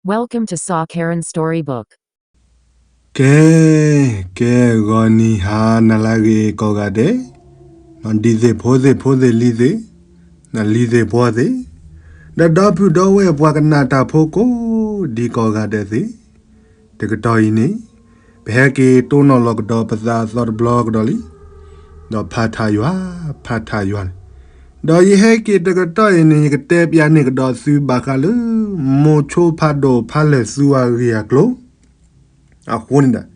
Welcome to Sa Karen Storybook. ကဲ, ကဲ ဂီၤနံၤဟါနၤလၢအဂ့ၤကိးဂၤဒဲး, ဒ်သ့ၣ်ဖိသ့ၣ်ဖိသ့ၣ်လံၤသ့ၣ်, နလံၤသ့ၣ်ဖိသ့ၣ်, ဒီးဒီပုၢ်ဒီဝဲၢ်ပှၤကနၣ်တၢ်ဖိကိးဒံကိးဂၤဒဲးသ့ၣ်, တကတီၢ်အံၤန့ၣ်, ပဟဲက့ၤတိၢ်နီၣ်လီၤကဒီးပသးအသီတဘျီကဒီးလံ, ဒီးဖးထးယွၤ, ဖးထးယွၤန့ၣ်, ဒီးယဟဲက့ၤတကတီၢ်အံၤန့ၣ် ယကတဲပျးန့ၢ်ကဒီးသုဘၣ်ဃးလၢ မိၤဆိဖးဒိၣ်ဖးလၢာ်သူအဂ့ၢ်အကျိၤ အဃိန့ၣ်ဒီး,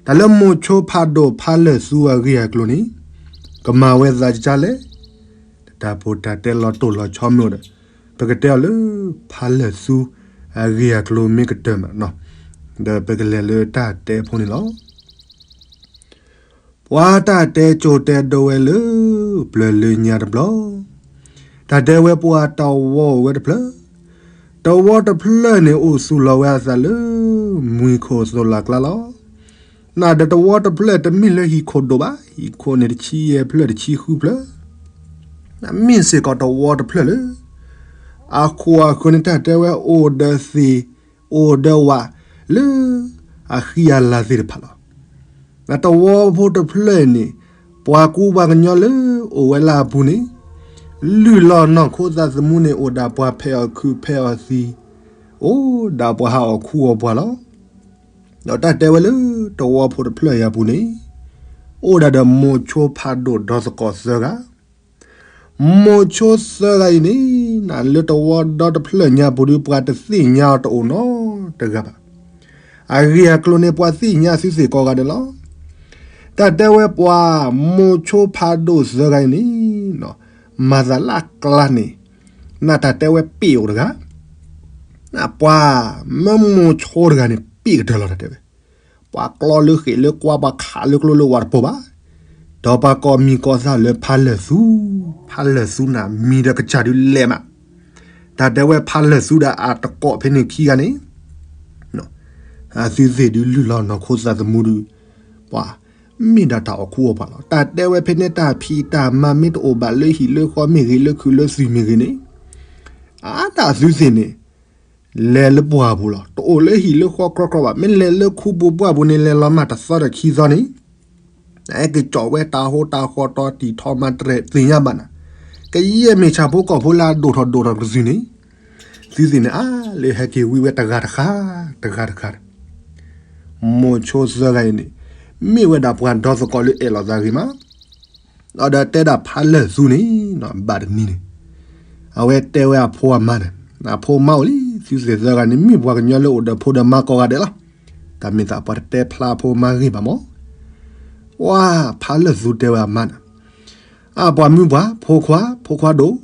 တၢ်လၢမိၤဆိဖးဒိၣ်ဖးလၢာ်သူအဂ့ၢ်အကျိၤန့ၣ်, ကမၤဝဲသးကကၢ်လဲၣ်, တၢ်ဖိတၢ်တဲလီၤတိၢ်လီၤဆီမ့ၢ်အိၣ်ဒီး, ပကတဲအီၤလၢ ဖးလၢာ်သူအဂ့ၢ်အကျိၤမ့ၢ်ကတၢၢ်မး, ဒီးပကလဲၤလၢတၢ်တဲဖိန့ၣ်လီၤ. ပှၤတၢ်တဲကၠိတဲဒိဝဲလၢ ပျၢၤလၢညါတဘျီ, တၢ်တဲဝဲပှၤတဝီအိၣ်ဝဲတဖျၢၣ်, တဝီတဖျၢၣ်န့ၣ်အိၣ်သူၣ်လီၤဝဲအသးလၢ မှံခိၣ်သိၣ်လၢ်ကျါလီၤ. နဒီးတဝီတဖျၢၣ်တမ့ၢ်လၢဟံၣ်ခိၣ်ဒိၣ်ဘၣ်, ဟံၣ်ခိၣ်န့ၣ်တဆံယဲၢ်ဖျၢၣ်တဆံဃုဖျၢၣ်, မ့ၢ်စ့ၢ်ကီးတဝီတဖျၢၣ်လၢ အခိၣ်အဃၢၤန့ၣ် တၢ်တဲဝဲအိၣ်ဒီးသ့ၣ်, အိၣ်ဒီးဝၣ်လၢ အဃံအလၤသ့ၣ်တဖၣ်လီၤ. တဝီဖိတဖျၢၣ်န့ၣ်, ပှၤကူပှၤကညီလၢအိၣ်ဝဲလၢအပူၤန့ၣ်, လုၢ်လီၤနီၢ်ခိသးသမူန့ၣ် အိၣ်ဒၣ်ပှၤဖဲးအီၣ်ခုးဖဲးအီၣ်သံ, အိၣ်ဒၣ်ပှၤဟးအီၣ်ခူအီၣ်ပှၤလီၤ. ဒီးတၢ်တဲဝဲလၢတဝီဖိတဖျၢၣ်အံၤအပူၤန့ၣ်, အိၣ်ဒၣ်ဒီးမိၤဆိဖးဒိၣ်ဒီသကိးသၢဂၤ, မိၤဆိသၢဂၤအံၤန့ၣ်, နလၢတဝီဒီတဖျၢၣ်ညါပူၤဒီး ပှၤတသ့ၣ်ညါအီၤတအိၣ်နီတဂၤဘၣ်. အဂ့ၢ်အကျိၤန့ၣ် ပှၤသ့ၣ်ညါသုသ့ၣ်ကိးဂၤဒဲးလီၤ. တၢ်တဲဝဲပှၤမိၤဆိဖးဒိၣ်သၢဂၤအံၤန့ၣ်, မၤသးလၢအကျါန့ၣ်, နတၢ်တဲဝဲပ့ၣ်အိၣ်တဂၤ, ပှၤမၢမိၤဆိတဂၤန့ၣ် ပ့ၣ်ကတၢၢ်လီၤတၢ်တဲဝဲ ပှၤကျီလၢဃ့ၢ်လၢကွါ ပှၤခးလၢကျိလၢဝၣ်တပိၢ်ဘၣ်, ဒီးပှၤကိးမံၤကိးသၣ်လၢဖးလၢာ်သူ, ဖးလၢာ်သူန့ၣ် မံၤဒီးကစၢ်ဒုးလဲၣ်မး, တၢ်တဲဝဲဖးလၢာ်သူဒီးအတကိးဖဲန့ၣ်ခံဂၤန့ၣ်, အသုသ့ၣ်ဒုးလုၢ်လီၤနီၢ်ခိသးသမူဒုး, ပှၤမ့ၢ်ဒၣ်တၢ်အီၣ်ခူအီၣ်ပှၤလီၤ. တၢ်တဲဝဲဖဲန့ၣ် တၢ်ဖံးတၢ်မၤမ့ၢ်တအိၣ်ဘၣ်လၢဟံၣ်လၢဃီမ့ၢ်ဂ့ၤ လၢခုးလၢသွံၣ်မ့ၢ်ဂ့ၤန့ၣ်, အါတၢ်သုသ့ၣ်န့ၣ် လဲၤလၢပှၢ်ပူၤလီၤ. တအိၣ်လၢဟံၣ်လၢဃီကြီကြီဘၣ်. မ့ၢ်လဲၤလၢခူပူၤပှၢ်ပူၤန့ၣ် လဲၤလီၤမးတသီဒီးခံသီန့ၣ်, နဟဲက့ၤကၠီၣ်ဝဲတၢ်ဟိတၢ်ဃီတီၤတံၢ်ထီမၤတရဲၣ်သ့ၣ်ညါဘၣ်နၤ, ကယဲၢ်မ့ၢ်ဆၣ်ဖိကီၢ်ဖိလၢအဒိၣ်ထီၣ်ဒိၣ်ထီၣ်ကသုၣ်န့ၣ်, သုသ့ၣ်န့ၣ်အါလၢဟဲက့ၤဝံဝဲတဂၤတဃၣ်, တဂၤတဃၣ်ဒီး, မိၤဆိသၢဂၤအံၤန့ၣ်, မ့ၢ်ဝဲဒၣ်ပှၤဒီသကိးလၢအဲၣ်လီၤသးဂ့ၤမး ဒီးတဲဒၣ်ဖးလၢာ်သူန့ၣ်, ဘၣ်တနံၤန့ၣ်, အဝဲတဲဝဲအဖိအမါန့ၣ်, အဖိအမါအိၣ်လံ, သုသ့ၣ်သၢဂၤန့ၣ် မ့ၢ်ပှၤကညီလၢအိၣ်ဒီးဖိဒီးမါကိးဂၤဒဲးလီၤ. တၢ်မ့ၢ်သးပှၤတတဲဖျါအဖိအမါဂ့ၢ်ဘၣ်မး, ပှၤဖးလၢာ်သူတဲဝဲအမါန့ၣ်, အပှၤမုၣ်ပှၢ်, ဖိခွါ, ဖိခွါဒိၣ်,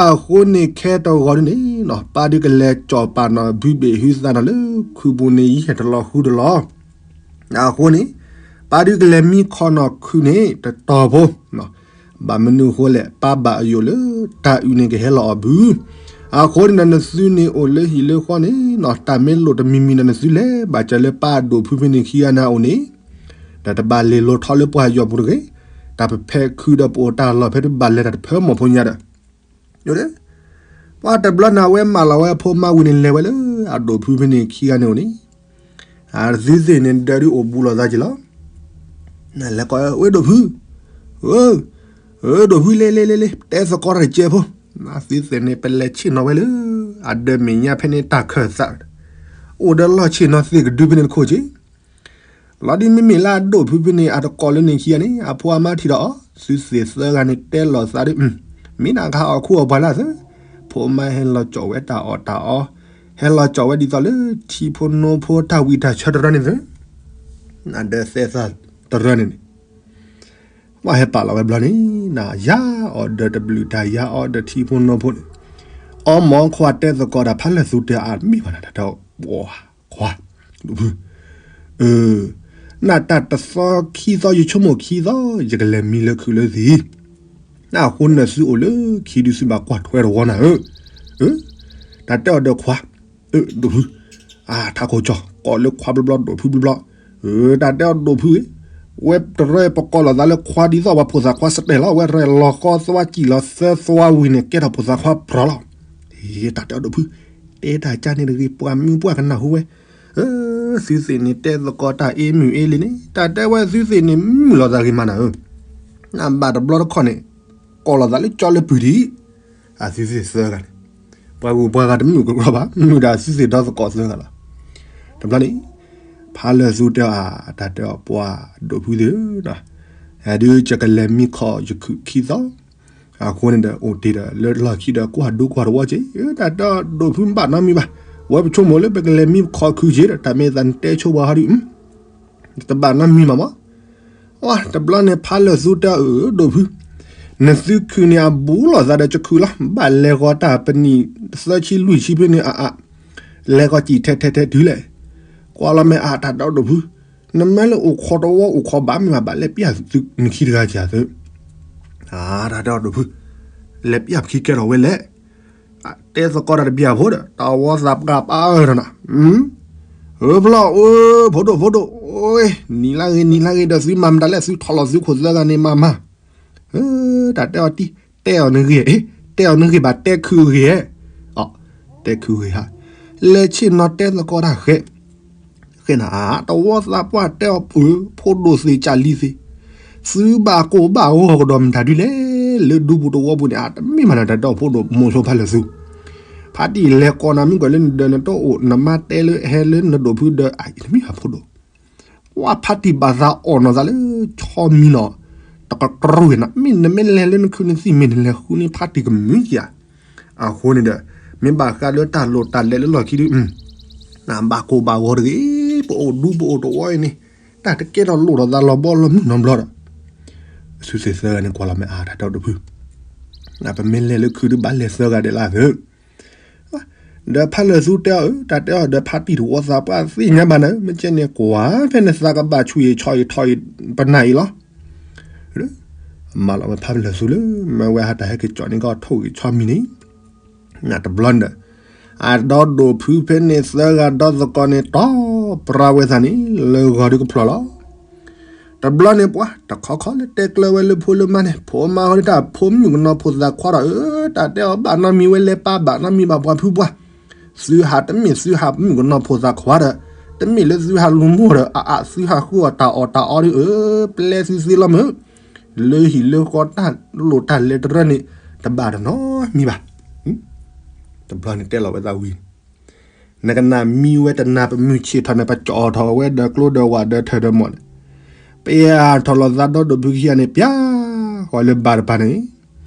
အဃိန့ၣ်ခဲတဂီၤဒ်န့ၣ်, ပၢ်ဒုးကလဲၤကၠီၣ်ပာ်နီၣ်ဘုဘ့ၣ်ဟုသးနီၣ်လၢခုးပူၤန့ၣ် ယဟဲတလီၤဃုတလီၤ အဃိန့ၣ်, ပၢ်ဒုးကလဲၤမံခီနီၣ်ခုးန့ၣ် တတီၤဖိ, ဘၣ်မနုၤအဃိလဲၣ်, ပၢ်ဘၣ်အယိာ်လၢတၢ်အုးန့ၣ်ကဟဲလီၤအီၣ်ဘု, အဃိန့ၣ်ဒီး နသုန့ၣ်အိၣ်လၢဟံၣ်လၢဃီန့ၣ်, တၢ်မ့ၢ်လိၣ်တမံၤမံၤဒီး နသုလဲၤဘၣ်စၢၤလၢပၢ်အဒိၣ်ဖုဖဲန့ၣ်ခံဂၤန့ၣ်အအိၣ်န့ၣ်, ဒီးတဘၣ်လဲၤလီၤထီၣ်လၢပှၤယီၤပူၤတဂ့ၤ, တၢ်ပဖဲခုဒီးပအိၣ်တၢ်လီၢ်ဖဲတဘၣ်လဲၤတၢ်တဖၢမီၢ်ဖိညါဒီး ပှၤတဘျီန့ၣ် အဝဲမၢလီၤဝဲအဖိမါဝံၤန့ၣ် လဲၤဝဲလၢအဒိၣ်ဖုဖဲန့ၣ်ခံဂၤန့ၣ်အိၣ်န့ၣ်, အသုသ့ၣ်န့ၣ် ဒၢဒုးအိၣ်ဘူးလိာ်သးက့ၤလီၤ. လဲၤကိးဝဲဒိၣ်ဖု, ဒိၣ်ဖုလဲၤလဲၤလဲၤလဲၤ တဲသကိးတၢ်တကဲးဖိ, သုသ့ၣ်န့ၣ် ပလဲၤဆ့ၣ်နီၤဝဲလၢ အဒၢးမဲာ်ညါဖဲန့ၣ်တၢ်ခၢၣ်သး, အိၣ်ဒီးလီၢ်ဆ့ၣ်နီၤသ့ၣ်ကဒုဖဲန့ၣ်တခိၣ်က့ၤ လီၤဒ်မ့မ့ၢ်လၢအဒိၣ်ဖုဖဲန့ၣ် အတကိးလၢန့ၣ်ခံဂၤန့ၣ် အဖိအမါထံၣ်ဒီးအီၤ သုသ့ၣ်သၢဂၤန့ၣ်တဲလိာ်သးဒီး, မ့ၢ်နကဟးအီၣ်ခူအီၣ်ပှၤလၢသၢ, ဖိမါဟဲလီၤကၠီၣ်ဝဲတၢ်အီၣ်တၢ်အီ, ဟဲလီၤကၠီၣ်ဝဲဒ်သိးလၢထံဖိနိဖိတၢ်ဝံၣ်တၢ်ဆၢတရၢန့ၣ်သၢ, နဒၢးသဲသၣ်တရၢန့ၣ်န့ၣ် ပှၤဟဲပာ်လီၤဝဲဘျီန့ၣ်, နယါအီၤဒီးတဘျုးတၢ်ယါအီၤဒီးထံဖိနိဖိန့ၣ်, အီမီၤခွါတဲသကိးဒီးဖးလၢာ်သူတဲအါမ့ၢ်ဘၣ်နၤတၢ်တဝီခွါ, ဒိၣ်ဖု, နတၢ်တသီခံသီယဆိကမိၣ်ခံသီ ယကလဲၤမံလၢခုးလၢသံ, အဃိနသုအိၣ်လၢခံဒုးသုဘၣ်ကွၢ်ထွဲတဝီနၤဧၢ, တၢ်တဲအီၤဒီးခွါ ဒိၣ်ဖု, ထးခိၣ်ကၠီၣ် ကိးလၢခွါဘျီဘျီ ဒိၣ်ဖုဘျီဘျီ, တၢ်တဲအီၤဒိၣ်ဖုဧၢ, ဝဲတရၢပကိးလိာ်သးလၢခွါဒ်သိးပှၤဖိသၣ်ခွါစတဲာ်လီၤ, ဝဲရဲၣ်လီၤဃီသွါစံၣ်လီၤသၢသွါဝံၤန့ၣ် ကဲထီၣ်ဖိသၣ်ခွါပြီၤလီၤ. တၢ်တဲအီၤဒိၣ်ဖု, တဲ တဲတၢ်ကၢ်န့ၣ်တဂ့ၤ ပှၤမုၢ်ပှၢ်ကနၢ်ဟူဝဲ, သုသ့ၣ်န့ၣ်တဲသကိးတၢ်အ့မုၢ်အ့လံန့ၣ် တၢ်တဲဝဲသုသ့ၣ်န့ၣ်မုၢ်လီၤသးဂ့ၤမးနၤဧၢ, နဘၣ်တဘျီတခီၣ်န့ၣ် ကိးလီၤသးလၢကၠီလၢပုၢ်ဒံး, အသုသ့ၣ်သၢဂၤန့ၣ် ပှၤဂုၤပှၤဂၤတမုာ်ကကြၢးဘၣ် မုၢ်ဒီးအသုသ့ၣ်ဒီသကိးသၢဂၤလီၤ. တဘျီန့ၣ် ဖါလၢာ်သူတဲအီၤ တၢ်တဲအီၤပှၤဒိၣ်ဖုသ့ၣ်ဧၢ, ဒုးယကလဲၤမံခီယခုၣ်ခံသီ, အဃိန့ၣ်ဒီး အိၣ်တ့ၢ်ဒီးလၢလီၢ်ခံဒီးကွၢ်ဒူကွၢ်တဝီက့ၤ, တၢ်တဲအီၤဒိၣ်ဖုဘၣ်နီတမံၤဘၣ်, ဝဲပဆိကမိၣ်လၢပကလဲၤမံခီခုၣ်က့ၤဒီး တၢ်မ့ၢ်သးနတဲဆိပှၤဟီဒုး တဘၣ်နီတမံၤဘၣ်မး. တဘျီန့ၣ်ဖါလၢာ်သူတဲအီၤ ဒိၣ်ဖု, နသုခုၣ်န့ၣ်အဘူးလိာ်သးဒီးယခုၣ်လီၤ, ဘၣ်လဲၤဃီၤတၢ်ပနံာ်သၢဆံလွံၢ်ဆံဖဲန့ၣ်အါအါ, လဲၤဃီၤစံၣ်ထဲထဲထဲတုၤလဲၣ်, ကွၢ်လီၤမ့ၢ်အါတၢ်တဲအီၤဒိၣ်ဖု, နမ့ၢ်လၢအိၣ်ခိးတဝီအိၣ်ခိးဘၣ်မ့ၢ်ဘၣ် ဘၣ်လဲၤပျၢ်သုနခံတဂၤကသု, တၢ်တဲအီၤဒိၣ်ဖု, လဲၤပျၢ်ပခံကဲထီၣ်ဝဲလဲၣ် တဲသကိးတၢ်တဘျီဖိဒီး တၢ်ဝီသးပှၢ်ပၢ်အၢဒီးနၤ, အၢဖျီၣ်အိၣ် ဖိဒိၣ်ဖိဒိၣ်, နံၤလၢဂ့ၤနံၤလၢဂ့ၤဒီးသုမၤမတၤလဲၣ် သုထီၣ်လီၤသုခိၣ်သၢဂၤန့ၣ်မၤမၤ, တၢ်တဲအီၤတံၢ် တဲအီၤနဂ့ၤ, တဲအီၤနဂ့ၤဘၣ် တဲခုဂ့ၤ, တဲခုဂ့ၤဟါ, လဲၤဆ့ၣ်နီၤတဲသကိးတၢ်ဃဲ ဃဲနၤ တဝီသးပှၢ်တဲအီၤပှၤ ဖိဒိၣ်သ့ၣ်ကၢ်လံၤသ့ၣ်, သုဘၣ်ကိၢ်ဘၣ်ဂီၤကဒီးမတၤဒုလဲၣ်, လၢဒူပူၤတဝီပူၤန့ၣ် အတမ့ၢ်မနုၤတၢ်ဒီးဖိဒိၣ်မိၤဆိဖါလၢာ်သူ, ဖါတံၢ်လဲၤကိးနၤမုၢ်ကီၢ်လၢနဒၢးနတအိၣ် နမါတဲလၢဟဲလၢနဒိၣ်ဖုဒၢး အတမ့ၢ်ဘၣ်ဖိဒိၣ် ပှၤဖါတံၢ်ဘၣ်သးအီၣ်နီၤသးလၢဆီမံၤနီၤ, တကတြူၢ်ဂ့ၤနီၤ မ့ၢ်နမ့ၢ်လဲၤလၢနခုးနသံၣ်မ့ၢ်နလဲၤဃုန့ၢ်ဖါတံၢ်ကမုာ်ကဧါ, အဃိန့ၣ်ဒီး မ့ၢ်ဘၣ်ဃးလၢတၢ်လိၣ်တၢ်လဲလၢလီၢ်ခံဒုး ဘၣ်ကိၢ်ဘၣ်ဂီၤတဂ့ၤ, ပအိၣ်ဒူပအိၣ်တဝီအံၤန့ၣ် တၢ်တကဲထီၣ်လိၣ်ထီၣ်သးလီၤဘီလီၤမုၢ်နီတဘျီဒီး, အသုသ့ၣ်သၢဂၤန့ၣ်ကွၢ်လီၤမ့ၢ်အါတၢ်တဲအီၤဒိၣ်ဖု, ပမ့ၢ်လဲၤလၢခုးဒုးဘၣ်လဲၤသၢဂၤဒဲးလၢအသၢ ဒီးဖါလၢာ်သူတဲအီၤ တၢ်တဲအီၤဒီးဖါတံၢ်တဝီသးပှၢ်သ့ၣ်ညါဘၣ်နၤ မ့ၢ်ကဲန့ၣ်ကွၢ်ဖဲန့ၣ်သးကဘၣ်ဆူၣ်အံၤဆီအံၤထီၣ်အံၤပနၢ်အံၤလီၤ, မၤလီၤဝဲဖါလၢာ်သူလၢ မ့ၢ်ဝဲဟးတၢ်ဟဲက့ၤကၠီၣ်န့ၢ်ကီၢ်ထိၣ်ဂ့ၤဆီမံၤန့ၣ်, တဘျီန့ၣ်ဒီး အဒီဒိၣ်ဖုဖဲန့ၣ်သၢဂၤဒီသကိးန့ၣ် တီပြါဝဲသးန့ၣ် လၢဂီၤဒုကဖျီၣ်လီၤ. တဘျီန့ၣ်ပှၤ တခီခီလၢတဲကျၢၤဝဲလၢဖိလၢမါန့ၣ် ဖိမါဃီဒုတၢ်ဖိမုၣ်ကနီၤဖိသၣ်ခွါဒီး အၢ တၢ်တဲအီၤဘၣ်နီတမံၤဝဲလဲၤပာ်ဘၣ်နီတမံၤဘၣ်ပှၤဖုပှၢ်, သုဟးတမ့ၢ်သုဟးမုၣ်ကနီၤဖိသၣ်ခွါဒီး တမ့ၢ်လၢသုဟးလူၤမိၢ်ဒီး အအသုဟးဃုအီၣ်တၢ်အီၣ်တၢ်အီဒီး အၢ ပျဲသုသ့လီၤမုၢ်, လၢဟံၣ်လၢဃီတၢ်လိၣ်တၢ်လဲတရၢန့ၣ် တဘၣ်တနီတမံၤဘၣ်. တဘျီန့ၣ်တဲလီၤဝဲသးဝံၤ နကနၣ်မံဝဲတနၢ်ပမုၢ်ဆ့ၣ်ထီၣ်န့ၣ် ပကၠီၣ်ထီၣ်ဝဲဒီးကျိဒီးဝၣ်ဒီးထၢၣ်ဒီးမီၢ်န့ၣ်, ပယၢ်ထီၣ်လီၤသးဒီဒိၣ်ဖုခံဂၤန့ၣ် ပျၢ်ဃီလၢဘၣ်တပၤန့ၣ်,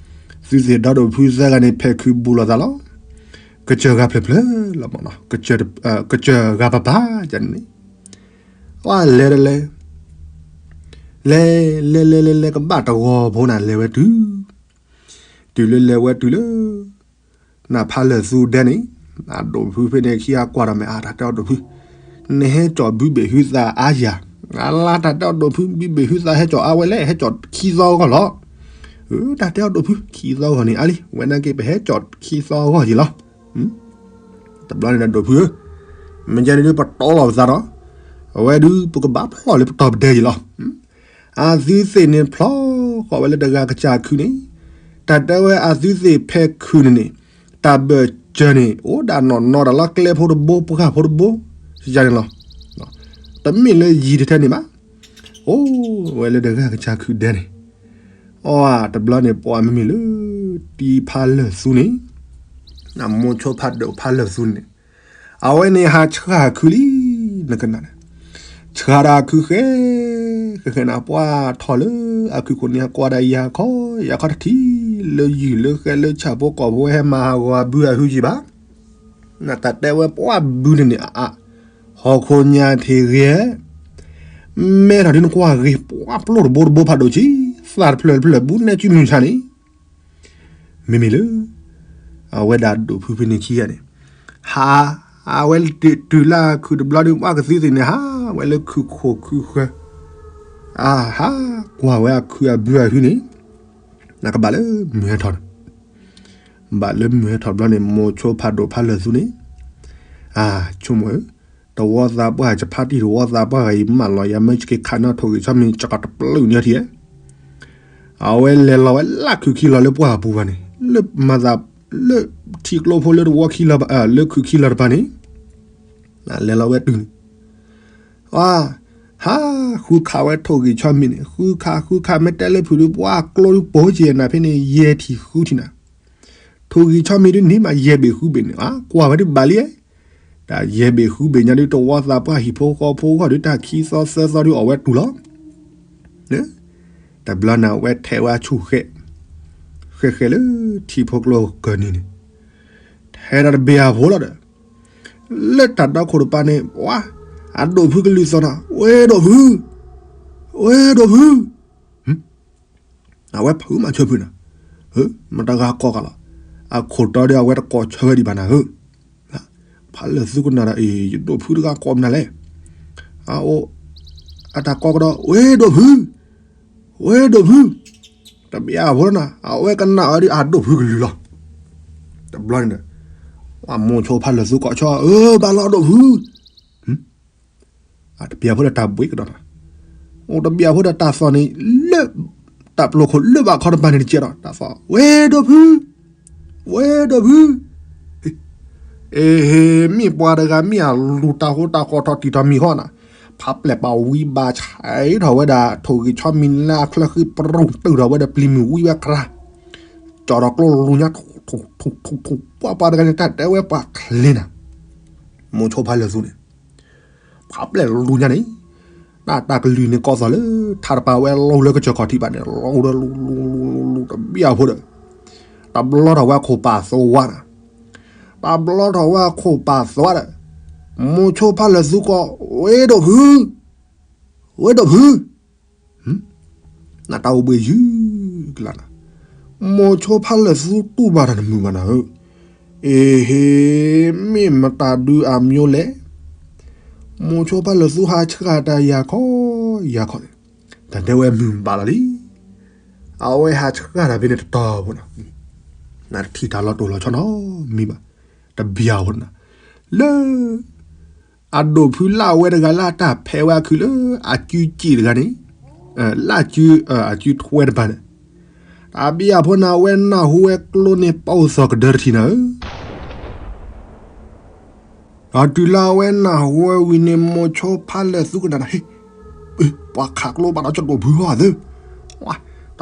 သုသ့ၣ်ဒီဒိၣ်ဖုသၢဂၤန့ၣ် ဖဲးခုးဘူးလိာ်သးလီၤ. ကစၢၢ်ဂၤဖျၢၣ်ဖျၢၣ်လီၤမီၢ်နီၤ, ကစၢၢ်ဂၤပၤပၤန့ၣ်, ဝဲလဲၤတလဲၤ, လဲၤလဲၤလဲၤလဲၤလဲၤကဘၣ်တဂီၤဖိန့ၣ် လဲၤဝဲတုၤ တုၤလၢလဲၤဝဲတုၤလၢ နဖါလၢာ်သူဒဲန့ၣ်, အဒိၣ်ဖုဖဲန့ၣ်ခံဂၤကွၢ်ဒီးမ့ၢ်အါတၢ်တဲအီၤဒိၣ်ဖု, နဟဲကၠီၣ်ဘုဘ့ၣ်ဟုသးအါယၤ, အလါတၢ်တဲအီၤဒိၣ်ဖု ဘုဘ့ၣ်ဟုသးဟဲကၠီၣ်အါဝဲလဲၣ် ဟဲကၠီၣ်ခံသီဂီၢ်လီၤ. တၢ်တဲအီၤဒိၣ်ဖု ခံသီဂီၢ်န့ၣ်အါလံ ဝဲနာ်က့ပဟဲကၠီၣ်ခံသီဂီၢ်ယံၤလီၤ. တဘျီန့ၣ်ဒိၣ်ဖုဧၢ, မ့ၢ်ကဲန့ၣ်ဒုးပတီလီၤပသးဒီး, အဝဲဒုးပကဘၣ်ဖျီၣ်လၢပတီၢ်ပဒဲယံၤလီၤ. အသုသ့ၣ်န့ၣ်ဖျီဃီဝဲလၢတဂၤကစၢ်ခုးန့ၣ်, တၢ်တဲဝဲအသုသ့ၣ်ဖဲးခုးန့ၣ်န့ၣ်, တၢ်ဘၢၣ်စၢၤန့ၣ် အိၣ်ဒၣ်နီၢ်နီၢ်ဒၣ်လီၤ ကျဲဖိတဘိ ပှၢ်ဖိတဘိ, ယန့ၣ်လီၤ. တမ့ၢ်လၢယံၤတထဲန့ၣ်ဘၣ်, အိၣ်ဝဲလၢတဂၤကစၢ်ခုးဒဲန့ၣ်, အတဘျီန့ၣ် ပှၤမ့မ့ၢ်လၢ တံၤဖါလၢာ်သူန့ၣ်, မိၤဆိဖးဒိၣ်ဖါလၢာ်သူန့ၣ်, အဝဲန့ၣ်ဟးဆှၢခုးလံ, နကနၣ်, ဆှၢဒီးခုးဃဲ, ဃဲဃဲန့ၣ် ပှၤထီၣ်လၢအခုးခိၣ်န့ၣ် ကွၢ်ဒၣ်ယၤခီ, ယၤခီတထံၣ်, လၢယုၢ်လၢဃဲလၢဆၣ်ဖိကီၢ်ဖိဟဲမၤဟးဂီၤအဘုအဟုယံၤဘၣ်. နတၢ်တဲဝဲပှၤဘုန့ၣ်န့ၣ်အအါ, ဟီၣ်ခိၣ်ညၣ်ထံးဂ့ၤ, မဲထီၣ်ဒ်နကွၢ်ဂ့ၤ ပှၤပျိၢ်တဘိတဘိဖးဒိၣ်ဆံ, သၣ်တဖျၢၣ်တဖျၢၣ်ဘူးနဲကုမုၢ်ဆါန့ၣ် မ့မ့ၢ်လၢ အဝဲဒၣ်ဒိၣ်ဖုဖဲန့ၣ်ခံဂၤန့ၣ်, ဟး, အဝဲတုၤလၢခုးတဘျီဒုး ပှၤကသံသ့ၣ်န့ၣ် ဟးဝဲလၢခုးခိၣ်ခုးဃၢၤ, အဟးကွၢ်ဝဲအခုးအဘုအဟုန့ၣ်, နကဘၣ်လၢမုၢ်ဟဲထီၣ်န့ၣ်, ဘၣ်လၢမုၢ်ဟဲထီၣ်တဘျီန့ၣ် မိၤဆိဖးဒိၣ်ဖါလၢာ်သူန့ၣ်, အဆိကမိၣ်ဧၢ, တဝီသးပှၢ် ယဖါတံၢ်တဝီသးပှၢ်ဂၤအံၤ မၢလီၤယၤမ့ၢ်က့ၤခးနီၣ်ထိၣ်ဂ့ၤဆီမံၤ ကီတပျုာ်န့ၢ်ထံဧါ. အဝဲလဲၤလီၤဝဲလၢခုးခံလီၤလၢပှၢ်ပူၤဘၣ်န့ၣ်, လၢမၤသးလၢ ထံကျိဖိလၢတဝီခံလီၤဘၣ် လၢခုးခံလီၤတပၤန့ၣ် လဲၤလီၤဝဲတုၤန့ၣ် အ ဟး ဃုခးဝဲထိၣ်ဂံၢ်ဆီမံၤန့ၣ် ဃုခး ဃုခး မ့ၢ်တဲလၢဖုးဒုး ပှၤကျိဒုးပိာ်က့ၤနၤဖဲန့ၣ် ယဲၢ်ထံၣ်ဃုထံၣ်နၤ ထိၣ်ဂံၢ်ဆီမံၤဒုးန့ၣ်မး ယဲၢ်ဘ့ၣ်ဃုဘ့ၣ်န့ၣ် အ ကွၢ်ဝဲဒုးဘၣ်လံ တၢ်ယဲၢ်ဘ့ၣ်ဃုဘ့ၣ်ညါဒုး တဝီသးပှၢ်ဟံၣ်ဖိဃီဖိဂီၢ်ဒုး တၢ်ခံသီသၢသီဒုးအီၣ်ဝဲတူၢ်လီၤ တဘျီန့ၣ် အဝဲထဲးဝဲဆူၣ်ဃဲး ဃဲးဃဲးလၢထံဖိကျိကၢၢ်နံၤန့ၣ် ထဲးဒီးတဘ့ၣ်အဖိလီၤဒီး လၢတၢ်တီခိၣ်တပၤန့ၣ် ပှၤ အဒိၣ်ဖုကလုၢ်သီၣ်နၤ ဝဲဒိၣ်ဖု ဝဲဒိၣ်ဖု အဝဲဖုမၤဆၢဖုနၤ မတဂၤကိးကလီၤ အခိၣ်တီဒီးအဝဲတကိးဆၢဝဲဒံးဘၣ်နၤဧၢ ဖးလၢာ်သူကနၣ်ဒီး အ့ ယဒိၣ်ဖုတဂၤကိးမနုၤလဲၣ် အအိၣ် အတၢ်ကိးကဒီး ဝဲဒိၣ်ဖု ဝဲဒိၣ်ဖု တဘ့ၣ်အဖိလီၤနၤ အဝဲကနၣ်အီၤဒ်အဒိၣ်ဖုကလုၢ်လီၤ တဘျီန့ၣ်ဒီး မိၤဆိဖးလၢာ်သူကိးဆၢ အၢ ဘၣ်လီၤဒိၣ်ဖု တဘ့ၣ်အဖိဒီးတၢ်ဘှံးကဒီးနၤ အိၣ်တဘ့ၣ်အဖိဒီးတၢ်သီၣ်န့ၣ် လၢ တၢ်ပျိခိၣ်လၢဘၣ်ခီတပၤန့ၣ်တကဲးဒီး တၢ်သီၣ် ဝဲဒိၣ်ဖု ဝဲဒိၣ်ဖု အ့ဟ့ မ့ၢ်ပှၤတဂၤမ့ၢ်အလူၤတၢ်ဟိတၢ်ဃီထီၣ်တံၢ်ထီၣ်မံၤဃီနၤ ဖးပျဲၢ်ပာ်ဝံဘၣ်ဆဲးထီၣ်ဝဲဒၣ် ထိၣ်ဂံၢ်ဆီမံၤလၢအချၢဃံပြူၢ်တုာ်ထီၣ်ဝဲဒီးပျံၤမုၢ်ဝံဝဲကြါ ကၠီၣ်ထီၣ်ကျိလူၤညါ ထူၣ်ထူၣ်ထူၣ်ထူၣ် ပှၤပှၤတဂၤန့ၣ် တၢ်တဲဝဲပှၤချ့နၤ မိၤဆိဖးလၢာ်သူန့ၣ် ဖးပျဲၢ်လူၤညါန့ၣ် တၢ်တၢ်ကလုၢ်န့ၣ်ကိးသီၣ်လၢ ထါတပၤဝဲလီၤလၢကစၢၢ်ခီၣ်ထံးဘၣ်န့ၣ် လီၤဒီးလူၤလူၤလူၤလူၤလူၤတဘ့ၣ်အဖိဒီး တဘျီထီၣ်ဝဲခိၣ်ပာ်သဝါနၤ တဘျီထီၣ်ဝဲခိၣ်ပာ်သဝါဒီး မိၤဆိဖးလၢာ်သူကိး ဝဲဒိၣ်ဖု ဝဲဒိၣ်ဖု နတၢ်အိၣ်ဘှံးယုၢ်ကလါနၤ မိၤဆိဖးလၢာ်သူတူၢ်ဘၣ်တၢ်တမုာ်ဘၣ်နၤဧၢ အ့ဟ့ မ့ၢ်မတၤဒုးအမျိုးလဲၣ် မိၤဆိဖးလၢာ်သူဟးဆှၣ်တၢ်ယၤခီ ယၤခီန့ၣ် တၢ်တဲဝဲမုာ်ဘၣ်လီၤလံ အဝဲဟးဆှၣ်တၢ်ဖဲန့ၣ်တတီၤဖိနၤ နတထံၣ်တၢ်လီၤတိၢ်လီၤဆီနီတမံၤဘၣ် တဘ့ၣ်အဖိနၤ လၢ အဒိၣ်ဖုလၢအဝဲတဂၤလၢအတၢ်ဖဲးဝဲအခုၣ်လၢ အစုစ့ၣ်တဂၤန့ၣ် လၢအစု အစုထွဲတပၤန့ၣ် တဘ့ၣ်အဖိန့ၣ် အဝဲနၢ်ဟူဝဲကျိန့ၣ်ပိာ်သီၣ်ကဒၢတထံၣ်နၤဧၢ ဒီးတုၤလၢအဝဲနၢ်ဟူဝဲဝံၤန့ၣ် မိၤဆိဖးလၢာ်သူကနၣ်ဒီး ဟ့ၣ် ပှၤခးကျိဘၣ်ဒီးကဒိၣ်ဖုဟီသၢ တ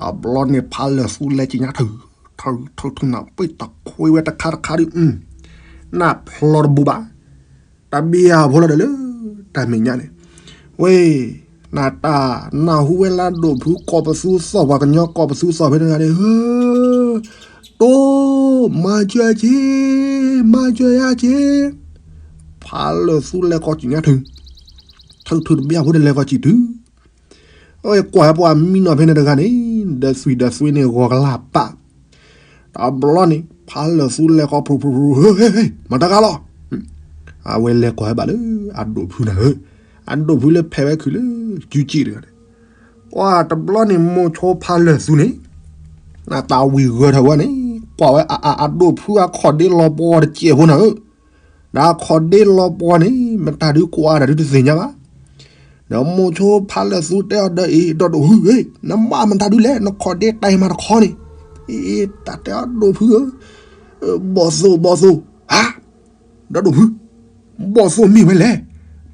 ဘျီန့ၣ်ဖးလၢာ်သူလဲၤက့ၤညါထၢၣ် ထၢၣ်ထၢၣ်ထၢၣ်နၤ ပ့ၢ်တခွ့ဝဲတခါတခါဒီး နၢ်ဖျီတဘိဘၣ် တဘ့ၣ်အဖိလီၤဒီးလၢ တၢ်မဲာ်ညါန့ၣ် ဝဲ နတၢ်နၢ်ဟူဝဲလၢဒိၣ်ဖုကိးပသူသီၣ် ပှၤကညီကိးပသူသီၣ်ဖဲန့ၣ်တဂၤန့ၣ် တိ မၤစၢၤက့ၤ မၤစၢၤယၤက့ၤ ဖးလၢာ်သူလဲၤကီၢ်စံၣ်ညါထု ထုထုတဘ့ၣ်အဖိဒီးလဲၤကီၢ်စံၣ်ထု အဝဲကွၢ်ဟဲပှၤမံနီၤဖဲန့ၣ်တဂၤန့ၣ် ဒီးသွံၣ်ဒီးသွံၣ်န့ၣ် ဂီၤကလၢ်ပာ် တဘျီန့ၣ် ဖးလၢာ်သူလဲၤကီၢ်ဖုဖုဖု ဟ့ၣ် မၤတၢ်ဂၤလီၤ အဝဲလဲၤကွၢ်ဟဲဘၣ်လၢအဒိၣ်ဖုနၤဧၢ အဒိၣ်ဖုလၢဖဲးဝဲခုၣ်လၢ စုစ့ၣ်တဂၤန့ၣ် ကွၢ်တဘျီန့ၣ် မိၤဆိဖးလၢာ်သူန့ၣ် နတၢ်ဝံၤဂၢၢ်ထီၣ်ဝဲန့ၣ် ကွၢ်ဝဲအ အ အဒိၣ်ဖုအခီၣ်ဒ့လီၤပှီၤတစဲးဖိနၤဧၢ ဒီးအခီၣ်ဒ့လီၤပှီၤန့ၣ် မတၤဒုးကွၢ်တၢ်ဒုးတသ့ၣ်ညါဘၣ် ဒီးမိၤဆိဖးလၢာ်သူတဲအီၤဒီးအံၤ ဒီးဒိၣ်ဖုဧၢ နမၤမတၤဒုးလဲၣ် နခီၣ်ဒ့တၢ်အံၤမၤတခီန့ၣ် အံၤ တၢ်တဲအီၤဒိၣ်ဖုဧၢ ဘီၣ်သိၣ်ဘီၣ်သိၣ် ဧါ ဒီးဒိၣ်ဖု ဘီၣ်သိၣ်မ့ၢ်ဝဲလဲၣ်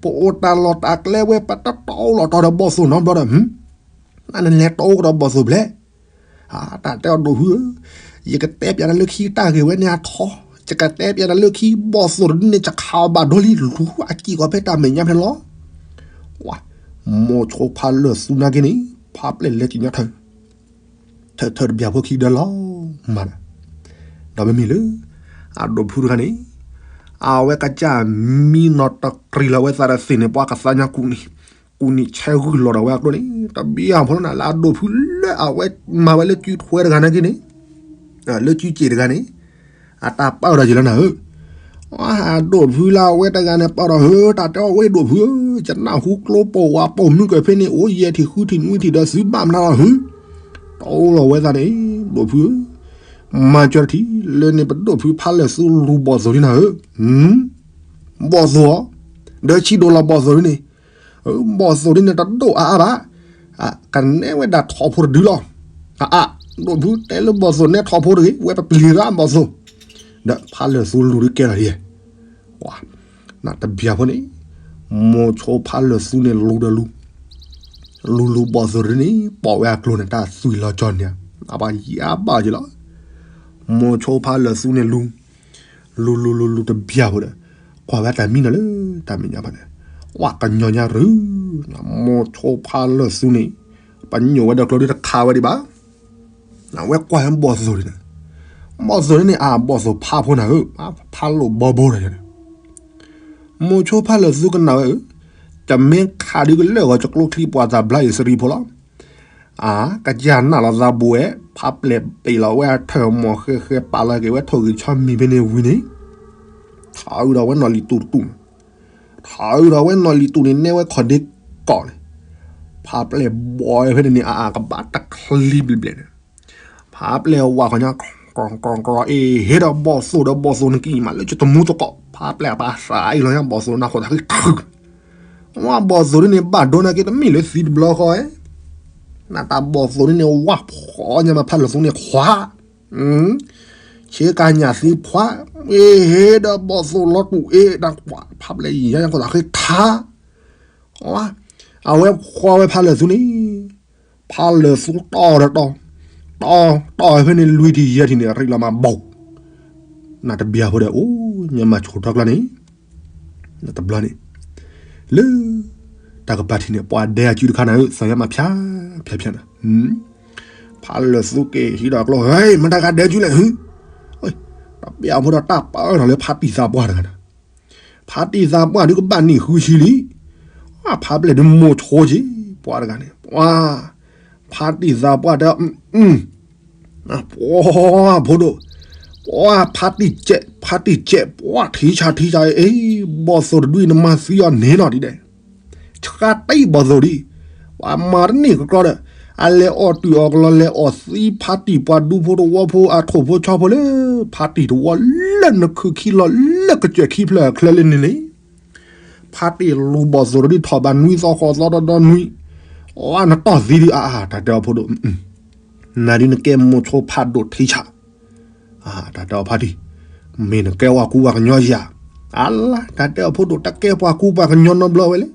ပအိၣ်တၢ်လီၢ်တၢ်ကျဲဝဲ ပတတီလီၤတီဒီးဘီၣ်သိၣ်နီတဘျီဒီး နနလဲၤတီကဒီးဘီၣ်သိၣ်ဖျဲၣ် တၢ်တဲအီၤဒိၣ်ဖုဧၢ ယကတဲပျးနၤလၢခံတၢ်ဂ့ၢ်ဝဲန့ၣ်အထီ ယကတဲပျးနၤလၢခံ ဘီၣ်သိၣ်တဒုန့ၣ် ယခးအီၤဘၣ်ဒိလံ လူၤအစံၣ်ကီးဖဲတၢ်မဲာ်ညါဖဲန့ၣ်လီၤ မိၤဆိဖးလၢာ်သူနာ်က့န့ၣ် ဖးပျဲၢ်လဲၤက့ၤညါထၢၣ် ထၢၣ်ထၢၣ်တဘျီဖိခံကဒၢလီၤမး ဒီးမ့မ့ၢ်လၢ အဒိၣ်ဖုတဂၤန့ၣ် အဝဲကစၢ်မံနီၤတကြံၤလီၤဝဲသးဒီးသ့ၣ်န့ၣ် ပှၤကသါညါကူၣ်နံၣ်ဆဲဂုၢ်လီၤဒီးဝဲအကျိန့ၣ် တဘ့ၣ်အဖိလီၤနၤ လၢအဒိၣ်ဖုလၢအဝဲမၤဝဲလၢစုထွဲတဂၤနာ်က့န့ၣ် လၢစုစ့ၣ်တဂၤန့ၣ် အတၢ်ပာ်ဒီးယံၤလီၤနၤဧၢ အဒိၣ်ဖုလၢအဝဲတဂၤန့ၣ်ပာ်ဒီးဧၢ တၢ်တဲအီၤဝဲဒိၣ်ဖုဧၢ ယနၢ်ဟူကျိပိာ်ဝးပိာ်မုၣ်ကဖဲန့ၣ် အိၣ်ယဲၢ်ထံၣ်ဃုထံၣ်နွံထံၣ်ဒီးသုဘၣ်မနုၤလီၤဧၢ တီလီၤဝဲသးန့ၣ် ဒိၣ်ဖုဧၢ မၤစၢၤတထံၣ် လၢန့ၣ်ပဒိၣ်ဖုဖးလၢာ်သူလူၤဘီၣ်သိၣ်လံနၤဧၢ ဘီၣ်သိၣ်ဧၢ ဒီးဆံးဒိၣ်လီၤဘီၣ်သိၣ်ဒ်န့ၣ် ဘီၣ်သိၣ်ဒ်န့ၣ်တဒိၣ်အါအါဘၣ် ကနဲဝဲဒၣ်ထိၣ်ဖိတဒုလီၤ အအ ဒိၣ်ဖုတဲလၢဘီၣ်သိၣ်နဲထိၣ်ဖိတဂ့ၤ ဝဲပပျံၤရၣ်ဘီၣ်သိၣ် ဒီးဖးလၢာ်သူလူၤဒုးကဲလီၤဒ်ယဲ, နတဘျီဖိန့ၣ်, မိၤဆိဖးလၢာ်သူန့ၣ်လူၤဒီးလူၤ, လူၤလူၤဘီၣ်သိၣ်တဒုန့ၣ် ပိာ်ဝဲအကျိၤန့ၣ် တၢ်သွံၣ်လီၤကၠီၣ်န့ၣ်, အပှၤယါဘၣ်က့ၤလီၤ. မိၤဆိဖးလၢာ်သူန့ၣ်လူၤ, လူၤလူၤလူၤလူၤတဘျီဖိဒီး, ကွၢ်ဝဲတၢ်မံနီၤလၢတၢ်မဲာ်ညါဖဲန့ၣ်, ဝဲကညီညါရူၤ, မိၤဆိဖးလၢာ်သူန့ၣ်, ပညိၣ်ဝဲဒီးကျိၤဒုတခးဝဲဒံးဘၣ် အဝဲကွၢ်ဟဲဘီၣ်သိၣ်ဒ်န့ၣ်, ဘီၣ်သိၣ်ဒ်န့ၣ် အါ ဘီၣ်သိၣ်ဖးဖိနၤဧၢ, ဖးလိာ်ဘီဘိဒီးန့ၣ်, မိၤဆိဖးလၢာ်သူကနၣ်ဝဲဧၢ, တမ့ၢ်ခးဒုကလၢာ်ဂီၤ ကကျိချံပှၤသးဘျါအံၤစရံဖိလီၤ. အါ ကစၢ်နၢ်လီၤသးဘိဝဲ, ဖးပျဲၢ်ပ့ၤလီၤဝဲအထၢၣ်မီၢ်ဃဲဃဲ ပာ်လီၤက့ၤဝဲထိၣ်ဂံၢ်ဆီမံၤဖဲန့ၣ်ဝံၤန့ၣ်, ထီၣ်အုးဒီးဝဲနီၢ်လံၤတူာ်တတူာ်န့ၣ်, ထီၣ်အုးဒီးဝဲနီၢ်လံၤတူာ်န့ၣ် နဲဝဲခီၣ်ဒ့ကီၢ်န့ၣ်, ဖးပျဲၢ်ဘီဝဲဖဲန့ၣ်န့ၣ် အါ အါ ကဘၣ်တချံဘျဲၣ်ဘျဲၣ်န့ၣ်, ဖးပျဲၢ်ဝးခီညါ ကြီၤကြီၤကြီၤ အ့ၣ် ဟ့ၣ်ဒီးဘီၣ်သိၣ်ဒီးဘီၣ်သိၣ်နကံၢ်မးလၢကတမူသကိး ဖးပျဲၢ်အပၢ်သးအံၤလီၤညါ ဘီၣ်သိၣ်နၢ်ခိၣ်သးဃ့ထၢၣ်, ဝဲဘီၣ်သိၣ်ဒ်န့ၣ် ဘၣ်ဒိနၤက့တမ့ၢ်လၢသံတဘျီဃီဝဲ, နတၢ်ဘီၣ်သိၣ်ဒ်န့ၣ် ဝးဖှီၣ်ညါမး ဖးလၢာ်သူန့ၣ်ခွါ, ဆ့ကၤညၣ်သံဖှါ, အ့ၣ် ဟ့ၣ်ဒီးဘီၣ်သိၣ်လီၤတူာ်အ့ၣ် နကွၢ် ဖးပျဲၢ်ယံၤညါခိၣ်သးဃ့ထၢၣ် အဝဲဖှီၣ်ဝဲဖးလၢာ်သူန့ၣ်, ဖးလၢာ်သူတီၢ်ဒီးတီၢ်, တီၢ်တီၢ်ဝဲဖဲန့ၣ်လွံၢ်ထံၣ်ယဲၢ်ထံၣ်န့ၣ် ရံၣ်လီၤမးဘီၣ်, နတဘျီဖိဒီး အိၣ်ညါမးဆိထီၣ်ကျီန့ၣ်, နတဘျီန့ၣ်, လၢ တၢ်ကပၤထံၣ်န့ၣ် ပှၤဒဲအစုတခါနၤဧၢ သးယါမးဖၠါဖၠါဖၠါနၤ, ဖးလၢာ်သူက့ၤဟံးဒီးကျိ ဟဲ မတၤဂၤဒဲအစုလဲၣ်ဧၢ, တဘျီဖိဒီးတၢ်ပၢထီၣ်လၢဖးတံၢ်သးပှၢ်တဂၤနၤ ဖးတံၢ်သးပှၢ်ဒုးကဘၣ်နံၣ်ဃုဆံလံ, ဖးပျဲၢ်ဒုးမိၤဆိက့ၤ ပှၤတဂၤန့ၣ်, ပှၤ, ဖးတံၢ်သးပှၢ်တဲ, ပှၤဖိဒိၣ်, ပှၤဖးတံၢ်ကဲး, ဖးတံၢ်ကဲး, ပှၤထံဆးထံဆးအံၤ, ဘီၣ်သိၣ်တဒုအံၤ နမၤသံအီၤန့ၣ်နီၤဒ်ဒဲး ဆှါတံၢ်ဘီၣ်သိၣ်ဒံး, ပှၤမၤတန့ၢ်ကကျီဒီး, အလဲၤအီၣ်တုာ်အီၣ်ကလီ လဲၤအီၣ်သံဖးတံၢ်ပှၤဒူဖိတဝီဖိအထိၣ်ဖိဆီဖိလၢ ဖးတံၢ်တဝီလၢနခုခံလီၤလၢကစၢၢ်ခံဖျၢၣ်အချၢလၢန့ၣ်န့ၣ်, ဖးတံၢ်လူၤဘီၣ်သိၣ်တဒုထီၣ်ဘၣ်နွံသီဃိးသီဒီဒီနွံ, အနတီၢ်သံဒုးအါအါ တၢ်တဲအီၤဖိဒိၣ်, နၤဒုးနကဲမိၤဆိဖးဒိၣ်ထံဆး တၢ်တဲအီၤဖးတံၢ်, မ့ၢ်နကဲပှၤကူပှၤကညီဧါ, အလါ တၢ်တဲအီၤဖိဒိၣ် တကဲပှၤကူပှၤကညီနီတဘျီဝဲလဲၣ်,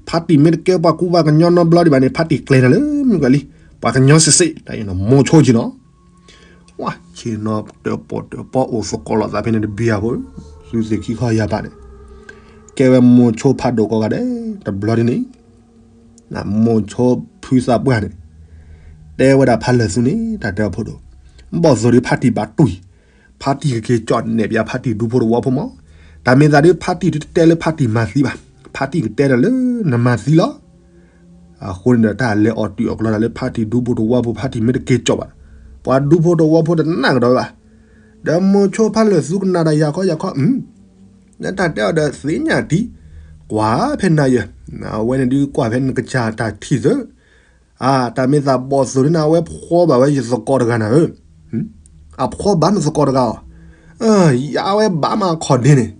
ဖးတံၢ်မ့ၢ်တကဲပှၤကူပှၤကညီနီတဘျီဒံးဘၣ်န့ၣ် ဖးတံၢ်ကျဲၤနၤလၢမုၢ်ကလံ, ပှၤကညီစ့စ့ တၢ်အံၤနီၤ မိၤဆိက့ၤနီၤ, ဝါ ဆ့ၣ်နီၤတၢၣ်ပီၣ်တၢၣ်ပီအိၣ်သကိးလိာ်သးဖဲန့ၣ်တဘျီဖိ, သုသ့ၣ်ခံခီယၢ်ဘၣ်န့ၣ်, ကဲဝဲမိၤဆိဖးဒိၣ်ကိးဂၤဒဲး တဘျီဒ်န့ၣ် မိၤဆိဖုသးပှၢ်န့ၣ်, တဲဝဲဒၣ်ဖးလၢာ်သူန့ၣ် တၢ်တဲအီၤဖိဒိၣ်, ဘီၣ်သိၣ်ဒုးဖးတံၢ်ဘၣ်တွံၢ်, ဖးတံၢ်ကက့ၤကၠီၣ်နဲၣ်ပၠးဖးတံၢ်ဒူဖိတဝီဖိမး, တၢ်မ့ၢ်သးဒုးဖးတံၢ်တတဲလၢဖးတံၢ်မၤသံဘၣ်, ဖးတံၢ်ကတဲဒီးလၢနမၤသံလီၤ, အဃိန့ၣ်ဒီး တၢ်လဲၤအီၣ်တုာ်အီၣ်ကလီတၢ်လၢဖးတံၢ်ဒူဖိတဝီဖိ ဖးတံၢ်မ့ၢ်တက့ၤကၠီၣ်ဘၣ်, ပှၤဒူဖိတဝီဖိတနာ်ကဒီးဘၣ်, ဒီးမိၤဆိဖးလၢာ်သူကနၣ်ဒီးယၤခီယၤခီ နတၢ်တဲအီၤဒီးသ့ၣ်ညါတံၢ်, ကွၢ်ဖဲနၤယဲ, အဝဲန့ၣ်ဒုးကွၢ်ဖဲနကစၢ်တၢ်ထံၣ်သၢ, အါ တၢ်မ့ၢ်သးဘီၣ်သိၣ်ဒ်န့ၣ် အဝဲဖှီဘၣ်ဝဲယသကိးတဂၤနၤဧၢ, အဖှီဘၣ်နသကိးတဂၤအီၤ, ယါဝဲဘၣ်မးခီၣ်ဒ့န့ၣ်,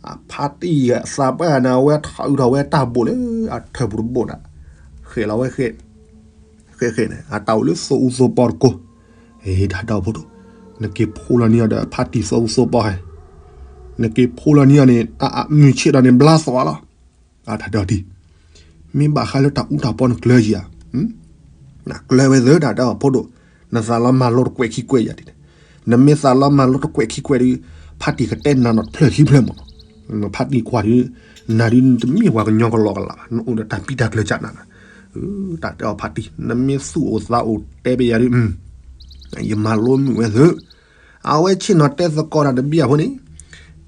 အဖးတံၢ်သးပှၢ်န့ၣ် အဝဲထီၣ်အုးထီၣ်ဝဲတၢ်ဘိၣ်လၢအထၢၣ်ပူၤတဘိၣ်ဒီး, ဃဲးလီၤဝဲဃဲး ဃဲးဃဲးန့ၣ် အတၢ်အိၣ်လၢသိအူသိပီတကိး, တၢ်တဲအီၤဖိဒိၣ်, နက့ၤဖိလီၤနံၤအီၤဒီးဖးတံၢ်သိအူသိပီဟဲ, နက့ၤဖိလီၤနံၤအီၤန့ၣ် အမုၢ်ဆ့ၣ်ဒီးန့ၣ် ဘျါသီလီၤ, တၢ်တဲအီၤဒ်, မ့ၢ်ဘၣ်ဃးလၢတၢ်အူတၢ်ပီနကျၢၤယၤ, နကျၢၤဝဲသၢ တၢ်တဲအီၤဖိဒိၣ်, နသးလီၤမၤလိတကွဲးခံကွဲးယၤဒ်န့ၣ်, နမ့ၢ်သးလီၤမၤလိတကွဲးခံကွဲးဒုး, ဖးတံၢ်ကတဲနၤနီၤတဖျၢၣ်ခံဖျၢၣ်မးနီၤ, ဖးတံၢ်ကွၢ်ဒုး, နၤဒုးနတမ့ၢ်ပှၤကညီကလီကလးဘၣ် နအိၣ်ဒီးတၢ်ပံတၢ်ကျၢၤကၢ်နၤ, တၢ်တဲအီၤဖးတံၢ် နမ့ၢ်သူၣ်အိၣ်သးအိၣ်တဲပယၤဒုး, ယမၤလိမုာ်ဝဲသၢ, အဝဲဆ့ၣ်နီၤတဲသကိးတၢ်တဘျီအဖိန့ၣ်,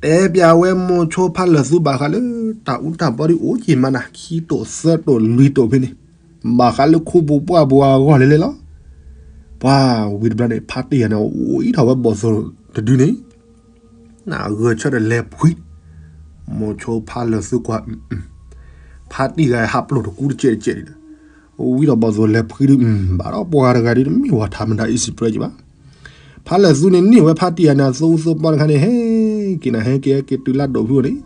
တဲပျးဝဲမိၤဆိဖးလၢာ်သူဘၣ်ဃးလၢ တၢ်အူတၢ်ပီဒုးအိၣ်က့ၤမးနၤ ခံတိာ်သၢတိာ်လွံၢ်တိာ်ဖဲန့ၣ်, ဘၣ်ဃးလၢခူပူၤပှၢ်ပူၤအဂီၢ်လဲၤလဲၤလီၤ, ပှၤဝံၤတဘျီန့ၣ် ဖးတံၢ်ယၤန့ၣ် အိၣ်အံၤထီၣ်ဝဲဘီၣ်သိၣ်တဒုန့ၣ် ဂဲၤဆၢထၢၣ်လဲၤဖှံ, မိၤဆိဖးလၢာ်သူကွၢ်, ဖးတံၢ်ဂၤဟးပျိာ်တကူတကဲးတကဲးဒ်ဒီး, ဝံၤဒီးဘီၣ်သိၣ်လဲၤဖှံဒုး, ဘၣ်ဒီးပှၤဂၤတဂၤဒုး တမ့ၢ်ဝဲထးမတၤအံၤစံးပြဲက့ၤဘၣ်, ဖးလၢာ်သူန့ၣ်န့ၢ်ဝဲဖးတံၢ်ယၤန့ၣ် အသိအူသိပီတခါန့ၣ် ဟဲက့ၤနၤ ဟဲက့ၤဟဲက့ၤတုၤလၢဒိၣ်ဖုန့ၣ်,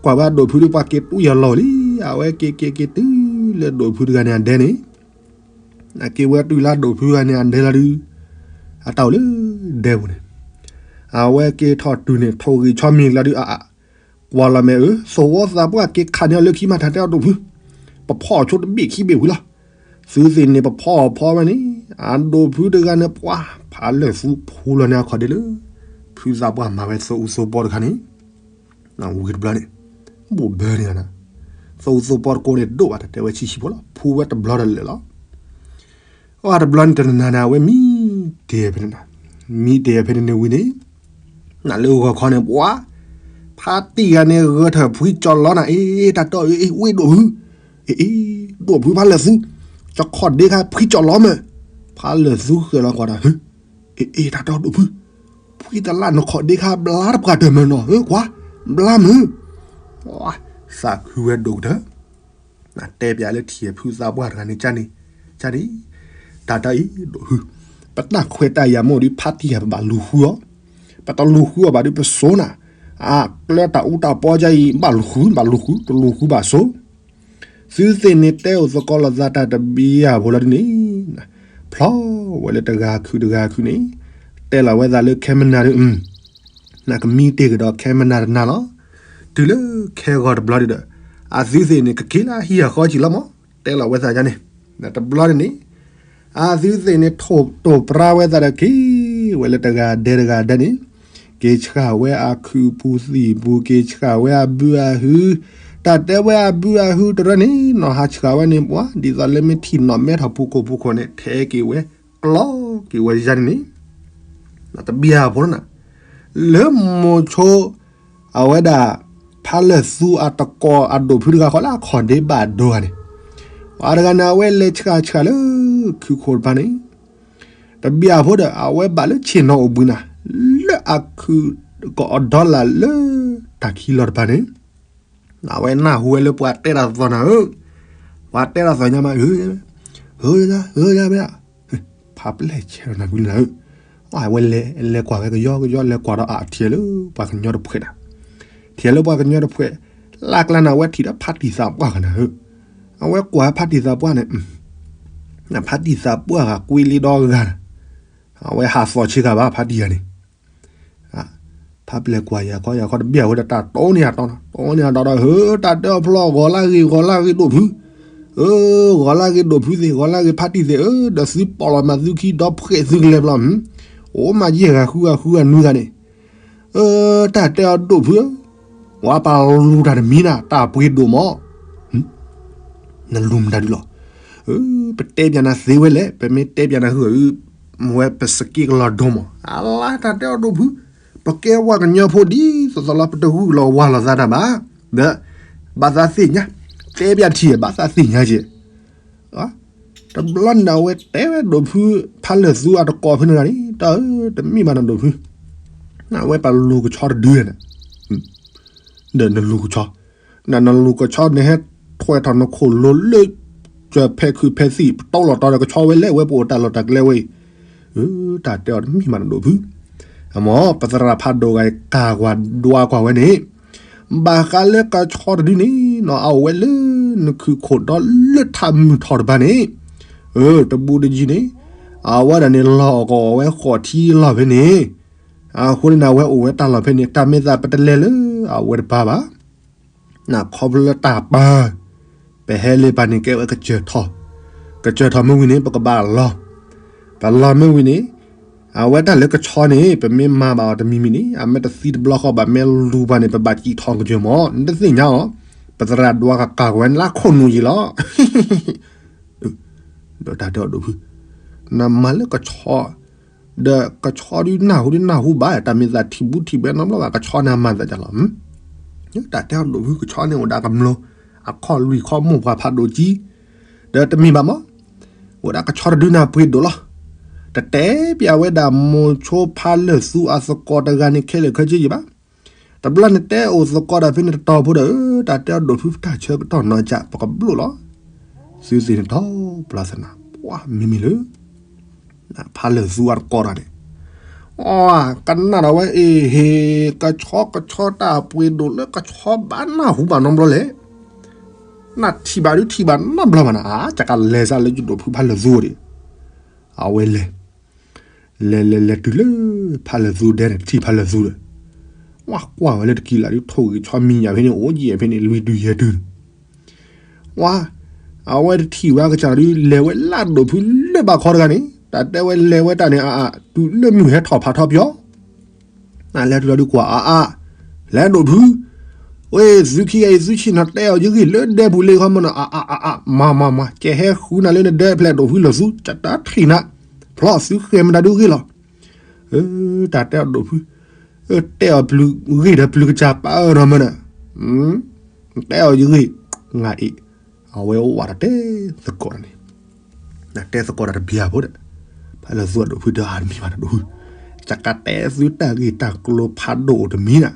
ကွၢ်ဝဲဒိၣ်ဖုဒုး ပှၤက့ၤတူၢ်ယၤလီၤလံ, အဝဲက့ၤက့ၤက့ၤတုၤလၢဒိၣ်ဖုတဂၤန့ၣ်အဒဲန့ၣ် အက့ၤဝဲတုၤလၢဒိၣ်ဖုဂၤန့ၣ်အဒဲလီၤဒုး, အတၢ်အိၣ်လၢဒဲပူၤန့ၣ်, အဝဲက့ၤထီၣ်တုၤန့ၣ် ထိၣ်ဂံၢ်ဆီမံၤကျါဒုး အ ကွၢ်လီၤမဲာ်ဧၢ, သဝီသးပှၢ်က့ၤခးန့ၢ်အီၤလၢခံမး တၢ်တဲအီၤဒိၣ်ဖု, ပဖီၣ်အီၤဆိတဘ့ၣ်ခံဘ့ၣ်ဝံၤလီၤ. သုသ့ၣ်န့ၣ် ပဖီၣ်အီၤဖီဝဲန့ၣ် အဒိၣ်ဖုတဂၤန့ၣ် ပှၤဖးလၢာ်သူဖူလီၤန့ၢ်အခီၣ်ဒ့လၢ ဖုသးပှၢ်မၤဝဲသအိၣ်သပီတခါန့ၣ် ဝံၤတဘျီန့ၣ် ဘိၣ်ဘၢန့ၣ်, သအိၣ်သပီတကိးန့ၣ်ဒိၣ်ဘၣ် တတဲဝဲဆံးဆံးဖိလီၤ, ဖူဝဲတဘျီဒီးလၢာ်လီၤ. အတဘျီန့ၣ်တနၤန့ၣ် အဝဲမံတဲာ်ဖဲန့ၣ်, မံတဲာ်ဖဲန့ၣ်န့ၣ်ဝံၤန့ၣ် နလၢဂီၤခီန့ၣ် ပှၤ ဖါတံၢ်ဂၤန့ၣ် ဂဲၤထၢၣ်ဖှံကၠီၤလီၤနၤ အ့ တၢ်တဲအီၤ အ့ ဝ့ၢ်ဒိၣ်ဖု, အ့ အ့ ဒိၣ်ဖုဖးလၢာ်သူ, ကၠီၤခီၣ်ဒ့ခါဖှံကၠီၤလီၤမၢ်, ဖးလၢာ်သူဃဲၤလီၤကွၢ်ဒီး အ့ အ့ တၢ်တဲအီၤဒိၣ်ဖု, ဖှံတလၢ်နခီၣ်ဒ့ခါဘျါတပှၢ်တၢၢ်မၢ်နီၤ ကွၢ် ဘျါမုၢ်, သးခုဝဲဒိၣ်ကတၢၢ် တဲပၠးလၢထံၣ်ဖုသးပှၢ်တဂၤန့ၣ် ကန့ၣ်, ကန့ၣ်, တၢ်တဲအီၤဒိၣ်ဖု, ပတၢ်ခွဲးတၢ်ယာ်မ့ၢ်ဒ်ဖါတံၢ်ဂၤ ပဘၣ်လူၤဃုအီၤ, ပတလူၤဃုအီၤဘၣ်ဒ်ပစိနၤ, အကျဲတၢ်အူတၢ်ပီကါအံၤ ဘၣ်လူၤဃု ဘၣ်လူၤဃု တလူၤဃုဘၣ်စိ သုသ့ၣ်န့ၣ် တဲအိၣ်သကိးလိာ်သးတၢ်တဘံယၤဖိလီၤဒ်န့ၣ်, ဖျီဝဲလၢတဂၤခုၣ်တဂၤခုၣ်န့ၣ်, တဲလီၤဝဲသးလၢခဲမနၤဒီး, နကမံတ့ၢ်ကဒီးခဲမနၤတနၤလီၤ. တုၤလၢခဲဂီၤတဘျီဒုဒီး, အသုသ့ၣ်န့ၣ် ကက့ၤလၢဟံၣ်အဃီကံၤလီၤမး, တဲလီၤဝဲသးန့ၣ်, တဘျီန့ၣ်န့ၣ် အသုသ့ၣ်န့ၣ် ထိၣ်တိၢ်ပြါဝဲသးဒီးက့ၤ, ဝဲလၢတဂၤဒဲတဂၤဒဲန့ၣ်, က့ၤဆှၢဝဲအခုးပူၤသံၣ်ပူၤ က့ၤဆှၢဝဲအဘုအဟု, တၢ်တဲဝဲအဘုအဟုတရၢန့ၣ် နီၢ်ဟါဆှၢဝဲန့ၣ် ပှၤ ဒ်သိးလၢမ့ၢ်ထံၣ်နီၢ်မဲထီၣ်ပူၤခိၣ်ပူၤခိၣ်န့ၣ် ထဲက့ၤဝဲ ကျီက့ၤဝဲယါန့ၣ်န့ၣ်, တဘံယၤဖိလီၤနၤ, လၢမိၤဆိ အဝဲဒၣ် ဖးလၢာ်သူအတကိးအဒိၣ်ဖုတဂၤဃီလၢအခီၣ်ဒ့ဘၣ်ဒိဂၤန့ၣ်, အတဂၤန့ၣ် အဝဲလဲၤဆှၢဆှၢလၢခုးခိၣ်တဖၣ်န့ၣ်, တဘံယၤဖိဒီး အဝဲဘၣ်လၢဆ့ၣ်နီၤအိၣ်ဘှံးနၤ, လၢအခုးကီးအဒီလၣ်လၢတၢ်ခံလီၤတဖၣ်န့ၣ် အဝဲနၢ်ဟူဝဲလၢပှၤတဲတၢ်သီၣ်နၤဧၢ, ပှၤတဲတၢ်သီၣ်ညါမး, ဧၢ, ဧၢ, ဧၢ, ဖးပျဲၢ်ဆဲးလီၤနၤကွံာ်နၤဧၢ, အဝဲလဲၤကွၢ်ဝဲကယီကယီ လဲၤကွၢ်ဒီးအထံၣ်လၢပှၤကညီတဖှဲးနၤ, ထံၣ်လၢပှၤကညီတဖှဲး, လၢကျါန့ၣ် အဝဲထံၣ်ဒီးဖါတံၢ်သးပှၢ်ဂၤနၤဧၢ, အဝဲကွၢ်ဖါတံၢ်သးပှၢ်န့ၣ် ဖါတံၢ်သးပှၢ်ဂၤကွံလံဒီဂၤ, အဝဲဟးသီၣ်ဆ့ကၤဘၣ်ဖါတံၢ်ဂၤန့ၣ်, ဖးပျဲၢ်ကွၢ်ယၤခီယၤခီတဘံၣ်အဝဲဒီးတၢ်တိၢ်န့ၢ်အတီၢ်နီၤ, တိၢ်န့ၢ်အတီၢ်ဒီး ဧၢ တၢ်တဲအီၤဖျီ ဂီၤလၢဂ့ၤ ဂီၤလၢဂ့ၤဒိၣ်ဖု, ဧၢ ဂီၤလၢဂ့ၤဒိၣ်ဖုသ့ၣ် ဂီၤလၢဂ့ၤဖါတံၢ်သ့ၣ်ဧၢ, ဒီးသုပီၣ်လီၤမးသုခံဒီဖှဲးသုကလဲၤဘျီ, အိၣ်မးယဲၢ်ဂၤဃုဂၤဃုဂၤနွံဂၤန့ၣ်, ဧၢ တၢ်တဲအီၤဒိၣ်ဖုဧၢ, ဝဲပာ်လူၤတၢ်တမံၤနၤ တၢ်ပှ့ၤဒိၣ်မး နလူၤမတၤဒုလီၤ. ပတဲပၠးနၤသ့ဝဲလဲၣ်, ပမ့ၢ်တဲပၠးနၤဟုၣ်အု, မ့ၢ်ဝဲပစက့ကလီၤဒိမး, အလါတၢ်တဲအီၤဒိၣ်ဖု, ပကဲဝဲကညီဖိဒ်သိးသိးလီၤ ပတဂုာ်လီၤဝါလီၤသးတၢ်ဘၣ်, ဒီး ဘၣ်သးသ့ၣ်ညါ, တဲပၠးထံၣ်ဘၣ်သးသ့ၣ်ညါက့ၤ, တဘျီန့ၣ်အဝဲတဲဝဲဒိၣ်ဖု, ဖးလၢာ်သူအတကိးဖဲန့ၣ်ဂၤန့ၣ် တၢ်ဧၢ တမ့ၢ်ဘၣ်နၤဒိၣ်ဖု, အဝဲပလူၤကဆီတဒုန့ၣ် ဒီးနလူၤကဆီ, နနလူၤကဆီန့ၣ်ဟဲထွဲထီၣ်နခိၣ်လိၤလၢ ကဖဲခုးဖဲသံၣ် ပတီၢ်လီၤတီၤဒီးကဆီဝဲလဲၣ် ဝဲပအိၣ်တၢ်လီၢ်တၢ်ကျဲဝဲအံၤ, တၢ်တဲအီၤတမ့ၢ်မးနဒိၣ်ဖု, အမ့ၢ် ပသရၣ်ဖးဒိၣ်ဂၤအံၤ ကၢ်ကွၢ်ဒွးကွၢ်ဝဲန့ၣ်, ဘၣ်ဃးလၢကဆီတဒုန့ၣ်နီၤ အအိၣ်ဝဲလၢနခုးခိၣ်ဒီလၢထးမုၢ်ထီၣ်တဖၣ်န့ၣ်, တဘူးတယံၤန့ၣ်, အဝဲဒၣ်န့ၣ်လီၤအီၣ်ကအီၣ်ဝဲဃိးထံလီၢ်ဖဲန့ၣ်, အဃိန့ၣ် အဝဲအိၣ်ဝဲတၢ်လီၢ်ဖဲန့ၣ် တၢ်မ့ၢ်သးပတလဲၤလၢအဝဲတပၤဘၣ် နခီဖျိလၢတၢ်ပၢ, ပဟဲလၢပၢ်န့ၣ်ကဲဝဲကစၢၢ်ထီၣ်, ကစၢၢ်ထီၣ်မ့ၢ်ဝံၤန့ၣ် ပကဘၣ်လီၤ, ပလီၤမ့ၢ်ဝံၤန့ၣ်, အဝဲတၢ်လၢကဆီန့ၣ် ပမ့ၢ်မၤဘၣ်အီၤတမံၤမံၤန့ၣ် အမ့ၢ်တသံတဘျီဃီဘၣ် မ့ၢ်လူၤပှၤန့ၣ် ပဘၣ်စံၣ်ထီၣ်ကစၢၢ်မး နတသ့ၣ်ညါအီၤ, ပသရၣ်ဒွးကကၢ်ကွၢ်ဝဲလၢခိၣ်နူာ်ယံၤလီၤ ဒီးတၢ်တဲအီၤဒိၣ်ဖု, နမၤလၢကဆီ, ဒီးကဆီဒုးနၢ်ဟူဒုးနၢ်ဟူဘၣ် တၢ်မ့ၢ်သးထံၣ်ဘူးထံၣ်ဘဲနီတဘျီဘၣ် ကဆီန့ၣ်အမၤသးဒ်လဲၣ်, တၢ်တဲအီၤဒိၣ်ဖု ကဆီန့ၣ်အိၣ်ဒၣ်ကမျၢၢ်, အခီၣ်လွံၢ်ခီမိၢ်ပှၢ်ဖးဒိၣ်ကံ, ဒီးတမ့ၢ်ဘၣ်မး, အိၣ်ဒၣ်ကဆီတဒုန့ၣ်ပှ့ၤဒိၣ်လီၤ, တတဲပၠးဝဲဒၣ်မိၤဆိဖးလၢာ်သူအသကိးတဂၤန့ၣ်ခဲလၢာ်ခဲဆ့ယံၤဘၣ် တဘျီန့ၣ်တဲအိၣ်သကိးတၢ်ဖဲန့ၣ်တတီၤဖိဒီး တၢ်တဲအီၤဒိၣ်ဖုတၢ်ဆၢကတီၢ်နီၤကၠး ပကဘျိၣ်လီၤ. သုသ့ၣ်န့ၣ်ထီၣ်ပျၢ်သနၤ ပှၤမ့မ့ၢ်လၢ ဖးလၢာ်သူအတကိးတၢ်န့ၣ် အကနၣ်ဒီးဝဲအ့ၣ်ဟ့ၣ် ကဆီကဆီတၢ်ပှ့ၤဒိၣ်လၢကဆီဘၣ်နၢ်ဟူဘၣ်နီတဘျီလဲၣ်. နထံၣ်ဘၣ်ဒုးထံၣ်ဘၣ်နီတဘျီဘၣ်နၤ အကလဲၤစးလၢယဒိၣ်ဖုဖးလၢာ်သူဒီး အဝဲလဲၤ လဲၤလဲၤလဲၤတုၤလၢ ဖးလၢာ်သူဒဲန့ၣ် တထံၣ်ဖးလၢာ်သူဒီး ဝဲကွၢ်ဝဲလၢတကံလးဒုး ထိၣ်ဂံၢ်ဆီမံညၣ်ဖဲန့ၣ် အိၣ်ယဲၢ်ဖဲန့ၣ် လွံၢ်တုၤယဲၢ်တုၤန့ၣ် ဝဲ အဝဲတထံၣ်ဝဲအကစၢ်ဒုး လဲၤဝဲလၢအဒိၣ်ဖုလၢဘၣ်ခီတဂၤန့ၣ် တၢ်တဲဝဲလဲၤဝဲတၢ်န့ၣ် အအါ တုၤလၢမုၢ်ဟဲထီၣ်ဖးထီပယီၤ နလဲၤတုၤလီၤဒုးကွၢ်အါအါ လဲၤဒိၣ်ဖု ဝဲသုခံဂၤအံၤ သုဆ့ၣ်နီၤတဲအီၤယဂ့ၢ်လၢဒဲပူၤလ့ခီမနီၤ အါအါအါအါ မၤမၤမၤ ကဲဟဲဃုနၤလၢနဒဲဖျဲၣ်ဒိၣ်ဖုလၢာ်သူ ကတၢ်ထံၣ်နၤ ဖျီအသုဃဲမတၤဒုးဂ့ၢ်လီၤ တၢ်တဲအီၤဒိၣ်ဖု တဲအီၤပျုၤဂ့ၢ်ဒီးပျုၤကစၢ်ပာ်အၢဒီးမနီၤ တဲအီၤယဂ့ၢ် နအံၤ အဝဲအိၣ်ဝးဒီးတဲသကိးန့ၣ် နတဲသကိးတၢ်တဘျီဖိဒီး ဖးလၢာ်သူအဒိၣ်ဖုဒီးအါတမံၤဘၣ်ဒိၣ်ဖု ကကတဲသုတၢ်ဂ့ၢ်တၢ်ကျိၤဖးဒိၣ်တမံၤနၤ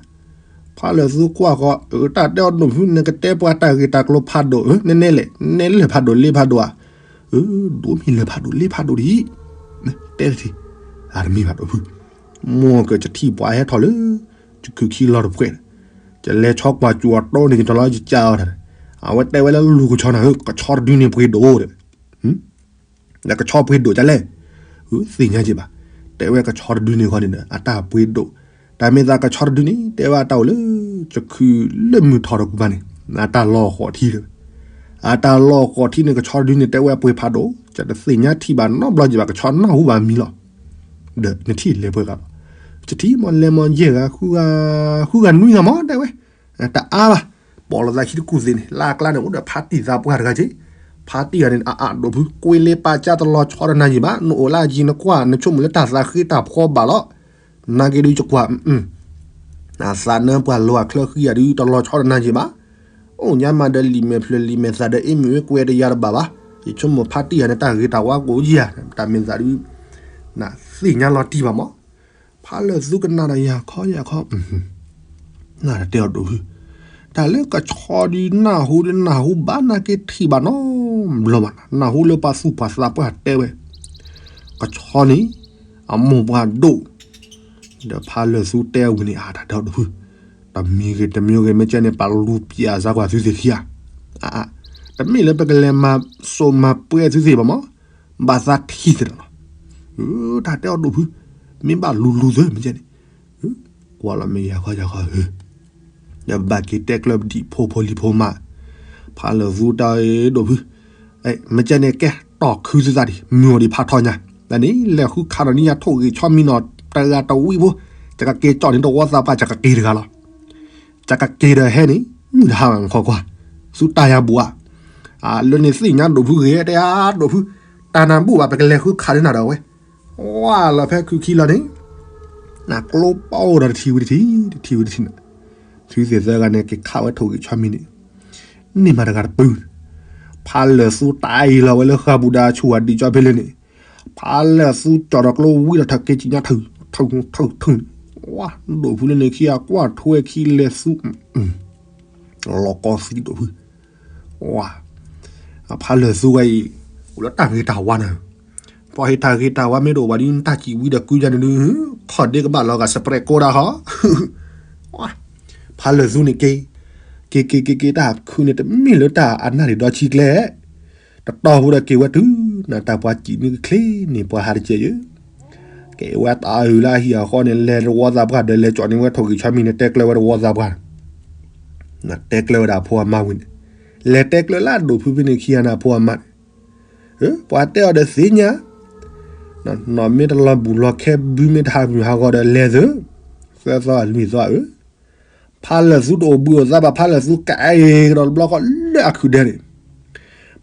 ဖးလၢာ်သူကွၢ်ဃီ တၢ်တဲအီၤဒိၣ်ဖု နကတဲပှၤတၢ်ဂ့ၢ်တၢ်ကျိၤဖးဒိၣ် နဲနဲလဲၣ် နဲလၢာ်ဖးဒိၣ်လ့ဖးဒိၣ်ဧါ ဒိၣ်မံၤလၢာ်ဖးဒိၣ်လ့ဖးဒိၣ်ဒ်အံၤ တဲတထံၣ် အါတမံၤဘၣ်ဒိၣ်ဖု မိၢ်ကကထံၣ်ပှၤဟဲထီၣ်လၢ ယခုခံလီၤတပှဲၤန့ၣ် ယလဲၤဆီကွၢ်စူၤအီၤတိၢ်န့ၣ် ယတလီၤယကၢအီၤတၢ်န့ၣ် အဝဲတဲဝဲလၢလူၤကဆီနၤဧၢ ကဆီတဒုန့ၣ်ပှ့ၤဒိၣ်ဒီး ဒီးကဆီပှ့ၤဒိၣ်ဒ်လဲၣ် သ့ၣ်ညါက့ၤဘၣ် တဲဝဲကဆီတဒုန့ၣ်ဃီန့ၣ်ဒီး အတၢ်ပှ့ၤဒိၣ် တၢ်မ့ၢ်သးကဆီတဒုန့ၣ် တဲဝဲအတၢ်အိၣ်လၢ ယခုလၢမုၢ်ထီၣ်တကူၣ်ဘၣ်န့ၣ် အတၢ်လီၤဃီၤထံဒီး အတၢ်လီၤဃီၤထံန့ၣ် ကဆီတဒုန့ၣ် တဲဝဲအပှ့ၤဖးဒိၣ် ယတသ့ၣ်ညါထံၣ်ဘၣ်နီတဘျီက့ၤဘၣ် ကဆီနၢ်ဟူဘၣ်မံၤလီၤ ဒီးနထံၣ်လဲၤပှဲၤဂၤလီၤ ယထံၣ်မ့ၢ်လဲၤမ့ၢ်ယဲၢ်ဂၤ ဃုဂၤ ဃုဂၤနွံဂၤမ့ၢ်တဲဝဲ တအါဘၣ် ပိာ်လိာ်သးခံတကူၣ်သ့န့ၣ် လၢအကျါန့ၣ် အိၣ်ဒီးဖါတံၢ်သးပှၢ်တဂၤက့ၤ ဖါတံၢ်ဂၤန့ၣ် အအါဒိၣ်ဖု ကွ့လ့ပာ်ကၢ်တလီၤဆီဒီးနၤယံၤဘၣ် နအိၣ်လၢအယံၤနကွၢ် နဆိကမိၣ်လၢတၢ်သးဃ့တၢ်ဖှီဘၣ်လီၤ နာ်က့ဒုးယကွၢ် အသးနၢပှၤလိၤအချၢဃံယၤဒုး တလီၤဆီဒီးနၤယံၤဘၣ် အိၣ်ညါမးဒီးလံာ်မဲာ်ဖျၢၣ်လံာ်မဲာ်သၣ်ဒီးအ့ၣ်မ့ၢ်ဝဲကွဲတယၤတဘၣ်ဘၣ် ယဆိကမိၣ်ဖါတံၢ်ဂၤန့ၣ် တၢ်ဂ့ၤတၢ်ဝါကအိၣ်ယံၤဧါ တၢ်မ့ၢ်သးဒုး နသ့ၣ်ညါလီၤတံၢ်ဘၣ်မး ဖးလၢာ်သူကနၣ်ဒီးယၤခီယၤခီ နတတဲအီၤဒိၣ်ဖု တၢ်လၢကဆီဒုးနၢ်ဟူဒုးနၢ်ဟူဘၣ်နာ်က့ထံၣ်ဘၣ်နီတဘျီဘၣ် နၢ်ဟူလၢပှၤသူၣ်ပှၤသးပှၢ်တဲဝဲ ကဆီန့ၣ် အမိၢ်ပှၢ်ဒိၣ် ဒီးဖးလၢာ်သူတဲဝံၤန့ၣ် အါတၢ်တဲအီၤဒိၣ်ဖု တမံၤဂ့ၤတမံၤဂ့ၤ မ့ၢ်ကဲန့ၣ် ပလူၤပျဲစါကွၢ်သုသ့ၣ်ခံဂၤ အါ တမ့ၢ်လၢပကလဲၤမၤစိာ်မၤပှဲသုသ့ၣ်ဘၣ်မး ဘၣ်သးထံၣ်သ့ၣ်ဒီးလီၤ တၢ်တဲအီၤဒိၣ်ဖု မ့ၢ်ဘၣ်လူၤလူၤသ့ မ့ၢ်ကဲန့ၣ် ကွၢ်လီၤမ့ၢ်ယၤခီယၤခီဧၢ ဒီးဘၣ်က့ၤတဲကျၢၢ်ဒံးဖိဖိလံၤဖိမး ဖးလၢာ်သူတၢ်အံၤဒိၣ်ဖု မ့ၢ်ကဲန့ၣ် ကဲတီၢ်ခုသုသးဒံး မုၢ်အီၤဒံးဖးထီညါ ဒ်န့ၣ် လဲၤဃုခးနီၤနံၣ်ညါထိၣ်ဂံၢ်ဆီမံနီၤ တဂၤတဝံဖိ ယကက့ၤကၠီၣ်န့ၣ်တဝီသးပှၢ် ယကက့ၤတဂၤလီၤ ယကက့ၤဒီးဟဲန့ၣ် မုၢ်တဟါဘၣ်နခီကွၢ် သုတၢ်ယၤဘူးဧါ လၢန့ၣ်သ့ၣ်ညါဒိၣ်ဖုဂ့ၤတဲဧါဒိၣ်ဖု တၢ်နၤဘူၣ်ဘၣ် ပကလဲၤဃုခးန့ၢ်နၤဒီးဝဲ ဝါလီၤဖဲခုခံလီၤန့ၣ် နကျိပအိၣ်ဒီးတထံၣ်ဝံၤတထံၣ် တထံၣ်ဝံၤတထံၣ်န့ၣ် သုသ့ၣ်သၢဂၤန့ၣ် က့ၤခးဝဲထိၣ်ဂံၢ်ဆီမံန့ၣ် န့ၢ်မးတဂၤတပုၢ်န့ၣ် ဖးလၢာ်သူတၢ်အံၤလီၤဝဲလၢဃာ်ပူၤဒီးဆူၣ်ဝဲဒံးကၠီဖဲလၢန့ၣ် ဖးလၢာ်သူကၠီၤဒီးကျိဝံဒီးထးက့ၤကံညါထုး ထုး ထုး ထုးန့ၣ် ဝါ ဒိၣ်ဖုလၢန့ၣ်ခံဂၤကွၢ်ထွဲခံလဲၤသူ လီၤကီသံဒိၣ်ဖု ဝါ အဖးလၢာ်သူဝဲအံၤ အိၣ်လၢတၢ်ဂ့ၤတၢ်ဝါနၤ ပှၤဟ့ၣ်တၢ်ဂ့ၤတၢ်ဝါမ့ၢ်တအိၣ်ဘၣ်ဒီး နတၢ်စံးဝံဒီးကုညါန့ၣ်ဒုး ခီၣ်ဒ့ကဘၣ်လီၤဂာ်စပရဲးကိးဒၣ်ဟီ ဖးလၢာ်သူန့ၣ်က့ၤ က့ၤက့ၤက့ၤက့ၤတၢ်ခုန့ၣ် တမ့ၢ်လၢတၢ်အနၢ်ဒံးဒီဆံကျဲ တတီၢ်ဖိဒီးက့ၤဝဲတုၤ နတၢ်ပှၤစံးမုၢ်ကချ့န့ၣ် ပှၤဟးတစဲးယၢ က့ၤဝဲတၢ်အုၣ်လၢအဟံၣ်အဃီန့ၣ် လဲၤတဝီသးပှၢ်ဒီး လဲၤကၠီၣ်န့ၢ်ဝဲထိၣ်ဂံၢ်ဆီမံန့ၣ် တဲကျၢၢ်ဝဲတဝီသးပှၢ် တဲကျၢၢ်ဝဲဒၣ်အဖိအမါဝံၤန့ၣ် လဲၤတဲကျၢၢ်လၢအဒိၣ်ဖုဖဲန့ၣ်ခံဂၤန့ၣ် အဖိအမါန့ၣ် ပှၤတဲအီၤဒီးသ့ၣ်ညါ နီၢ်မ့ၢ်တလီၤဘူၣ်လီၤခဲဘုမ့ၢ်တဟးမုၢ်ဟးဂီၤဒီးလဲၤသု သၢသီလွံၢ်သီဧၢ ဖးလၢာ်သူတအိၣ်ဘှံးအိၣ်သါဘၣ် ဖးလၢာ်သူကအဲၣ်ကဒီးတဘျီဃီလၢအခုၣ်ဒဲန့ၣ်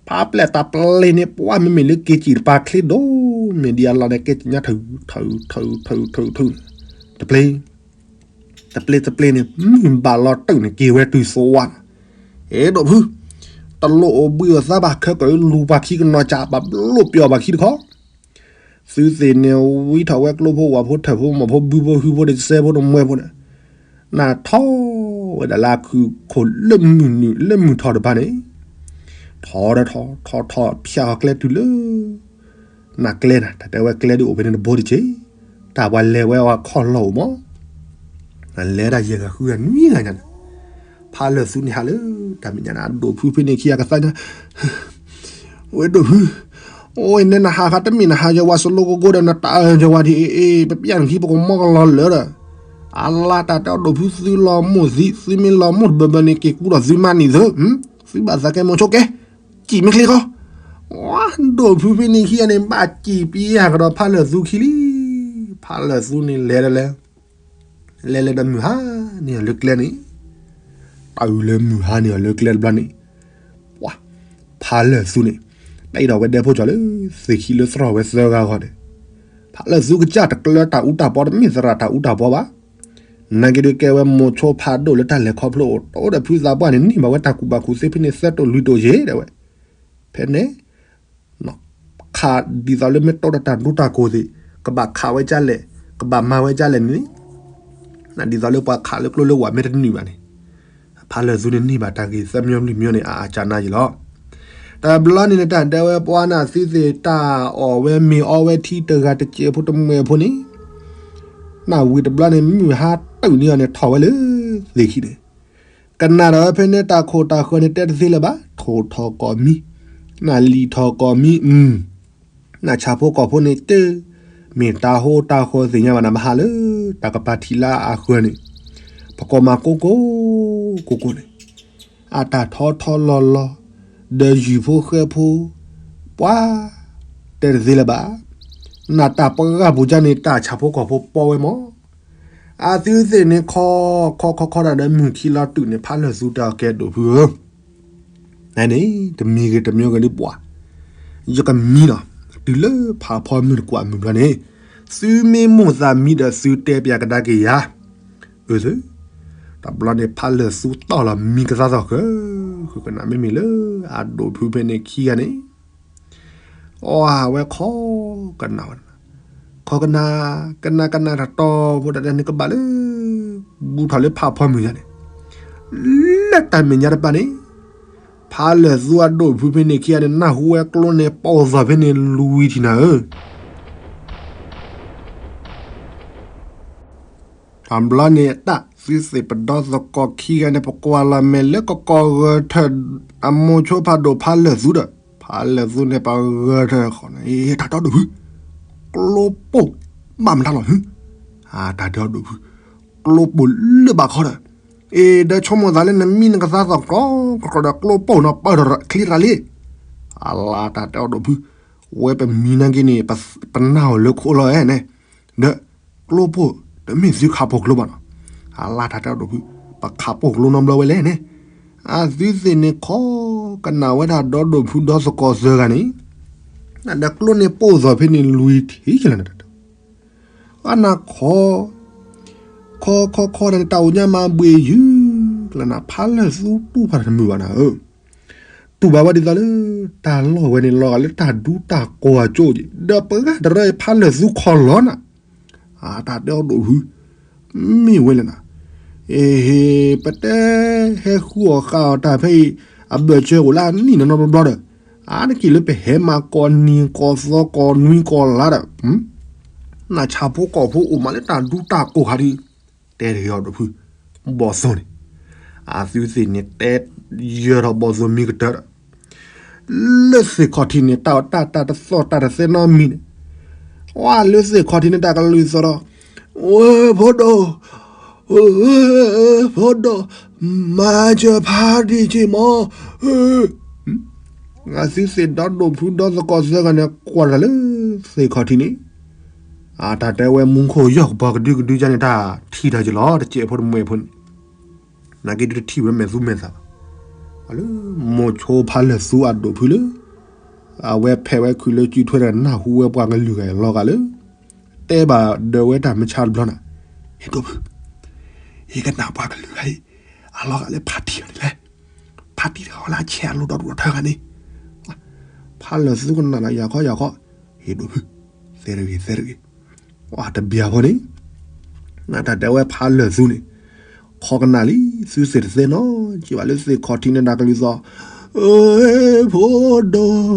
ဖးပျဲၢ်တၢ်ပျ့ၤန့ၣ် ပှၤမ့မ့ၢ်လၢက့ၤစံၣ်တပၤချ့ဒိၣ် မ့ၢ်ဒ်အလီၢ်န့ၣ် က့ၤစံၣ်ညါထုး ထုး ထုး ထုး ထုး ထုး တပျ့ၤ တပျ့ၤ တပျ့ၤန့ၣ် မုၢ်ဘၣ်လီၤတုာ်န့ၣ် က့ၤဝဲတုၤသိဝါန့ၣ် အဲ ဒိၣ်ဖု တလိၣ်အိၣ်ဘှံးအိၣ်သါဘၣ် ခဲကလူၤပှၤခံကနီၤကၢ် ဘၣ်ဘျိပျီၢ်ပှၤခံတခီ သုသ့ၣ်န့ၣ် ဝံထီၣ်ဝဲကျိဖိဝၣ်ဖိထၢၣ်ဖိမီၢ်ဖိဘုဖိဟုဖိတစဲဖိတမှဲဖိန့ၣ် နထီၣ်ဝဲဒၣ်လၢအခုၣ်ခိၣ်လၢမုၢ်နုာ်လၢမုၢ်ထီၣ်တဖၣ်န့ၣ် ထီၣ်ဒီးထီၣ် ထီၣ်ထီၣ်ဖၠၣ်အီၤကျဲတုၤလၢ နကျဲနၤ တၢ်တဲဝဲကျဲဒုးအိၣ်ဖဲန့ၣ်တဘိတက့ၢ် တၢ်ပှၤလဲၤဝဲအဝဲခီၣ်လီၢ်အိၣ်မး နလဲၤဒၣ်ယဲၢ်ဂၤဃုဂၤနွံဂၤညါန့ၣ် ဖးလၢာ်သူန့ၣ်ဟးလၢ တၢ်မဲာ်ညါန့ၣ် အဒိၣ်ဖုဖဲန့ၣ်ခံဂၤကသါညါ ဝဲဒိၣ်ဖု အိၣ်နဲနဟးခါတမ့ၢ်နဟးယဝၤစလိကိကိဒီး နတၢ်အၢယဝၤဒ်အံၤ ပပျၢ်နခံပကမီၢ်ကလီၤလၢာ်ဒီး, အလါတၢ်တဲအီၤဒိၣ်ဖုသုလီၤမိၢ်သံ သုမ့ၢ်လီၤမိၢ်တဘၢဘၢန့ၣ် က့ၤကူဒီးသုမါန့ၣ်သု, သုဘၣ်သးကဲမိၤဆိကဲ, စံၣ်မ့ၢ်ချ့ခီ, ဒိၣ်ဖုဖဲန့ၣ်ခံဂၤန့ၣ် ဘၣ်စံၣ်ပျၢ်ကဒီးဖးလၢာ်သူခံလံ, ဖးလၢာ်သူန့ၣ်လဲၤဒီးလဲၤ လဲၤလဲၤဒီးမုၢ်ဟါန့ၢ်အီၤလၢကျဲန့ၣ်, တၢ်အုၣ်လၢမုၢ်ဟါန့ၢ်အီၤလၢကျဲတဘျီန့ၣ်, ပှၤ, ဖးလၢာ်သူန့ၣ်, တၢ်အံၤဒီးဝဲဒဲဖိကၠီၤလၢ သ့ၣ်ခံလၢသရီၣ်ဝဲသၢဂၤဂီၢ်န့ၣ်, ဖးလၢာ်သူကစၢ်တကျၢတၢ်အူတၢ်ပီ တမ့ၢ်သရၣ်တၢ်အူတၢ်ပီဘၣ်, နာ်က့ဒုးကဲဝဲမိၤဆိဖးဒိၣ်လၢတၢ်လဲၤခီဖျိအိၣ် တအိၣ်ဒီးဖုသးပှၢ်န့ၣ် န့ၢ်ဘၣ်ဝဲတၢ်ကူၣ်ဘၣ်ကူၣ်သ့ဖဲန့ၣ် သၢတိၣ်လွံၢ်တိၣ်ယဲၢ်ဒၣ်ဝဲ, ဖဲန့ၣ် ခးဒ်သိးလၢမ့ၢ်တိၢ်ဒီးတၢ်ဒူတၢ်ကိၤသ့ၣ် ကဘၣ်ခးဝဲဒ်လဲၣ်, ကဘၣ်မၤဝဲဒ်လဲၣ်န့ၣ်, ဒ်သိးလၢပှၤခးလၢကျိလၢဝၤမ့ၢ်တနုာ်ဘၣ်န့ၣ်, ဖးလၢာ်သူန့ၣ်န့ၢ်ဘၣ်တၢ်ဂ့ၢ်သၢမံၤလွံၢ်မံၤန့ၣ် အအစၢနါယံၤလီၤ. တဘျီန့ၣ်န့ၣ် တၢ်ဒဲဝဲပှၤနၢ်သုသ့ၣ်တၢ်အီၣ်ဝဲမ့ၤအီဝဲထံတဂၤတစဲးဖိတမှဲၤဖိန့ၣ်, နၢ်ဝံၤတဘျီန့ၣ် မုၢ်ဟါတုၤန့ၢ်အီၤန့ၣ် ထီၣ်ဝဲလၢသ့ၣ်ခံန့ၣ် ကနၣ်ဒီးဖဲန့ၣ်တၢ်ခိၣ်တၢ်ဃၢၤန့ၣ် တဲတသ့လၢၤဘၣ်, ထိၣ်ထီၣ်ကီၢ်မံ, နၢ်လံၣ်ထီၣ်ကီၢ်မံ, နၢ်ဆၣ်ဖိကီၢ်ဖိန့ၣ်တ, မ့ၢ်တၢ်ဟိတၢ်ဃီသ့ၣ်ညါဘၣ်နၤ မဟါလၢ တၢ်ကပၤထံးလၢအဃၢၤန့ၣ်, ပကိးမၤကိးကိး, ကိးကိးန့ၣ်, အတၢ်ထီထီလီၤလီၤ, ဒီးယုၢ်ဖိဃဲဖိ, ပှၤ, တဲတသ့လၢၤဘၣ်, နၢ်တၢ်ပှၤဂၤပူၤကန့ၣ် တၢ်ဆၣ်ဖိကီၢ်ဖိပီဝဲမး အသုသ့ၣ်န့ၣ်ခီ, ခီခီခီတၢ်ဒီးမုၢ်ခံလီၤတုၤန့ၣ် ဖးလၢာ်သူတၢ်ကဲဒိၣ်ဖုဧၢ, နန့ၣ် တမံၤဂ့ၤတမံၤဂ့ၤဒ်ပှၤ, ယကမံလီၤ, တုၤလၢဖးဖီမုၢ်တကွၢ်မုၢ်ဘျီန့ၣ်, သုမ့ၢ်မိၣ်သးမံဒီးသုတဲပၠးကဒါက့ၤယၤ, အၢသု, တဘျီန့ၣ်ဖးလၢာ်သူတီၢ်လီၤမံကသါသီၣ်ဃၢ, ဃုကနၣ်မ့မ့ၢ်လၢ အဒိၣ်ဖုဖဲန့ၣ်ခံဂၤန့ၣ် အီၣ်ဝဲခီကနၣ်ဝဲ, ခီကနၣ်, ကနၣ်ကနၣ်တတီၤဖိတၢ်န့ၣ်ကဘၣ်လၢ, ဘူးထီၣ်လၢဖးဖီမုၢ်ယၤန့ၣ်, လၢတၢ်မဲာ်ညါတပၤန့ၣ်, ဖးလၢာ်သူအဒိၣ်ဖုဖဲန့ၣ်ခံဂၤန့ၣ် နၢ်ဟူဝဲကျိန့ၣ်ပိၢ်သီၣ်ဖဲန့ၣ်လွံၢ်ထံၣ်နၤဧၢ တဘျီန့ၣ်အတၢ်သုသ့ၣ်ပဒီသကိးခံဂၤန့ၣ် ပကွၢ်လီၤမဲာ်လၢကကိးဂဲၤထၢၣ် အမိၤဆိဖးဒိၣ်ဖးလၢာ်သူဒီး ဖးလၢာ်သူန့ၣ်ပဂဲၤထၢၣ်ဃီန့ၣ် တၢ်တဲအီၤဒိၣ်ဖု, ကျိပိၢ်, ဘၣ်မတၤလီၤ, တၢ်တဲအီၤဒိၣ်ဖု, ကျိပိၢ်လၢဘၣ်ခီဒီး, အ့ဒီးဆိကမိၣ်သးလၢနမံနကသါသီၣ်ကြီကြီဒီးကျိပိၢ်နီၤ ပၢၢ်ထီၣ်ချ့တရၤလံ, အလါတၢ်တဲအီၤဒိၣ်ဖု, ဝဲပမံနၤက့န့ၣ် ပနၢ်အီၤလၢခိလီၤဧါန့ၣ်, ဒီးကျိပိၢ်တမ့ၢ်သုခးပိာ်ကျိဘၣ်နီၤ, အလါတၢ်တဲအီၤဒိၣ်ဖု, ပခးပိာ်ကျိနီတဘျီဝဲလဲၣ်န့ၣ်, အသုသ့ၣ်န့ၣ်ခီကနၣ်ဝဲဒၣ်ဒီဒိၣ်ဖုဒီသကိးသၢဂၤန့ၣ်, ဒီးကျိန့ၣ်ပိၢ်သီၣ်ဖဲန့ၣ်လွံၢ်ထံၣ်ကလၢာ်န့ၣ်, အနၢ်ခီ ခီခီခီဒီးန့ၣ် တၢ်အိၣ်ညါမၤဘှ့ၣ်ယုၢ်, ကျၢနၤဖးလၢာ်သူတူၢ်ဖးတမုာ်ဘၣ်နၤဧၢ, တူၢ်ဘၣ်ဝဲဒ်သိးလၢ တၢ်လီၢ်ဝဲန့ၣ်လီၤဂာ်လၢတၢ်ဒူတၢ်ကိၤအကၠိက့ၤ, ဒီးပဂၤတရၢအံၤဖးလၢာ်သူခီလီၤနၤ, အတၢ်တဲအီၤဒိၣ်ဖု, မ့ၢ်ဝဲလဲၣ်နၤ, အ့ဟ့ ပတဲဟဲဃုအီၣ်ဃုအီတၢ်ဖဲအံၤ, အဘၢၣ်စၢၤအိၣ်လၢအနံၣ်နီတဘျီဒီး, အါတက့ၢ်လၢပဟဲမၤကိးနံၤကိးသီကိးနွံကိးလါဒီး နဆၣ်ဖိကီၢ်ဖိအိၣ်မးလၢတၢ်ဒူတၢ်ကိၤခါဒ်, တဲတဂ့ၤအီၤဒိၣ်ဖု, ဘီၣ်သိန့ၣ်, အသုသ့ၣ်န့ၣ်တဲယၢၤထီၣ်ဘီၣ်သိမံၤကတၢၢ်ဒီး, လၢသ့ၣ်ခီၣ်ထံးန့ၣ် တၢ်တၢ်တၢ်တသီၣ်တၢ်တသဲနီတမံၤန့ၣ်, ဝဲလၢသ့ၣ်ခီၣ်ထံးန့ၣ်တၢ်ကလုၢ်သီၣ်ဒီး, ဝဲဖိဒိၣ် ဖိဒိၣ်, မၤစၢၤဖးဒံးက့ၤမး, အသုသ့ၣ်ဒီဒိၣ်ဖုဒီသကိးသၢဂၤန့ၣ် ကွၢ်တၢ်လၢသ့ၣ်ခီၣ်ထံးန့ၣ်, အတၢ်တဲဝဲမူခိၣ်ယီၢ်ကပီၤကဒုကဒုကန့ၣ် တၢ်ထံၣ်တၢ်က့ၤလီၤ တစဲးဖိတမှဲၤဖိန့ၣ်, နာ်က့ဒုးတထံၣ်ဝဲမဲာ်သူမဲာ်သးဘၣ်, လၢမိၤဆိဖးလၢာ်သူအဒိၣ်ဖုလၢ အဝဲဖဲးဝဲခုးလၢစုထွဲဒီးနၢ်ဟူဝဲပှၤကလုာ်ဂၤအံၤလီၤဂာ်လၢ တဲဘၣ်ဒၢးဝဲတၢ်မုၢ်ဆါတဘျီနၤ, ဟ့ၣ်ဒိၣ်ဖု, ယကနၣ်ပှၤကလုာ်ဂၤအံၤ အလီၤဂာ်လၢဖးတံၢ်အီၤန့ၣ်လဲၣ်, ဖးတံၢ်တဂၤဝဲလၢအဆဲးအလိၤဒီဒူၣ်ဒီထၢဂၤန့ၣ်, ဖးလၢာ်သူကနၣ်ဒီးယၤခီယၤခီ, ဟ့ၣ်ဒိၣ်ဖု, သဲတဂ့ၤသဲတဂ့ၤ, တဘျီဖိန့ၣ် နတၢ်တဲဝဲဖးလၢာ်သူန့ၣ်, ခီကနၣ်လံ သုသ့ၣ်တသ့နီၤက့ၤဘၣ်လၢသ့ၣ်ခီၣ်ထံးန့ၣ်တၢ်ကလုၢ်သီၣ်, ဖိဒိၣ်,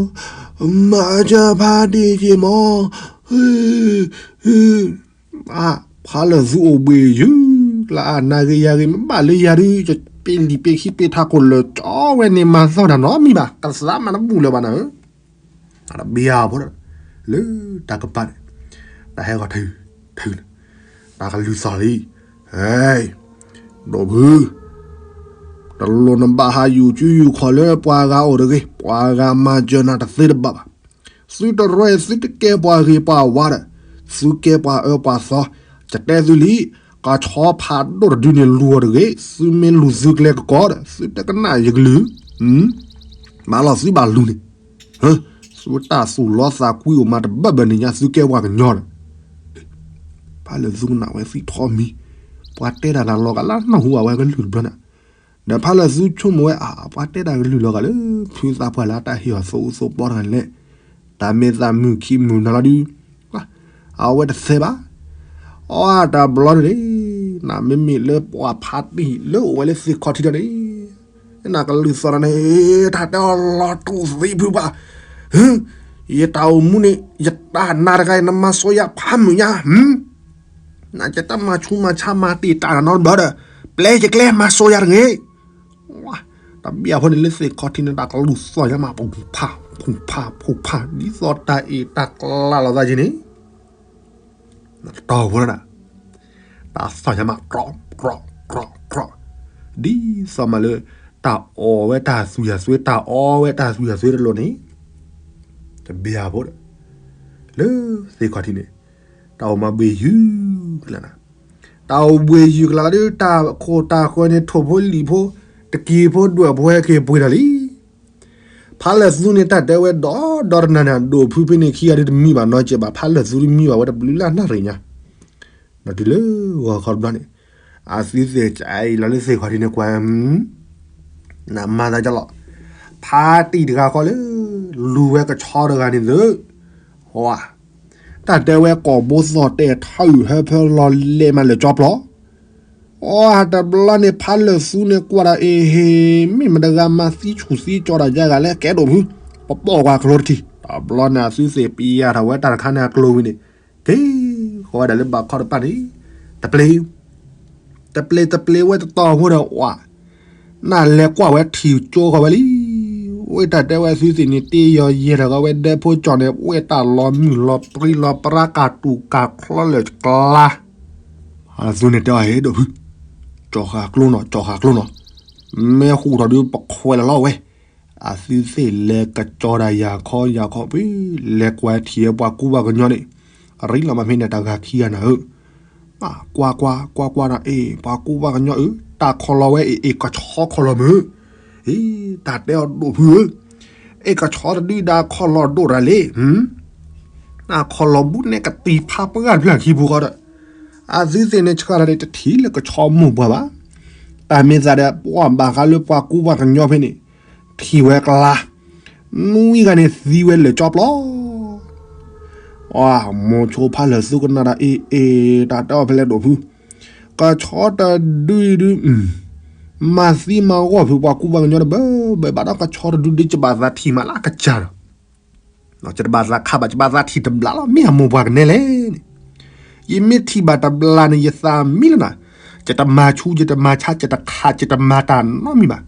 မၤစၢၤဖးဒံးက့ၤမး, ဖးလၢာ်သူအိၣ်ဘှ့ၣ်ယုၢ်, လၢအနၤဂ့ၤယၤဂ့ၤ မ့ၢ်ဘၣ်လၢယၤဒုး ယပ့ၤလံာ်ပ့ၤခံပ့ၤထးခိၣ်လၢာ်ကၠီဝဲန့ၣ် မၤသီၣ်တၢ်နီတမံၤဘၣ်, ကသးမၤတဘူၣ်လၢၤဘၣ်နၤဧၢ တဘျီဖိ လၢတၢ်ကပၤန့ၣ် တၢ်ဟဲဂီၤထုးထုးန့ၣ် တၢ်ကလုၢ်သီၣ်လံ, ဟဲ, ဒိၣ်ဖု, တလိၣ်နဘၣ်ဟးယူၤစုယူၤခီၣ်လၢပှၤဂၤအိၣ်တဂ့ၤ, ပှၤဂၤမၤစၢၤနၤတသ့တဘၣ်ဘၣ်. သုတရဲ သုတကဲပှၤဂ့ၤပှၤဝါဒီး သုကဲပှၤအၢပှၤသီ, ယတဲသုလံ, ကဆီဖးဒိၣ်တဒုန့ၣ်လူၤအီၤတဂ့ၤ, သုမ့ၢ်လူၤသုကျဲကကီးဒီး သုတကနၣ်ယကလုၢ်, ဘၣ်လီၤသုဘၣ်လူၤန့ၣ် သုတၢ်သူၣ်လီသးကွံအိၣ်မးတဘၣ်ဘၣ်န့ၣ်ညါ သုကဲပှၤကညီဒီး, ဖးလၢာ်သူကနၣ်ဝဲသံထီမံၤ, ပှၤတဲတၢ်တၢ်လီၤဂာ်လၢနီၢ်ဟူအဝဲကလုၢ်တဘျီန့ၣ်, ဒီးဖးလၢာ်သူဆိကမိၣ်ဝဲအါ ပှၤတဲတၢ်ကလုၢ်လီၤဂာ်လၢ ဖုသးပှၢ်လၢတၢ်ဟ့ၣ်အီၤသိအူသိပီတဂၤန့ၣ်လဲၣ်, တၢ်မ့ၢ်သးမုာ်ခံမုာ်နၤလီၤဒုး, အဝဲတသဲဘၣ်, အတဘျီန့ၣ်, နမ့မ့ၢ်လၢပှၤဖးတံၢ်လၢအိၣ်ဝဲလၢသ့ၣ်ခီၣ်ထံးဒီးန့ၣ် နကလုၢ်သီၣ်တၢ်န့ၣ်, တၢ်တဲအီၤလီၤတူာ်သံဖုပှၢ်, ယတၢ်အိၣ်မူန့ၣ် ယတၢ်နးတဂၤအံၤ နမၤစိယၤဖးမုာ်ညါ, နယတၢ်မၤဆူးမၤဆါမၤတ့ၢ်တၢ်နီတဘျီဒီး, ပျဲယကျဲမၤစိယၤတဂ့ၤ, တဘျီဖိန့ၣ်လၢသ့ၣ်ခီၣ်ထံးန့ၣ် တၢ်ကလုၢ်သီၣ်ညါမး ဖူဖး ဖူဖး ဖူဖး ဒ်သိးတၢ်အ့ၣ်တၢ်ကျါလီၤသးက့ၤန့ၣ် တတီၤဖိလီၤ, တၢ်သီၣ်ညါမး ကြီ ကြီ ကြီ ကြီ, ဒ်သိးမးလၢ တၢ်အီၣ်ဝဲတၢ်သူၣ်ယၤသွ့ တၢ်အီဝဲတၢ်သူၣ်ယၤသွ့တလိၣ်န့ၣ်, တဘျီဖိဒီး လၢသ့ၣ်ခီၣ်ထံးန့ၣ် တၢ်အိၣ်မးဘှ့ၣ်ယုၢ်ကလၢ်နၤ, တၢ်အိၣ်ဘှ့ၣ်ယုၢ်ကလၢ်လီၤဒုး တၢ်ခိၣ်တၢ်ဃၢၤန့ၣ် ထိၣ်ဖိလံၣ်ဖိ တက့ၤဖိဒွဲၣ်ဖိဟဲက့ၤပှ့ၤဒီးလံ ဖးလၢာ်သူန့ၣ် တၢ်တဲဝဲဒီးဒီတနၤန့ၣ် ဒိၣ်ဖုဖဲန့ၣ်ခံဂၤဒုးတမံဘၣ်နီတစဲးဘၣ် ဖးလၢာ်သူဒုးမံဘၣ်ဝဲတဘျုးလၢ်နၣ်ရံၣ်ညါ, ဒီးတုၤလၢဂီၤခီတဘျီန့ၣ် အသုသ့ၣ်ကအံၤလီၤလၢသ့ၣ်ခီၣ်ထံးန့ၣ်ကွၢ် နမၤသးကလီၤ, ဖါတံၢ်တဂၤဃီလၢ လူၤဝဲကဆီတဂၤန့ၣ်သု, တၢ်တဲဝဲကိာ်ဘိသီၣ်တဲာ်ထီၣ်အုၣ်ဟၢဖၢလီၤလဲၤမးလၢာ်ကၠီပျီ အတဘျီန့ၣ် ဖးလၢာ်သူန့ၣ်ကွၢ်ဒီးအ့ဟ့ၣ် မ့ၢ်မတဂၤမၤသံဆူၣ်သံကၠီတၢ်ယါဂၤလဲၣ် ကဲဒိၣ်ဖု, ပပိာ်ကွၢ်ကျိတထံၣ်, တဘျီန့ၣ် အသုသ့ၣ်ပျၢ်ထီၣ်ဝဲတၢ်တခါန့ၣ်အကျိဝံၤန့ၣ်, က့ၤဃီဝဲဒၣ်လၢဘၣ်ခီတဖၣ်န့ၣ်, တပျ့ၤ တပျ့ၤတပျ့ၤဝဲတတီၤဖိဒီးဝး, နလဲၤကွၢ်ဝဲထံၣ်ကၠိဃီဝဲလံ, ဝဲတၢ်တဲဝဲအသုသ့ၣ်န့ၣ်တ့ယီၤယဲၢ်ထီၣ်ဃီဝဲဒဲဖိကၠီၣ်န့ၣ် ဝဲတၢ်လီၤမုၢ်လီၤပြံလီၤပြါကၢ်တူာ်ကၢ်ချီလၢာ်ကျါ အသုန့ၣ်တဲအီၤဟ့ၣ်ဒိၣ်ဖု, ကၠီဃာ်ကျိနီၤ ကၠီဃာ်ကျိနီၤ, မ့ၢ်ဟူးထီၣ်ဒုးပခွဲးလီၤလီၤဝဲ, အသုသ့ၣ်လဲၤကကၠီတၢ်ယၤခီယၤခီဖဲ, လဲၤကွၢ်ထံၣ်ဝဲပှၤကူပှၤကညီန့ၣ်, အရံလီၤမးဖဲန့ၣ်တၢ်ဂၤခံဂၤနၤဧၢ, ကွၢ်ကွၢ်ကွၢ်ကွၢ်နၤအ့ၣ် ပှၤကူပှၤကညီအၢ တၢ်ခီၣ်လီၤဝဲအ့ၣ်အ့ၣ်ကဆီခီၣ်လီၤမုၢ်, အ့ၣ် တၢ်တဲအီၤဒိၣ်ဖုဧၢ, အ့ၣ်ကဆီတဒုဒၣ်ခီၣ်လီၤဒိၣ်ရၤလံ, တၢ်ခီၣ်လီၤဘူးနဲၣ်ကတံၤဖးပှၢ်ဖျၢၣ်ခံပူၤဃီဒီး, အသုသ့ၣ်န့ၣ်ဆှၢလီၤန့ၣ်တထံၣ်လၢကဆီမိၢ်ပှၢ်ဘၣ်, တၢ်မ့ၢ်သးဒီး ပှၤဘၣ်ဃးလၢပှၤကူပှၤကညီဖဲန့ၣ်, ထံၣ်ဝဲကျါ, နွံဂၤန့ၣ်သံဝဲလၢာ်ကၠီပျီ အမိၤဆိဖးလၢာ်သူကနၣ်ဒီးအ့ၣ်အ့ၣ် တၢ်တဲအီၤဖဲလဲၣ်ဒိၣ်ဖု, ကဆီတဒုဒု, မၤသံမၤဂီၢ်ဖုပှၤကူပှၤကညီတဘၢဘၢဘၣ်ဒီးကဆီတဒုဒုကဘၣ်သးထံၣ်မးလၢအကစၢ်ဒီး, ကဘၣ်သးခးဘၣ်ကဘၣ်သးထံၣ်တဘျီလီၤ မ့ၢ်အမိၢ်ပှၢ်ကနဲလဲၣ်န့ၣ်, ယမ့ၢ်ထံၣ်ဘၣ်တဘျီန့ၣ် ယသးမံလီၤနၤ, ယတမၤဆူး ယတမၤဆါ ယတခး ယတမၤတၢ်နီတမံၤဘၣ်,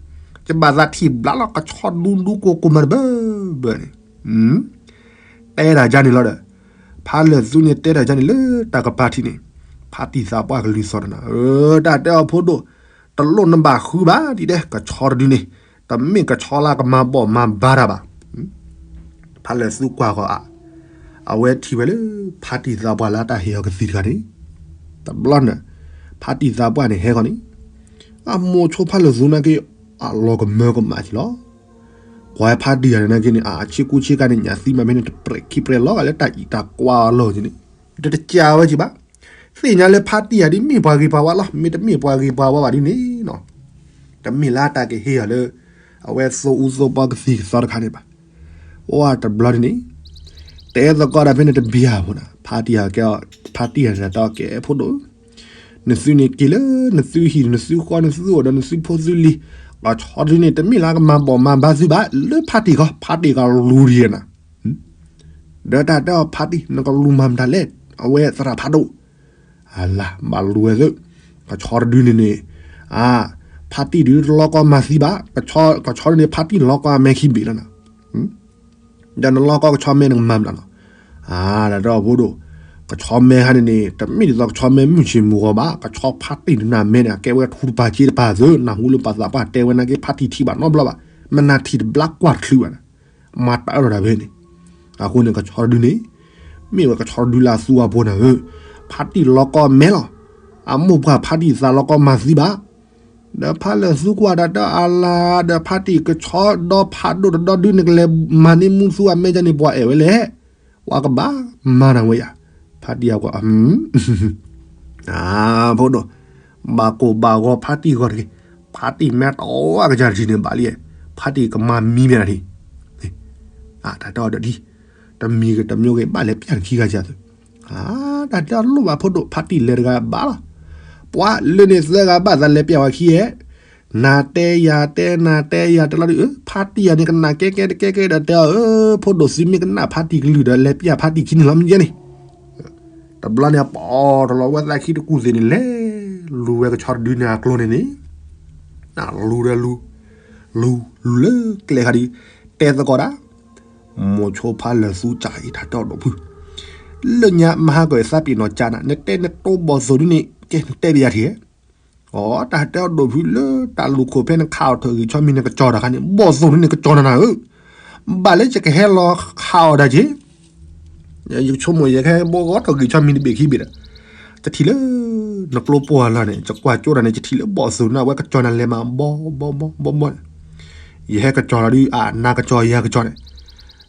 ယဘၣ်သးထံၣ်ဘျီလီၤ ကဆီဒူဒူကိၢ်ကိၢ်မးတဘၢဘၢန့ၣ် တဲတၢ်ယါန့ၣ်လီၤဒီး, ဖးလၢာ်သူန့ၣ်တဲတၢ်ယါန့ၣ်လၢတၢ်ကပၤထံးန့ၣ်, ဖါတံၢ်သးပှၢ်ကလုၢ်သီၣ်တနၤ, တၢ်တဲအီၤဖိဒိၣ်, တလိၣ်နဘၣ်ဃုဘၣ်ဒ်တဲ ကဆီတဒုန့ၣ်, တမ့ၢ်ကဆီလၢကမၤဘီၣ်မၤဘါတၢ်ဘၣ်. ဖးလၢာ်သူကွၢ်ဃီၤအါ, အဝဲထံၣ်ဝဲလၢ ဖါတံၢ်သးပှၢ်လၢတၢ်ဟ့ၣ်အီၤကသံၣ်တဂၤန့ၣ်, တဘျီန့ၣ်, ဖါတံၢ်သးပှၢ်န့ၣ်ဟဲဃီၤန့ၣ်, အမိၤဆိဖးလၢာ်သူနာ်က့, အလီၤကမၢကမၣ်က့ၤလီၤ. ကွၢ်ဖါတံၢ်ဂၤန့ၣ်နာ်က့န့ၣ် အဆ့ကူဆ့ကၤန့ၣ် ညၣ်သံမးမ့ၢ်န့ၣ် တပြဲးခံပြဲးလီၤဂာ်လၢတၢ်အံၣ်တၢ်ကွၢ်အလီၢ်က့ၤန့ၣ်, တတကးဝဲက့ၤဘၣ်. သ့ၣ်ညါလၢဖါတံၢ်ဂၤဒ်မ့ၢ်ပှၤဂ့ၤပှၤဝါလီၤ. မ့ၢ်တမ့ၢ်ပှၤဂ့ၤပှၤဝါဘၣ်ဒ်န့ၣ်နီၤ, တမ့ၢ်လၢတၢ်ကဟ့ၣ်အီၤလၢ အဝဲသိအူသိပီကသံၣ်ကသီတခါန့ၣ်ဘၣ်. အိၣ်တဘျီဒ်န့ၣ်, တဲသကိးတၢ်ဖဲန့ၣ်တဘျီဖိန့ၣ် ဖါတံၢ်ဂၤကဲ, ဖါတံၢ်ဂၤန့ၣ်တဲအီၤကဲဖိဒိၣ်, နသုန့ၣ်က့ၤလၢ နသုဟံၣ် နသုဃီ နသုအိၣ်ဒီးနသုဖိသုလံၤ, ကဆီတဒုန့ၣ် တမ့ၢ်လၢကမၤဘီၣ်မၤဘါသုဘၣ် လၢဖါတံၢ်ဃီ, ဖါတံၢ်ကလူၤဒံးနၤ ဒီးတၢ်တဲအီၤဖါတံၢ် နကလူၤမၤမတၤလဲၣ်, အဝဲသရၣ်ဖးဒိၣ်, အလၤဘၣ်လူၤဝဲသ့ၣ်, ကဆီတဒုန့ၣ်န့ၣ်, အ, ဖါတံၢ်ဒုးတလီၤကီမၤသံဘၣ်, ကဆီတဒုန့ၣ် ဖါတံၢ်လီၤကီအမဲာ်ခံဘ့ၣ်လီၤနၤ. ဒီးနလီၢ်ကီၢ်ကဆီမဲနကမၤမနုၤလီၤ. အါ တၢ်တဲအီၤဖိဒိၣ်, ကဆီမဲခါန့ၣ်န့ၣ် တမ့ၢ်ဒ်သိးကဆီမဲမုၢ်ဆ့ၣ်မုၢ်ဂီၤဘၣ်, ကဆီဖါတံၢ်နၤမဲန့ၣ် အကဲဝဲထူတပၤစ့တပၤသု, နၢ်ဟူလၢပှၤသးပှၢ်တဲဝဲနာ်က့ ဖါတံၢ်ထံၣ်ဘၣ်နီတဘျီဘၣ်, မ့ၢ်နၤထံၣ်တဘျီကွၢ်တချုးဘၣ်န့ၣ်, မၤတၢ်အၢၣ်လီၤတၢ်ဖဲန့ၣ်, အဃိန့ၣ် ကဆီတဒုန့ၣ် မ့ၢ်ဝဲကဆီတဒုလၢအသူအပူၤန့ၣ်ဧၢ, ဖါတံၢ်လီၢ်ကီၢ်မဲလီၤ, အမိၢ်ပှၢ်ဖါတံၢ်သးလီၢ်ကီၢ်မၤသံဘၣ် ဒီးဖါလၢာ်သူကွၢ်တၢ်တၢ်အါလါ, ဒီးဖါတံၢ်ကဆီဒီဖးဒိၣ်တဒီဒုန့ၣ် ကလဲၤမၤန့ၢ်မူသူအမဲကန့ၣ် ပှၤအဲၣ်ဝဲလဲၣ်, ပှၤကဘၣ်မၤနၤဝဲယၤ, ဖါတံၢ်အကွၢ်, အါ ဖိဒိၣ်, ဘၣ်ကိၢ်ဘၣ်ဂီၤဖါတံၢ်ဂီၤတဂ့ၤ, ဖါတံၢ်မ့ၢ်တဝါကစၢ်တထံၣ်န့ၣ်ဘၣ်လံ, ဖါတံၢ်ကမၤမံမ့ၢ်နၤထံၣ်, တၢ်တဲအီၤဒီးဒ်, တမံၤဂ့ၤတမံၤဂ့ၤ ဘၣ်လဲၤပျၢ်နခံဂၤယၤသု, တၢ်တဲအီၤလိၣ်ဘၣ်ဖိဒိၣ်, ဖါတံၢ်လဲၤတဂၤဘၣ်လီၤ, ပှၤလၢန့ၣ်သၢဂၤဘၣ်သးလဲၤပျၢ်ဝဲခံဧဲ နၤတဲယၤတဲ နၤတဲယၤတဲလီၤဒုး, ဖါတံၢ်ယၤန့ၣ် ကနၣ်ကဲကဲတကဲကဲဒီးတဲအီၤ, ဖိဒိၣ်သုမ့ၢ်ကနၣ်ဖါတံၢ်ကလုၢ်ဒီး လဲၤပျၢ်ဖါတံၢ်ခံန့ၣ်လီၤမ့ၢ်ယဲန့ၣ်, တဘျီန့ၣ် အပိာ်တလီၤဝဲသးခံတကူၢ်သ့ၣ်န့ၣ် လဲၤလူၤဝဲကဆီတဒုန့ၣ်အကျိန့ၣ်န့ၣ်, လူၤဒီးလူၤ, လူၤလူၤလၢကျဲခါဒုး, တဲသကိးဒၣ် မိၤဆိဖါလၢာ်သူကၢ်အံၤ တၢ်တဲအီၤဒိၣ်ဖု, လၢညါမဟါကၢၢ်သးပ့ၤနီၣ်ကၢ်နၤ နတဲနတိဘီၣ်သိၣ်ဒုန့ၣ် ကဲနတဲပယၤထံၣ်, အိ တၢ်တဲအီၤဒိၣ်ဖုလၢတၢ်လူၤခိၣ်ဖဲနခးအီၤထီၣ်ဂံၢ်ဆီမံၤနကကၠီၤတၢ်ခါန့ၣ် ဘီၣ်သိၣ်ဒုန့ၣ်ကကၠီၤနၤနၤဧၢ, ဘၣ်လၢယကဟဲလီၤခးအီၤတၢ်က့ၤ ယဆိကမိၣ်ယကဟဲဘီဂီၤထီၣ်ဂံၢ်ဆီမံၤတဘ့ၣ်ခံဘ့ၣ်ဒီး, ယထံၣ်လၢ နကျိပိာ်အလီၢ်န့ၣ် ယကွၢ်ကၠိတၢ်န့ၣ် ယထံၣ်လၢဘီၣ်သိၣ်နၢ်ဝဲကကၠီၤနၤလဲၤမး ဘီဘီဘီဘီန့ၣ်, ယဟဲကကၠီၤလီၤဒုး အနၤကကၠီၤယၤကကၠီၤန့ၣ်,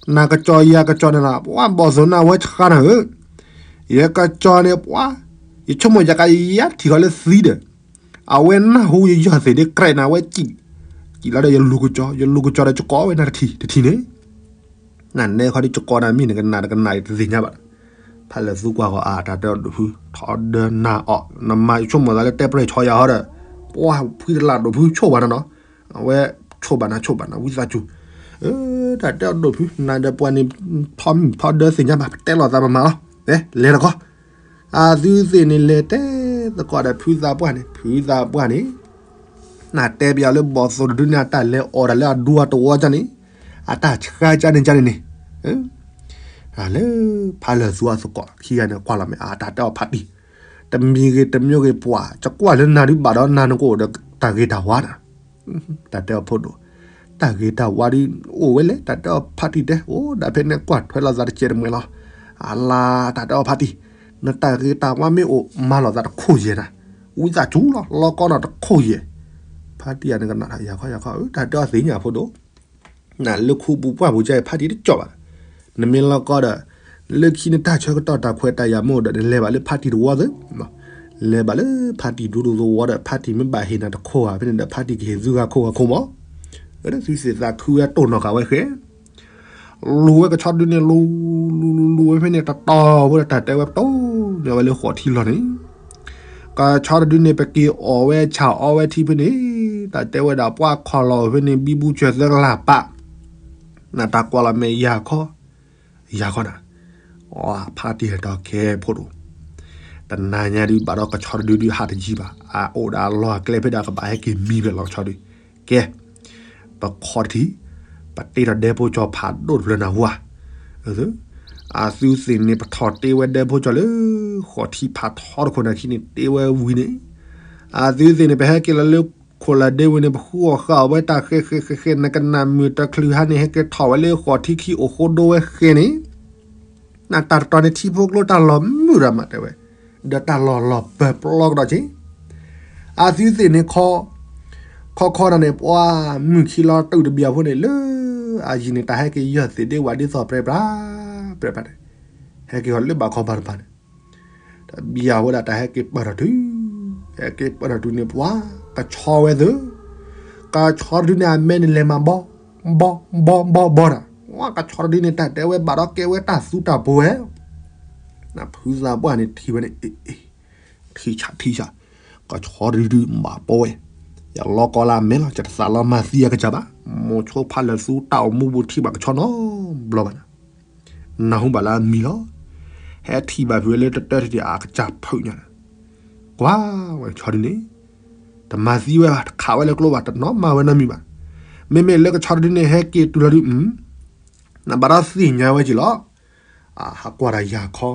နၤကကၠီၤယၤကကၠီၤန့ၣ်လီၤ ပှၤဘီၣ်သိၣ်နၢ်ဝဲဆှါနၤဧၢ, ယကကၠီၤန့ၣ်ပှၤ, ယဆိကမိၣ်ယကယၤထံၣ်ဃီလၢသံဒီး, အဝဲနၢ်ဟူယယီၢ်သ့ၣ်ဒ်ကြဲးနၤဝဲစံၣ်, စံၣ်လီၤဒီးယလူၤကကၠီၤ ယလူၤကကၠီၤဒီးယကိးဝဲနၤတထံၣ်တထံၣ်န့ၣ် နနဲခီဒ်ယကိးနၤမ့ၢ်နကနၣ်တကနၣ်အံၤတသ့ၣ်ညါဘၣ်, ဖါလၢာ်သူကွၢ်ဃီၤအါ တၢ်တဲအီၤဒိၣ်ဖု ထီဒါနၤအီၤ နမၤယဆိကမိၣ်သးလၢတဲပြဲၢ်ဆီယၤဟီဒီး, ပှၤဖှံတလးဒိၣ်ဖုဆိၣ်ဘၣ်နၤနီၤ, အဝဲဆိၣ်ဘၣ်နၤဆိၣ်ဘၣ်နၤဝံသးစူၤ, တၢ်တဲအီၤဒိၣ်ဖု နၤဒီးပှၤန့ၣ် ထီမုၣ်ထီဒါသ့ၣ်ညါဘၣ် ပတဲလိာ်သးမမၤလီၤ, လဲၤတခီ အသုသ့ၣ်န့ၣ်လဲၤတဲသကိးဒီးဖုသးပှၢ်န့ၣ် ဖုသးပှၢ်န့ၣ် နတဲပယီၤလၢဘီၣ်သိၣ်တဒုန့ၣ် အတၢ်လဲၤအီၣ်တၢ်လၢအဒူအတဝီကန့ၣ်, အတၢ်ဆှါကန့ၣ်ကန့ၣ်န့ၣ်, လၢဖါလၢာ်သူအသကိးခံဂၤန့ၣ် ကွၢ်လီၤမ့ၢ်အတၢ်တဲအီၤဖါတံၢ်, တမံၤဂ့ၤတမံၤဂ့ၤပှၤ ယကွၢ်လၢနၤဒုးဘၣ်ဒီးနၤနကအိၣ်ဒီးတၢ်ဂ့ၤတၢ်ဝါနၤ, တၢ်တဲအီၤဖိဒိၣ်, တၢ်ဂ့ၤတၢ်ဝါဒုးအိၣ်ဝဲလဲၣ် တၢ်တဲအီၤဖါတံၢ်တဲ အိၣ်ဒၣ်ဖဲန့ၣ်ကွၢ်ထွဲလိာ်သးတကဲးတမှဲၤလီၤ, အလါ တၢ်တဲအီၤဖါတံၢ်, နတၢ်ဂ့ၤတၢ်ဝါမ့ၢ်အိၣ်မၤလိာ်သးတခိၣ်ယဲၢ်နၤ, ဝံသးစူၤလီၤ လီၤကီနီၤတခိၣ်ယဲၢ်, ဖါတံၢ်ယၤန့ၣ်ကနၣ်တၢ်ယၤခီယၤခီ တၢ်တဲအီၤသ့ၣ်ညါဖိဒိၣ် နလၢခူပူၤပှၢ်ပူၤကဲဖါတံၢ်တကၠီၣ်ဘၣ်, နမ့ၢ်လီၤကီဒီး, လၢခံနတၢ်ဆၢကတီၢ်တၢ်ခွဲးတၢ်ယာ်မ့ၢ်အိၣ်ဒီး နလဲၤဘၣ်လၢဖါတံၢ်တဝီသ့, လဲၤဘၣ်လၢဖါတံၢ်ဒူဒိၣ်သဝီဒီး ဖါတံၢ်မ့ၢ်ဘၣ်ဟ့ၣ်နၤတခိၣ်ဧါ ဖဲန့ၣ်ဒီး ဖါတံၢ်ကဟ့ၣ်သုဂၤခိၣ်ဂၤခိၣ်မး, သုသ့ၣ်သးခုဝဲတိၢ်နီၣ်ဃာ်ဝဲဃဲ လူၤဝဲကဆီတဒုန့ၣ် လူၤ လူၤ လူၤ လူၤဝဲဖဲန့ၣ် တတီၤဖိဒီး တၢ်တဲဝဲပတိၢ် န့ၢ်ဝဲလၢဃိးထံလီၤန့ၣ်, ကဆီတဒုန့ၣ် ပက့ၤအီၣ်ဝဲဆၣ်အီဝဲထံဖဲန့ၣ်, တၢ်တဲဝဲဒၣ်ပှၤခီၣ်လီၤဖဲန့ၣ် ဘံဘူစၢၤသၢကလးပာ်, နတၢ်ကွၢ်လီၤမ့ၢ်ယၤခီ, ယၤခီနၤ, ဖါတံၢ်ဟဲတီၤခဲဖိဒိၣ် တနၤညါဒုး ဘၣ်ဒီးကဆီတဒုဒုးဟးတယံာ်ဘၣ်, အအိၣ်ဒီးအလီၢ်အကျဲဖဲဒၣ် ကဘၣ်ဟဲက့ၤမံဖဲလီၤကဆီဒုး, ကဲ ပခီတထံၣ်, ပတ့ထီၣ်ဒဲဖိကၠီၤဖးဒိၣ်တဖျၢၣ်နၢ်ဟူဧါ, အသုသ့ၣ်န့ၣ် ပထီၣ်တ့ဝဲဒဲဖိကၠီၤလၢ ဃိးထံဖးထီတခိၣ်နၢ်ခံန့ၣ် တ့ဝဲဝံၤန့ၣ်, အသုသ့ၣ်န့ၣ် ပဟဲက့ၤလီၤလၢခိၣ်လၢဒ့ဝံၤန့ၣ် ပဃုအီၣ်ဃာ်အီၣ်ဝဲတၢ်ဃဲဃဲဃဲဃဲ နကနၣ်မုၢ်တချုးဟါန့ၣ် ဟဲက့ၤထီၣ်ဝဲလၢဃိးထံခံအိၣ်ဃိဒိဝဲဃဲန့ၣ် နတၢ်တတီၤန့ၣ် ထံဖိကျိတၢ်လီၢ်မုာ်ရၤမးတဲဝဲ, ဒီးတၢ်လီၢ်လီၢ်ပၢၢ်ပျီကဒီးက့ၤ, အသုသ့ၣ်န့ၣ်ခီ, ခီခီနၤန့ၣ် ပှၤမုၢ်ခံလီၤတုၤတဘျီဖိန့ၣ် လၢအယံၤန့ၣ် တၢ်ဟဲက့ၤယီၢ်သ့ၣ်ဒ့ဝဲဒ်သိးပြဲပြး, ပြဲပြးန့ၣ်, ဟဲက့ၤဃီၤလၢဘၣ်ခီဘၣ်တဘၣ်န့ၣ်, တဘျီဝဲဒၣ်တၢ်ဟဲက့ၤပၢၢ်ထီၣ်တုၤ, ဟဲက့ၤပၢၢ်ထီၣ်တုၤန့ၣ် ပှၤကဆီဝဲသ့ၣ်, ကဆီတဒုန့ၣ် အမဲန့ၣ်လဲၤမးဘီ ဘီ ဘီ ဘီ ဘီတၢ်, ဝဲကဆီတဒုန့ၣ် တၢ်တဲဝဲဘၣ်ဒီးကဲဝဲတၢ်သူတၢ်ပှဲၤဝဲ, ဖုသးပှၢ်န့ၣ်ထံၣ်ဝဲန့ၣ်, ထံၣ်ဆၣ်ထံၣ်ဆၣ်, ကဆီတဒုဒုးဘၣ်ပီဝဲ, ယလီၤကီလၢအမဲလီၤ ယတသးလီၤမၤသံအကစၢ်ဘၣ်, မိၤဆိဖါလၢာ်သူတၢ်အိၣ်မူပူၤထံၣ်ဘၣ်ကဆီနီတဘျီဘၣ်နၤ နၢ်ဟူဘၣ်လၢအမံၤလီၤ, ဟဲထံၣ်ဘၣ်ဖုးဝဲလၢတတၢတထံၣ်အကစၢ်ဖုးညါန့ၣ်, ကွၢ်ဝဲကဆီဒုန့ၣ်, တမၤသံဝဲဘၣ် တခးဝဲလၢကျိဘၣ် တနီၤမၤဝဲနီတမံၤဘၣ်, မ့မ့ၢ်လၢကဆီတဒုန့ၣ် ဟဲက့ၤတုၤလီၤဒုး, နဘၣ်ဒီးသ့ၣ်ညါဝဲက့ၤလီၤ. ဟးကွၢ်တၢ်ယၤခီ,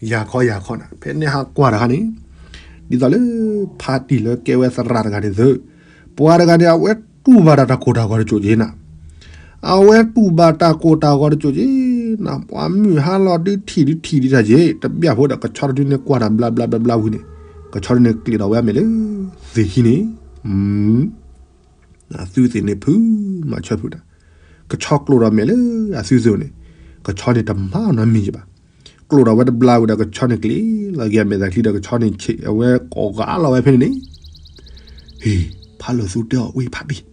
ယၤခီယၤခီနၤ, ဖဲန့ၣ်ဟးကွၢ်တၢ်ခါန့ၣ်, ဒ်သိးလၢ ဖါတံၢ်လၢကဲဝဲသရၣ်တဂၤန့ၣ်သု, ပှၤတဂၤန့ၣ် အဝဲတူၢ်ဘၣ်တၢ်တၢ်ကိၢ်တၢ်ဂီၤတစိၤက့ၤနၤ, အဝဲတူၢ်ဘၣ်တၢ်ကိၢ်တၢ်ဂီၤတစိၤက့ၤနၤ, ပှၤမုၢ်ဟါလီၤဒုးထံၣ်ဒုးထံၣ်ဒံးတၢ်က့ၤ, တဘျီဖိဒီး ကဆီတဒုန့ၣ်ကွၢ်တၢ်ဘျါဘျါဘျါဘျါဝံၤန့ၣ်, ကဆီဒုန့ၣ်ကျံးဒီးဝဲအမဲာ်လၢ သ့ၣ်ခံန့ၣ် အသုသ့ၣ်န့ၣ်ဖုးမၤဆၢဖုးတၢ်, ကဆီကျိးဒီးမဲာ်လၢအသုသ့ၣ်န့ၣ်, ကဆီန့ၣ်တမၤနီတမံၤဘၣ်. ကျိးဒီးဝဲတဘျါဝံၤဒီး ကဆီန့ၣ်ကျံးလီၤက့ၤအမဲာ်သၣ်ချံဒီး ကဆီန့ၣ်ဆံးအဝဲကိးဂၤလီၤဝဲဖဲန့ၣ်န့ၣ်, ဟ့ၣ်, ဖါလၢာ်သူတဲအီၤ ဝဲဖါတံၢ်,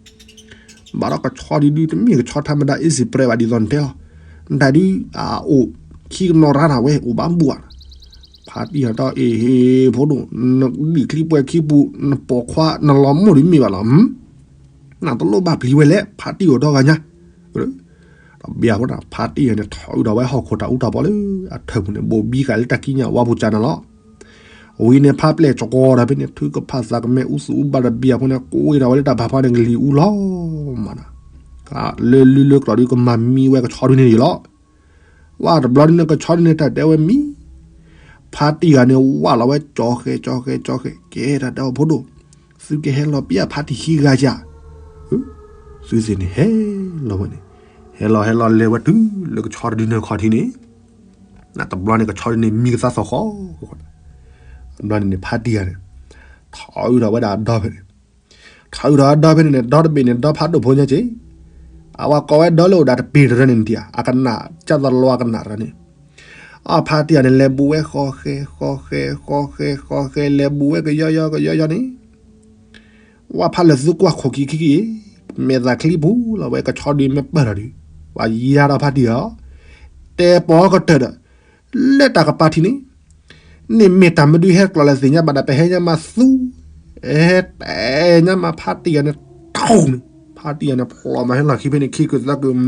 ဘၣ်ဒီးကဆီဒုဒုတမ့ၢ်ကဆီထါမဒါ easy press ဘၣ်ဒ်သိးနတဲလီၤ, နတၢ်ဒုး အိၣ်ခံကနီၤရၣ်နၤဝဲ အိၣ်ဘၣ်ဘူၣ်ဧါ. ဖါတံၢ်အတီၢ်အ့ၣ်ဟ့ၣ်ဖိဒိၣ်, နဒံၣ်ချံပှဲၤခံပူၤ နပိာ်ခွါနလီၤမိၢ်ဒုးမ့ၢ်ဘၣ်လီၤ, နတလိၣ်ဘၣ်ပျံၤဝဲလဲၣ် ဖါတံၢ်အိၣ်ဒီဂၤညါ, တဘျီဖိန့ၣ် ဖါတံၢ်ယၤန့ၣ် ထီၣ်အုးဒီးဝဲဟီၣ်ခိၣ်တၢ်အူတၢ်ပီလၢ အထၢၣ်ပူၤန့ၣ် ဘိးဘံဃာ်လၢတၢ်ကံးညာ်ဝါပူၤကၢ်န့ၣ်လီၤ. ဝံၤန့ၣ် ဖါပျဲၢ်စကီၤဒီးဖဲန့ၣ် ထုကဖၣ်သးကမဲ အူသူၣ်အူဘၣ်တဘျီဖိန့ၣ် ကိးဝဲဒၣ်ဝဲလၢတၢ်ဖးဖီန့ၣ် ကလံၤအူလီၤမးနၤ, လၢလုလၢကျိာ်ဒုးကမၤမံဝဲကဆီဒုန့ၣ်ယီၤလီၤ. ဝဲတဘျီဒုန့ၣ် ကဆီဒုန့ၣ် တၢ်တဲဝဲမံ ဖါတံၢ်ဂၤန့ၣ် ဝၢ်လီၤဝဲကၠီဃဲကၠီဃဲကၠီဃဲ, ကဲတၢ်တဲအီၤဖိဒိၣ်, သုကဟဲလီၤပျဲဖါတံၢ်ခံဂၤဧါ. သုသ့ၣ်န့ၣ်ဟဲလီၤဝဲန့ၣ်, ဟဲလီၤဟဲလီၤလဲၤဝဲတုၤလၢကဆီတဒုန့ၣ်ခီၣ်ထံးန့ၣ်, တဘျီန့ၣ် ကဆီဒုန့ၣ်မံကသါသီၣ်ဃီ, တဘျီန့ၣ်န့ၣ် ဖါတံၢ်ဂၤန့ၣ် ထီၣ်အုးဒီးဝဲဒၣ်အဒီဖဲန့ၣ်, ထီၣ်အုးဒီးအဒီဖဲန့ၣ်န့ၣ် ဒီတဘ့ၣ်န့ၣ် ဒီဖးဒိၣ်ဖိညါက့ၤ, အဝဲကိးဝဲဒီလၢအိၣ်ဒၣ်တပ့ၤတရၢန့ၣ်တံၢ်ဧါ, အကနၣ် ကၢ်သလီအကနၣ်တရၢန့ၣ်, အဖါတံၢ်ဂၤန့ၣ် လဲၤဘူးဝဲဃီဃဲဃီဃဲဃီဃဲဃီဃဲ လဲၤဘူးဝဲကယီယီကယီယီန့ၣ်, ဝဲဖါလၢာ်သူကွၢ်ခိၣ်ခံခံခံ, မဲာ်သၣ်ချံပူၤလီၤဝဲ ကဆီဒုမ့ၢ်ပၢၢ်ထီၣ်ဒုး, ပှၤယါဒီးဖါတံၢ်ဧၢ, တဲပိာ်ကတၢၢ်ဒီး လၢတၢ်ကပၤထံးန့ၣ်, န့ၣ်မ့ၢ်တၢ်မနုၤဟဲကျိးလၢသ့ၣ်ညါဘၣ်ဒီး ပဟဲညါမးသူ, ဟဲတဲညါမးဖါတံၢ်ဂၤန့ၣ်, ထီၣ်န့ၣ် ဖါတံၢ်ဂၤန့ၣ် ဖျိးမးဟဲလီၢ်ခံဖဲန့ၣ် ခံကုာ်သၢကုာ်,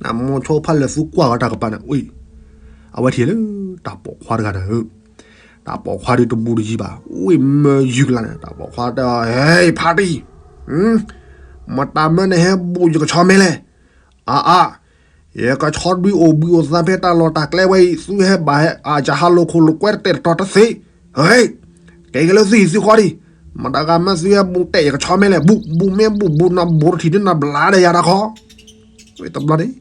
နမိၢ်ဆိဖါလၢာ်သူကွၢ်ဂီၤတၢ်ကပၤန့ၣ်, အဝဲထံၣ်လၢ တၢ်ပိာ်ခွါတဂၤန့ၣ်ဧၢ, တၢ်ပိာ်ခွါဒုးတဘူးတယံၤဘၣ်, ဝ့ၢ်မၢယုၢ်ကလါန့ၣ် တၢ်ပိာ်ခွါတဲအီၤ, ဟဲ ဖါတံၢ်, မတၤမၢနဟဲဘူးယကဆီမဲလဲၣ်, အါအါ, ယကဆီဒုအိၣ်ဘှံးအိၣ်သါဖဲတၢ်လီၢ်တၢ်ကျဲဝဲအံၤ သုဟဲဘၣ်ဟဲ အယဟးလိာ်ခိၣ်လိာ်ကွဲတတဲာ်တတီၤတသ့, ဟဲ, ကဲက့ၤလၢသုဟံၣ်သုဃီဒံး, မတၤဂၤမၢသုဟဲဘူးတဲာ်ယကဆီမဲလဲၣ်, ဘူးဘူးမ့ၢ်ဘူးဘူး နဘူးတထံၣ်ဒုနဘျါဒီးယၤတၢ်ခီ, ဝဲတဘျီန့ၣ်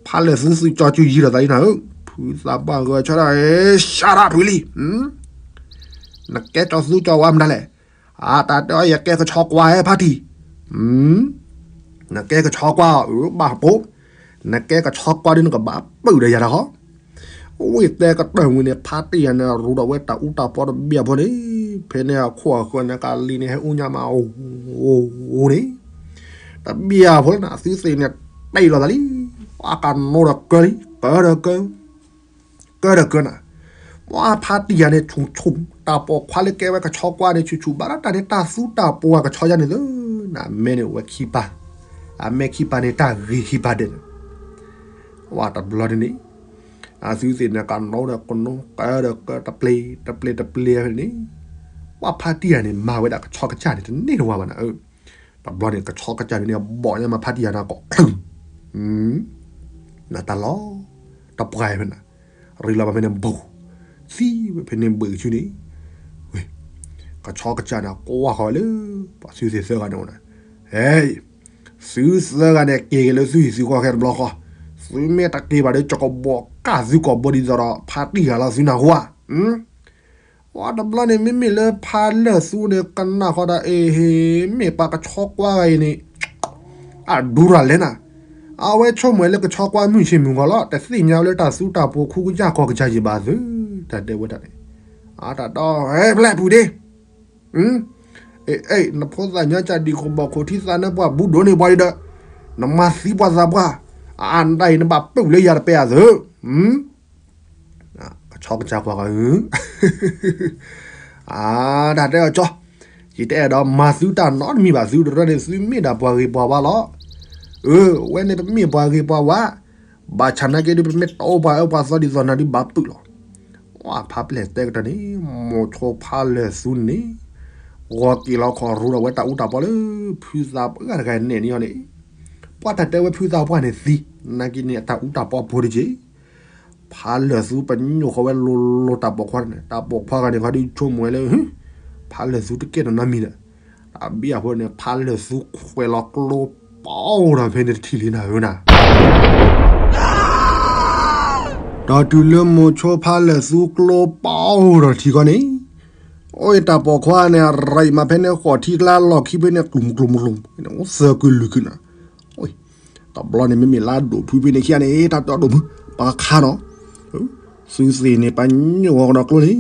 ဖါလၢာ်သူသုကၠီစုယံၤဒီးသးလံနၤဧၢ, ဖုသးပှၢ်ဂၢၢ်ဆၢဒၣ်, ရှၢဒၣ်ဖုလံ, နကဲကၠီသူကၠီဝါမတၤလဲၣ်, အတၢ်တဲအီၤ ယကဲကဆီကွၢ်ဟဲဖါတံၢ်, နကဲကဆီကွၢ်အီၤ အၢ ဘၣ်ပိာ်, နကဲကဆီကွၢ်ဒုနကဘၣ်ပုၢ်ဒီးယၤတၢ်ဃီ, ဝ့ၢ်တဲကတၢၢ်ဝံၤန့ၣ် ဖါတံၢ်ယၤန့ၣ် ရူဒီးဝဲတၢ်အူတၢ်ပီတဘျီဖိန့ၣ်, ဖဲန့ၣ်အခိၣ်အဃၢၤန့ၣ် ကလံၤန့ၣ်ဟဲအူညါမးအိၣ်န့ၣ်, တဘျီဖိလၢနသုသ့ၣ်န့ၣ် တ့ၢ်လီၤသးလံ, အကနိဒီးကၢလံ ကၢဒီးကၢ ကၢဒီးကၢနၤ, ပှၤဖါတံၢ်ယၤန့ၣ် ဆူၣ်ဆူၣ် တၢ်ပိာ်ခွါလၢကဲဝဲကဆီကွၢ်န့ၣ် ဆူၣ်ဆူၣ်ဘၣ်ဒီးတၢ်န့ၣ် တၢ်သူတၢ်ပှၢ်ကဆီယၤန့ၣ်သၢ, နမဲန့ၣ်အိၣ်ဝဲခံပၤ, အမဲခံပၤန့ၣ် တၢ်ဂ့ၤခံပၤဒဲးန့ၣ်, ဝဲတဘျီန့ၣ်န့ၣ်, အသုသ့ၣ်န့ၣ် ကနိဒီးကနိ ကၢဒီးကၢ တပျ့ၤတပျ့ၤတပျ့ၤဖဲန့ၣ်, ပှၤဖါတံၢ်ယၤန့ၣ် မၤဝဲဒၣ်ကဆီကစၢ်န့ၣ် တန့ၢ်တဝါဘၣ်နၤဧၢ, တဘျီန့ၣ် ကဆီကစၢ်န့ၣ်န့ၣ် ဘီၣ်ညါမးဖါတံၢ်ယၤန့ၣ် ကိးချုး နတၢ်လီၤ, တပှၢ်ဖဲနၤ, ရ့လီၤဘၣ်ဖဲန့ၣ် ဘူး, သံဝဲဖဲန့ၣ်ဘှံးကဆူန့ၣ်, ဝဲ, ကဆီကစၢ်န့ၣ် ကွၢ်ဃီၤဝဲလၢ ပှၤသုသ့ၣ်သၢဂၤန့ၣ်အိၣ်နၤ, ဟဲ, သုသၢဂၤန့ၣ် က့ၤက့ၤလၢသုဟံၣ်သုဃီခဲတဘျီဃီ, သုမ့ၢ်တက့ၤဘၣ်ဒီး ကကဘီၣ်ကၢ်သုကိာ်ဘိဒ်သိးဒီး ဖါတံၢ်ယၤလီၤသုနၢ်ဟူဧါ ဝဲတဘျီန့ၣ် မ့မ့ၢ်လၢဖါလၢာ်သူန့ၣ် ကနၣ်ဃီဒီး အ့ဟ့ၣ် မ့ၢ်ပှၤကဆီကွၢ်ဂၤအံၤန့ၣ် အဒူရၤလဲၣ်နၤ, အဝဲဆိကမိၣ်လၢကဆီကွၢ်မုၢ်ဆ့ၣ်မုၢ်ဂီၤလီၤ, တသ့ၣ်ညါဝဲလၢတၢ်သူတၢ်ပှၢ်ခူကစၢ်ကီၢ်ကစၢ်ယံၤဘၣ်သု, တၢ်တဲဝဲဒၣ်န့ၣ်, အတၢ်ဒီး ဟဲဖျဲၣ်ပူၤဒ့ အ့ အ့ နဖိသၣ်ညါကၢ်ဒံၣ်ခိၣ်ဘီၣ်ခိၣ်ထံသးနၢပှၢ်ဘူးဒိၣ်န့ၢ်ပှၤဒံးဒီး နမၤသံပှၤသးပှၢ်, အနတၢ်အံၤနဘၣ်ပုၢ်လၢယၤတပဲအသု, ကဆီကစၢ်ကွၢ်ဂၤဧၢ, အတၢ်တဲအီၤကၠီ, ယတအဲၣ်ဒိးမၤသုတၢ်နီတမံၤဘၣ်, သုတရၢန့ၣ် သုမ့ၢ်ဒၣ်ပှၤဂ့ၤပှၤဝါလီၤ, အၢ ဝဲန့ၣ်ပမ့ၢ်ပှၤဂ့ၤပှၤဝါ, ဘၣ်ဆၣ်နာ်က့ဒုး ပမ့ၢ်တအိၣ်ပှၤအၢပှၤသီဒ်သိးနၤဒုးဘၣ်ပုၢ်လီၤ, ဝဲဖါပျဲၢ်တဲကတၢၢ်န့ၣ် မိၢ်ဆိဖါလၢာ်သူန့ၣ်, ဂီၤက့ၤလီၤခီၣ်ရူဒီးဝဲတၢ်အူတၢ်ပီလၢ ဖုသးပှၢ်တဂၤန့ၣ်န့ၣ်အီၤန့ၣ်, ပှၤတၢ်တဲဝဲဖုသးပှၢ်န့ၣ်သံ, နာ်က့န့ၣ် အတၢ်အူတၢ်ပီဖိတက့ၢ်. ဖးလၢာ်သူပညိၣ်ဃီဝဲလိၤလိၤတၢ်ပိာ်ခွါန့ၣ်, တၢ်ပိာ်ခွါဂၤန့ၣ် ခီဒုဆိကမိၣ်ဝဲလၢ ဖးလၢာ်သူတကဲထီၣ်နီတမံၤဒီး, တၢ်ဘံၣ်အဃိန့ၣ် ဖးလၢာ်သူခွဲးလီၤကျိပီၤဒီးဖဲန့ၣ်တထံၣ်လံနၤဧၢနၤ. ဒီးတုၤလၢမိၤဆိဖးလၢာ်သူကျိပီၤဒီးထံဃီန့ၣ်, အိၣ်တၢ်ပိာ်ခွါန့ၣ် ရံးမးဖဲန့ၣ်ဃိးထံကျါလီၢ်ခံဖဲန့ၣ် ကျူၤမကျူၤမကျူၤ, သၢကုလုာ်ကုၢ်နၤ. တဘျီန့ၣ် မ့မ့ၢ်လၢအဒိၣ်ဖုဖဲန့ၣ်ခံဂၤန့ၣ် တၢ်တဲအီၤဒိၣ်ဖု, ပှၤခါနီၤ, သုသ့ၣ်န့ၣ် ပညိၣ်ဝဲကဒီးကျိန့ၣ်,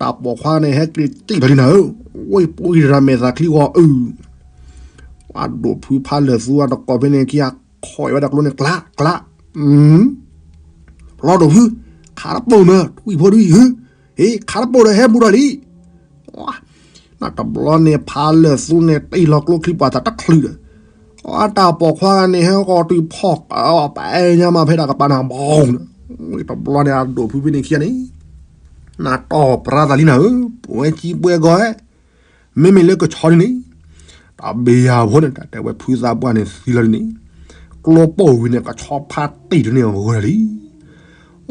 တၢ်ပိာ်ခွါန့ၣ် ဟဲက့ၤတံၢ်လီၤလံနၤဧၢ, ဝဲပှံၤရၤမဲာ်သးချံဂီၤအုၣ်, ပှၤဒိၣ်ဖုဖးလၢာ်သူအတကိးဖဲန့ၣ်ခံဂၤ ခိးဝဲဒၣ်ကျိန့ၣ် ကျးကျး, လီၤဒိၣ်ဖု, ခးတပိာ်မး ထွံၣ်ဖိတဝံၣ်ဧၢ, ဟ့ၣ် ခးတပိာ်ဒီးဟဲဘူးဒီးလံ. နတဘျီန့ၣ် ဖးလၢာ်သူန့ၣ် တ့ၢ်လီၤကျိချံပှၤသးတချုးဒီး, အတၢ်ပိာ်ခွါန့ၣ် ဟဲဃီၤတုၤဖီၣ် ပအဲၣ်ညါမးဖဲဒၣ်ကပၤနၤဘီ, တဘျီန့ၣ် အဒိၣ်ဖုဖဲန့ၣ်ခံဂၤန့ၣ်, နတီၢ်ပြါသးလံနၤဧၢ, ပဝဲကံပှဲၤဂီၤဧၢ, မ့မ့ၢ်လၢကဆီဒ်န့ၣ်, တၢ်ဘံၣ်ယၤဖိန့ၣ် တၢ်တဲဝဲဖုသးပှၢ်န့ၣ်သံလီၤဒ်န့ၣ်, ကျိပိာ်ဝံၤန့ၣ် ကဆီဖါတံၢ်တန့ၢ်အဂီၢ်လံ.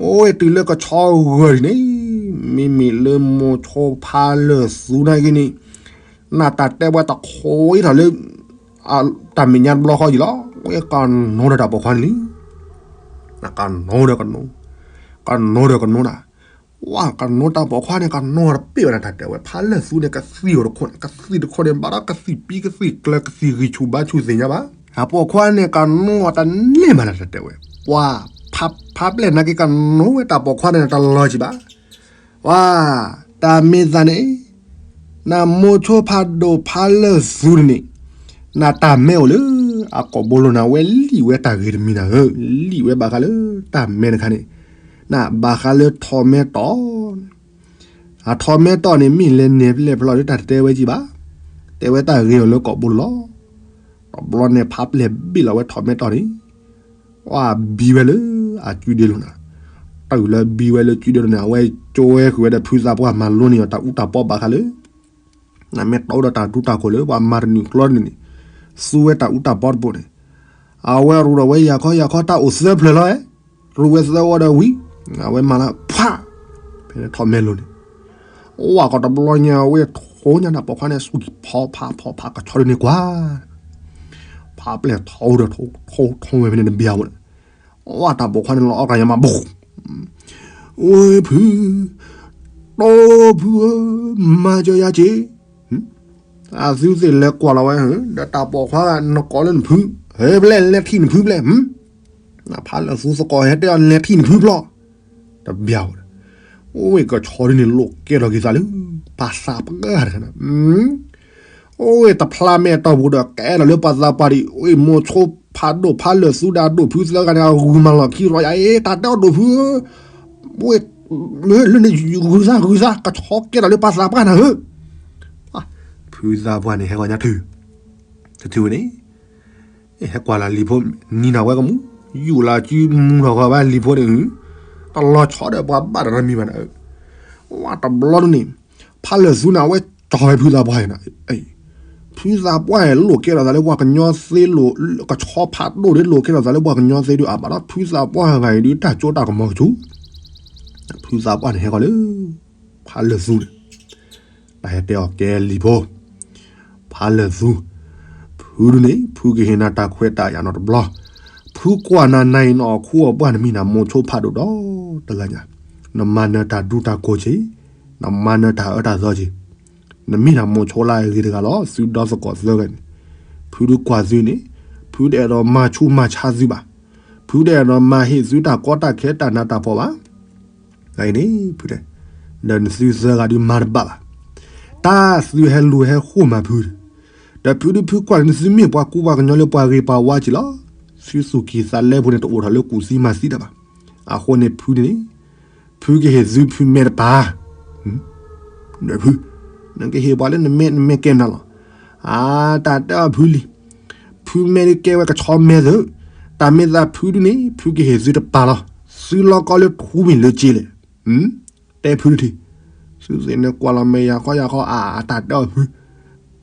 အိၣ်တုၤလၢကဆီဂီၤဒ်န့ၣ်, မ့မ့ၢ်လၢမိၤဆိဖးလၢာ်သူနာ်က့န့ၣ်, နတၢ်တဲဝဲတခိးအံၤထီၣ်လၢ တၢ်မဲာ်ညါတဘျီဃီက့ၤလီၤ, ဝဲကနိဒီးတၢ်ပိာ်ခွါန့ၣ်လံ. ကနိဒီးကနိ, ကနိဒီးကနိနၤ, ဝဲကနိတၢ်ပိာ်ခွါန့ၣ် ကနိတပ့ၢ်ဝဲနၤ တၢ်တဲဝဲ ဖးလၢာ်သူန့ၣ် ကသံၣ်အီၤတခိၣ်န့ၣ် ကသံၣ်တခိၣ်န့ၣ် ဘၣ်ဒီးကသံၣ်ပံကသံၣ်ကျၢၤ ကသံၣ်ဂံၢ်ဆူၣ်ဘါဆူၣ်သ့ၣ်ညါဘၣ်, တၢ်ပိာ်ခွါန့ၣ် ကနိအီၤတန့ၢ်မးနၤ တၢ်တဲဝဲ, ပှၤ ဖးပျဲၢ်နာ်က့ ကနိဝဲတၢ်ပိာ်ခွါန့ၣ် တလီၤက့ၤဘၣ်. ဝဲ တၢ်မ့ၢ်သးန့ၣ် နမိၤဆိဖးဒိၣ်ဖးလၢာ်သူန့ၣ်, နတၢ်မဲအိၣ်လၢ အကိာ်ဘိလိၤနၤ ဝဲလံၣ်ဝဲတၢ်ဂ့ၤတမံၤနၤဧၢ, လံၣ်ဝဲဘၣ်ဃးလၢတၢ်မဲတခါန့ၣ်, နဘၣ်ဃးလၢထီးမဲတီၢ်, အထီးမဲတီၢ်န့ၣ် မ့ၢ်လဲၤနဲၣ်ဖျဲၣ်ဖျီၣ်ဒီး တၢ်တတဲဝဲကံဘၣ်, တဲဝဲတၢ်ဂ့ၤအိၣ်လၢကိာ်ဘိလိၤလီၤ. တဘျီန့ၣ် ဖးပျဲၢ်ဘ့ၣ်လီၤဝဲထီးမဲတီၢ်န့ၣ် ဝဲဘံဝဲလၢအကုဒ့လိၤနၤ, တုၤလၢဘံဝဲလၢကုဒ့လိၤန့ၣ် အဝဲကၠိဝဲဃုာ်ဝဲဒီးဖုသးပှၢ်မၤလိန့ၢ်အီၤတၢ်အူတၢ်ပီဘၣ်ဃးလၢ နမ့ၢ်တီဒီးတၢ်ဒူတၢ်ခိၣ်လၢပှၤမၤတနုာ်ကျီတနုာ်န့ၣ်, သူဝဲတၢ်အူတၢ်ပီတဘိန့ၣ်, အဝဲရူးဒီးဝဲယၤခီယၤခီတၢ်အိၣ်သၢဖျၢၣ်လီၤ, ရူးဝဲသၢဝီဒီးဝံၤ, အဝဲမၤလၢဖး, ဖဲထီးမဲလိၤန့ၣ်, ဝဲကီးတဘျီညါဝဲထိညါနၢ်ပိာ်ခွါန့ၣ် စူၢ်ကံဖီဖးဖီဖးကဆီဒ်န့ၣ်ကွၢ် ဖးပျဲၢ်ထီဒီးထိထိဝဲဖဲန့ၣ်တဘျီဝဲ, ဝဲတၢ်ပိာ်ခွါန့ၣ်လီၤအီၣ်ကယၤမးဘူး, အိဖု, တီဖုဧၢ, မၤကၢယၤက့ၤ, အသုသ့ၣ်လဲၤကွၢ်လီၤဝဲ, ဒီးတၢ်ပိာ်ခွါနကိးလၢနဖု, ဟဲဖဲလဲၣ်လဲၤထံၣ်နဖုဖဲလဲၣ်, ဖးလၢာ်သူသကိးဟဲတဲအီၤလဲၤထံၣ်နဖုဖျီ, တဘျီဝဲ, အိၣ်ဝဲကဆီဒ်န့ၣ်လိာ်ကဲထီၣ်က့ၤသးလၢ ပှၤသးပှၢ်တခါန့ၣ် အိၣ်ဝဲတဖျါမဲာ်တီၢ်ပူၤဒီးကဲထီၣ်လၢပှၤသးပှၢ်ဒံး, အိၣ်မိၤဆိဖးဒိၣ်ဖးလၢာ်သူဒီးအဒိၣ်ဖုသၢဂၤန့ၣ် အဂုၤမၤလီၢ်ခံရီယၤ, အ့ တၢ်တဲအီၤဒိၣ်ဖုဧၢ, ဝဲ, လၢန့ၣ်ဂုၤသးဂုၤသး ကဆီကဲထီၣ်လၢပှၤသးပှၢ်နၤဧၢ, ဖုသးပှၢ်န့ၣ် ဟဲဂီၤညါထု, တထုဝဲန့ၣ် ဟဲကွၢ်လၢလံၤဖိ, နံၤနၤဝဲကမူ, ယူၢ်လၢကၠူမူထီၣ်ဃီဘၣ်လံၤဖိန့ၣ်, တလီၤဆီဒီးပှၤဘၣ်တရၢမံၤဘၣ်နၤ, ဝဲတဘျီဒ်န့ၣ်, ဖးလၢာ်သူန့ၣ် အဝဲကၠီဝဲဖုသးပှၢ်န့ၣ်, ဖုသးပှၢ်လိာ်ကဲထီၣ်သးလၢပှၤကညီသ့လိာ်, ကဆီဖးဒိၣ်ဒ်လိာ်ကဲထီၣ်သးလၢပှၤကညီသ့ဒုးအါဘၣ်ဒီး ဖုသးပှၢ်ဂၤအံၤဒုးတၢ်ကၠိတၢ်ကမီၤကဆူၣ်, ဖုသးပှၢ်န့ၣ်ဟဲဃီၤလၢ ဖးလၢာ်သူန့ၣ် တၢ်ဟဲတဲအီၤကဲလံၤဖိ, ဖးလၢာ်သူ, ဖုဒုန့ၣ် ဖုကဟ့ၣ်နၤတၢ်ခွဲးတၢ်ယာ်နီတဘျီ, ဖုကွၢ်နၤနၤအံၤနအီၣ်ခူအီၣ်ပှၢ်နမံၤနၤမိၤဆိဖးဒိၣ်ဒီးတဂၤညါ, နမၤနၢၤတၢ်ဒူတၢ်ကိးက့ၤ, နမၤနၢၤတၢ်အၢတၢ်သီက့ၤ, နမ့ၢ်နၤမိၤဆိလၢအဂ့ၤတဂၤလီၤ, သုဒီသကိးသၢဂၤန့ၣ်, ဖုဒုကွၢ်သုန့ၣ်, ဖုတအဲၣ်ဒိးမၤဆူးမၤဆါသုဘၣ်, ဖုတအဲၣ်ဒိးမၤဟ့ၣ်သုတၢ်ကီတၢ်ခဲတၢ်နးတၢ်ဖှီၣ်ဘၣ် အံၤန့ၣ်ဖုတဲ, ဒီးနသုသၢဂၤဒုးမၤတဘၣ်ဘၣ်, တၢ်သုဟဲလူၤဟဲဃိၣ်မၤဖု, ဒီးဖုဒုဖုကွၢ်န့ၣ် နသုမ့ၢ်ပှၤကူပှၤကညီလၢပှၤဂ့ၤပှၤဝါက့ၤလီၤ, သုသူၣ်ကံၢ်သးလဲပူၤန့ၣ် တအိၣ်ထီၣ်လၢကူၣ်သံမၤသံတၢ်ဘၣ်, အဃိန့ၣ်ဖုန့ၣ်, ဖုကဟ့ၣ်သုဖုမဲတပၤ ဒီးဖု, နကဟ့ၣ်ပှၤလၢနမဲ နမဲကဲနၤလီၤ. အါ တၢ်တဲအီၤဖုလံ, ဖုမဲဒုးကဲဝဲကဆီမဲသၢ, တၢ်မ့ၢ်သးဖုဒုန့ၣ် ဖုကဟ့ၣ်သုတပၤလီၤ. သုလီၢ်ကီလၢထူမ့ၢ်လၢက့လဲၣ်, တဲဖုတထံၣ်, သုသ့ၣ်န့ၣ်ကွၢ်လီၤမဲာ်ယၤခီယၤခီ အါ တၢ်တဲအီၤဖု,